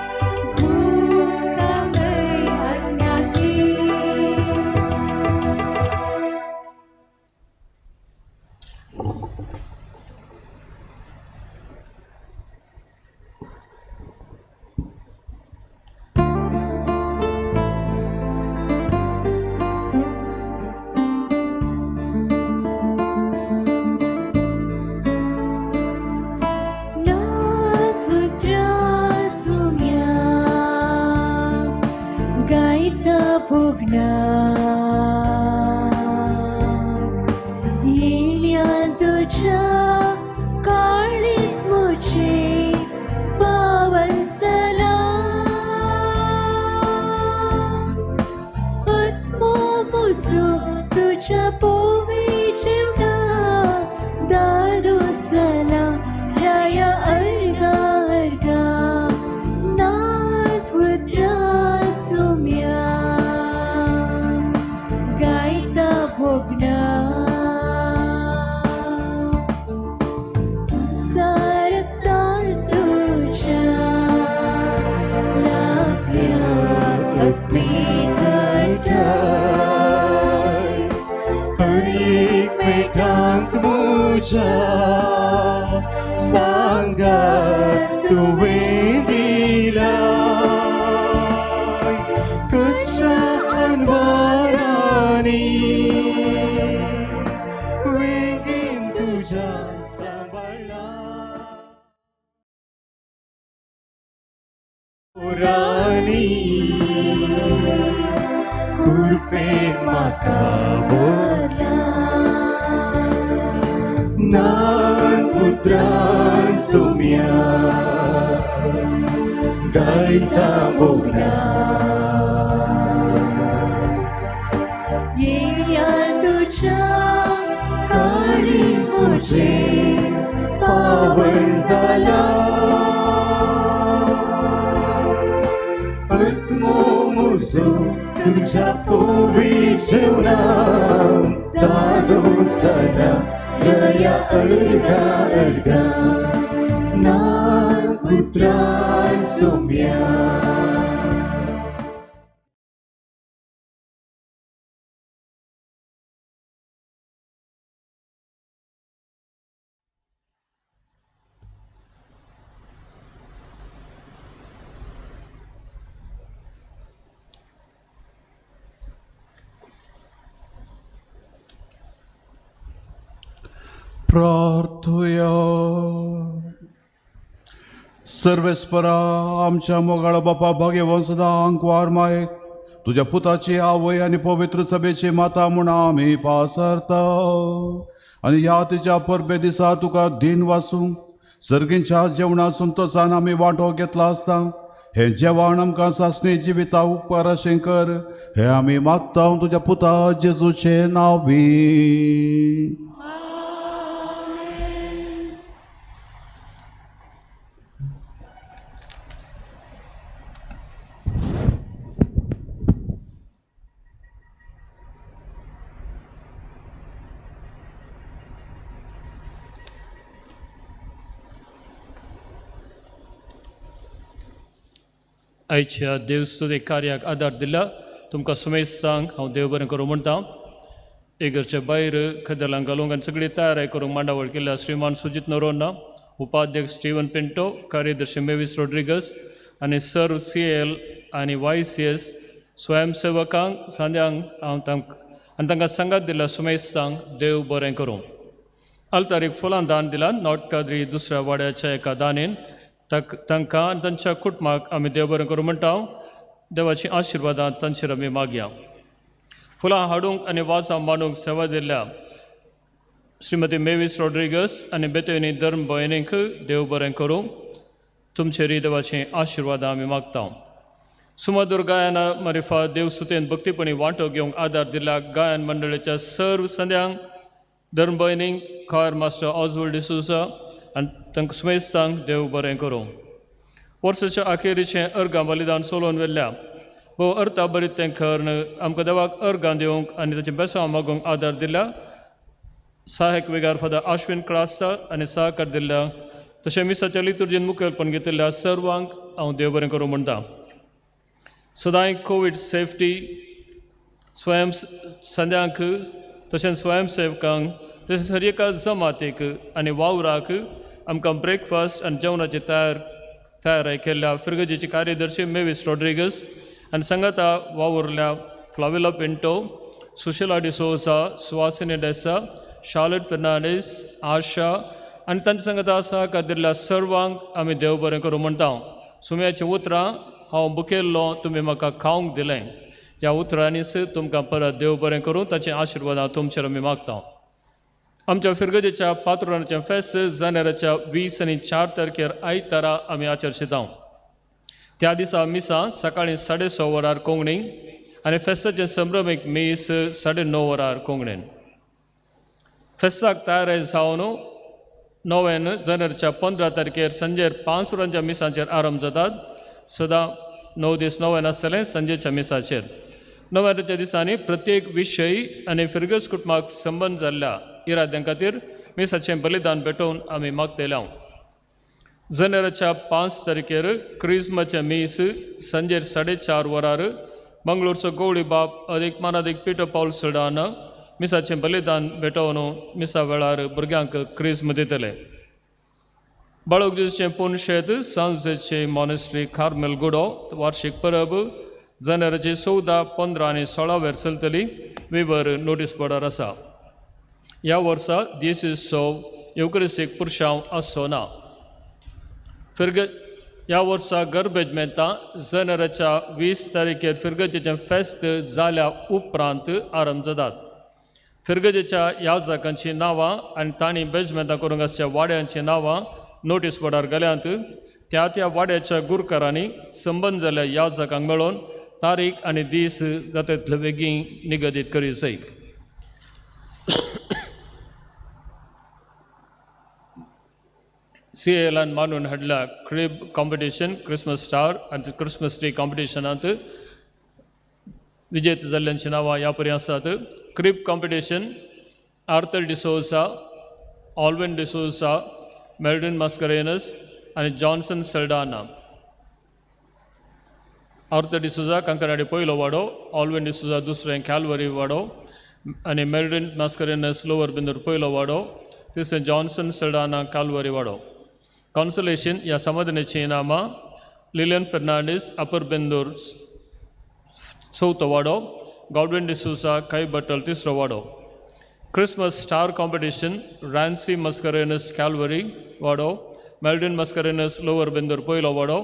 [SPEAKER 1] भूक थांबय आत्म्याची.
[SPEAKER 11] नाथपुत्रा सुम्या गायता भोगना, येयल्या तुज्या काळीज म्हजें पावन सलाम. आत्मो म्हजो तुज्या पोवे जेवणा, दादोसला राया अर्गा अर्गा. नाथपुत्रा सुम्या गायता भोगना. सारता तुझ्या लाभल्या आत्मीक
[SPEAKER 3] ठाय, हर एक मेटांक म्हज्या सांगात तुवें दिलाय. कश्टा अनवारांनी वेगीन तुज्या सांबाळ्ळा. रानी कृपेन म्हाका भरला. नानपुत्रा सुम्या गायता भोगना.
[SPEAKER 11] तुझ्या काळीज म्हजें पावन जाला आत्मो म्हजो तुझ्या पवित्र जेवणान दादोस जाला रया अर्घा अर्घा ना पुत्रा सोम्या.
[SPEAKER 4] प्रार्थुया. सर्वेस्परा आमच्या मोगाळ बापा भाग्यवंत सदां आंकवार मायक तुज्या पुताची आवय आनी पवित्र सभेची माता म्हूण आमी पासरता आनी ह्या तिच्या परबे दिसा तुका दीन वासूंक सर्गींच्या जेवणा संतोसान आमी वांटो घेतला आसता हें जेवण आमकां सासणी जिविता उपकार अशें कर हें आमी मागता तुज्या पुता जेजूचे नांवी.
[SPEAKER 10] आयच्या देवस्तुती कार्याक आदार दिला तुमकां सुमेज सांग हांव देव बरें करूं म्हणटा. इगर्जे भायर खदलां घालूंक आनी सगळी तयारी करूंक मांडावळ केल्या श्रीमान सुजीत नरोन्ना, उपाध्यक्ष स्टीवन पिंटो, कार्यदर्शी मेवीस रोड्रिगस आनी सर्व सी एल आनी वाय सी एस स्वयंसेवकांक सांद्यांक हांव तांकां आनी तांकां सांगात दिला सुमेज सांग देव बरें करूं. आल्तारीक फुलां दान दिला नॉर्थ काद्री दुसऱ्या वाड्याच्या एका दानेन तांकां आनी तांच्या कुटुंबाक आमी देव बरें करूं म्हणटा. देवाची आशिर्वादां तांचेर आमी मागया. फुलां हाडूंक आनी वाजां मांडूंक सेवा दिल्या श्रीमती मेवीस रॉड्रिगस आनी बेतोनी धर्म भयणींक देव बरें करूं. तुमचेर देवाची आशिर्वादां आमी मागता. सुमधूर गायना मारिफा देवसुतेन भक्तीपणी वांटो घेवंक आदार दिल्या गायन मंडळाच्या सर्व संद्यांक धर्म भयणींक खॉयर मास्टर ऑजवल्ड डिसोजा आनी तांकां सुमेस्तांक देव बरें करूं. वर्साच्या अखेरीचें अर्गां बलिदान सोलोवन व्हेल्ल्या भोव अर्था बरीत तें करून आमकां देवाक अर्गां दिवंक आनी ताचें बेसांव मागूंक आदार दिल्या सहायक विगार फादर आश्विन क्रास्ता आनी सहकार दिल्ल्या तशें मिसाच्या लितुर्जीन मुखेलपण घेतिल्ल्या सर्वांक हांव देव बरें करूं म्हणटा. सदांय कोवीड सेफ्टी स्वयं संद्यांक तशेंच स्वयंसेवकांक तशेंच हर एका जमातीक आनी वावराक आमकां ब्रेकफास्ट आनी जेवणाची तयारी केल्ल्या फिरगजेची कार्यदर्शी मेवीस रॉड्रिगस आनी सांगाता वावुरल्या फ्लाविला पिंटो, सुशिला डिसोजा, सुवासिनी डेसा, शार्लट फेर्नांडीस, आशा आनी तांच्या सांगाता सहकार दिल्ल्या सर्वांक आमी देव बरें करूं म्हणटा. सुम्याचीं उतरां हांव बुकेल्लो तुमी म्हाका खावंक दिलें ह्या उतरांनीच तुमकां परत देव बरें करूं ताचें आशिर्वाद तुमचेर आमी मागता. आमच्या फिरगजेच्या पात्रोनाचें फेस्त जानेराच्या 20 आनी 4 तारखेर आयतारा आमी आचरशिता. त्या दिसा मिसां सकाळीं 6:30 वरार कोंकणी आनी फेस्ताचें संभ्रमीक मीस 9:30 वरार कोंकणीन. फेस्ताक तयार जावन नव्यान जानेराच्या 15 तारखेर सांजेर 5 वरांच्या मिसांचेर आरंभ जातात. सदां 9 दीस नव्यान आसतलें सांजेच्या मिसाचेर. नव्याच्या दिसांनी प्रत्येक विशय आनी फिरगज कुटुंबाक संबंद जाल्ल्या इराद्यां खातीर मिसाचें बलिदान भेटोवन आमी मागतले. जानेराच्या 5 तारखेर क्रिजमाचें मीस सांजेर 4:30 वरार मंगळूरचो गवळी बाप अदीक मानादीक पिटर पावल सडान मिसाचें बलिदान भेटोवन मिसा वेळार भुरग्यांक क्रिज्म दितले. बाळक जेजूचें पुनशेत सांजेचे मॉनेस्ट्री कार्मेल गुडो वार्षीक परब जानेराची 14, 15 आनी 16 वेर चलतली. विवर नोटीस बोर्डार आसा. ह्या वर्सा दिसीचो येवक्रिस्तीक पुरशांव आसचो ना. ह्या वर्सा गर्बेज मेंता जानेराच्या 20 तारखेर फिरगजेचें फेस्त जाल्या उपरांत आरंभ जातात. फिरगजेच्या याजकांचीं नांवां आनी तांणी बेजमेंतां करूंक आसच्या वाड्यांचीं नांवां नोटीस बोर्डार घाल्यांत. त्या त्या वाड्याच्या गुरकारांनी संबंद जाल्ल्या याजकांक मेळोवन तारीख आनी दीस जाता तितले बेगीन निगदीत करीत जाय. सी एलान मानून हाडला क्रिब कॉम्पिटिशन क्रिसमस स्टार आनी क्रिसमस ट्री कॉम्पिटिशनांत विजेते जाल्ल्यांची नांवां ह्या परी आसात. Crib competition Arthur D'Souza, Alvin D'Souza, Meldin Mascarenhas आनी जॉन्सन सल्डाना. आर्थर डिसोजा कंकनाडी पयलो वाडो, ऑल्विन डिसोजा दुसरें कॅलवरी वाडो आनी मेल्डिन मास्करेनस लोवर बेंदूर पयलो वाडो, तिसरें जॉन्सन सल्डाना कालवरी वाडो. कॉन्सलेशन ह्या समाधानाचीं इनामां लिलियन फेर्नांडीस अपर बेंदूर चवथो वाडो, गॉडविन डिसोजा कायबटल तिसरो वाडो. Christmas star competition Rancy Mascarenhas Calvary वाडो, मेल्डिन मस्करेनस लोवर बेंदूर पयलो वाडो,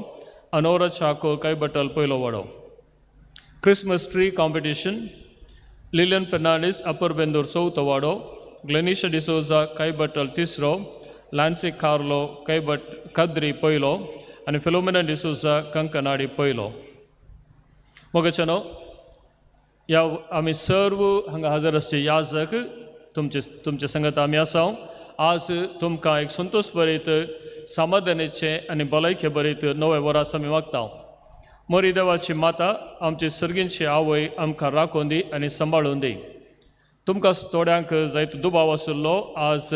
[SPEAKER 10] अनोरा चाको कायबटल पयलो वाडो. Christmas tree competition Lilian Fernandes upper Bendur चवथो वाडो, ग्लेनिशा डिसोजा कायबटल तिसरो, लान्सी कार्लो कायबट कद्री पयलो आनी फिलोमिना डिसोजा कंकनाडी पयलो. मोगेचनो ह्या आमी सर्व हांगा हजर आसचे याजक तुमचे तुमचे संगत आमी आसा. आज तुमकां एक संतोश बरीत समाधानाचें आनी भलायके बरीत नवें वर्स आमी मागता. मोरी देवाची माता आमची सर्गींची आवय आमकां राखून दी आनी सांबाळून दी. तुमकां थोड्यांक जायतो दुबाव आशिल्लो आज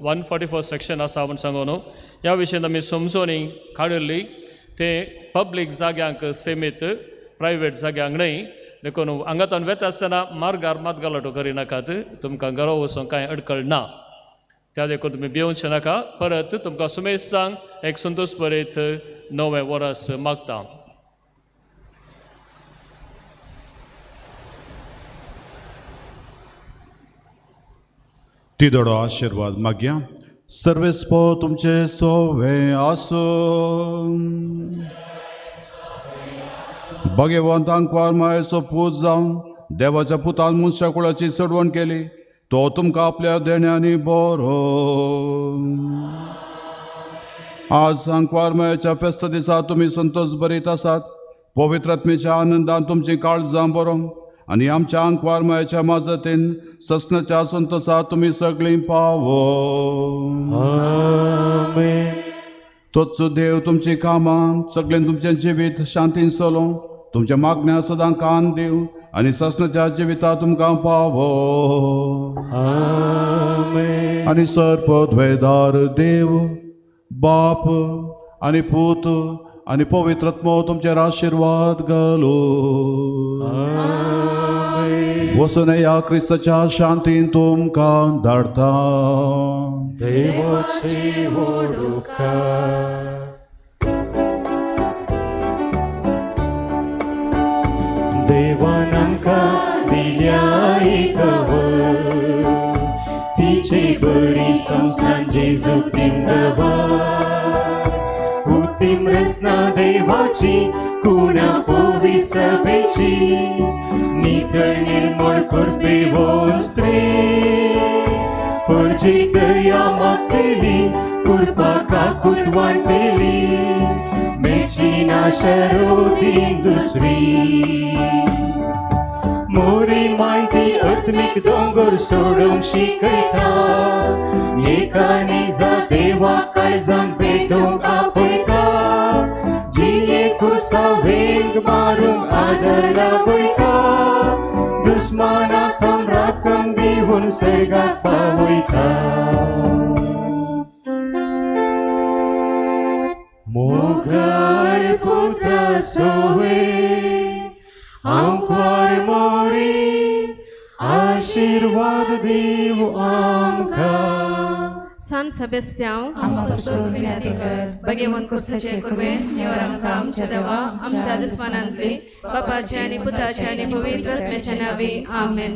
[SPEAKER 10] 144 सेक्शन आसा म्हूण सांगू न्हू, ह्या विशयान आमी समजोनी काडिल्ली तें पब्लीक जाग्यांक सीमीत, प्रायवेट जाग्यांक न्हय. देखून हांगांतल्यान वेता आसतना मार्गार मात गलाटो करिनाकात, तुमकां घरा वचूंक कांय अडकळ ना, त्या देखून तुमी भिवचे नाका. परत तुमकां सुमेस्तांक एक संतोश बरीत नवें वर्स मागता.
[SPEAKER 4] तिदोडो आशिर्वाद मागया. सर्वेस्पो तुमचे सोवे आसूं. भगवंत आंकवार मायेचो पूत जावन देवाच्या पुतान मनशा कुळाची सोडवण केली, तो तुमकां आपल्या देण्यांनी बरो. आज आंकवार मायेच्या फेस्त दिसा तुमी संतोश बरीत आसात. पवित्र आत्मेच्या आनंदान तुमची काळजां बरो आनी आमच्या आंकवार मायेच्या माजतीन ससनाच्या संतोषा तुमी सगळीं पावो. तोच देव तुमची कामां सगळें तुमचें जिवीत शांतीन चलोवं, तुमच्या मागण्या सदां कान दिवं आनी ससनाच्या जिविता तुमकां पावो. आनी सर्पद्वेदार देव बाप आनी पूत आनी पवित्र आत्मो तुमचेर आशिर्वाद घालूं. वचून ह्या क्रिस्ताच्या शांतीन तुमकां धाडटा.
[SPEAKER 11] देवाची व्हडुका. देवान आमकां दिल्या एक वर, तिचे बरी संवसारान जेजू दिवंक. उतीम रचना देवाची कुणा पोवी सभेची, नितळ निर्मळ करपी वस्त्रे, परजी दया मागतली कृपा काकूट वांटली, मेळची ना शरोदी दुसरी. मोरी मायती आत्मीक दोंगर सोडूंक शिकयता, एका निजा देवा काळजान पेटोवंक आपयता, जिये कुर्सा वेंग मारूंक आदर लाबयता, दुस्मानाक थाम राखण दिवन सर्गाक पावयता. मोगाळ पुता सोवे आंकवार मोरी आशीर्वाद दिव आमकां.
[SPEAKER 1] सान सेबेस्त्यांव
[SPEAKER 12] भगवंत कुर्साचे कुर्बेन निवर आमकां आमच्या देवा आमच्या दुस्मानांतली बापाचे आनी पुताचे आनी पवित्र आत्म्याच्या नांवी आमेन.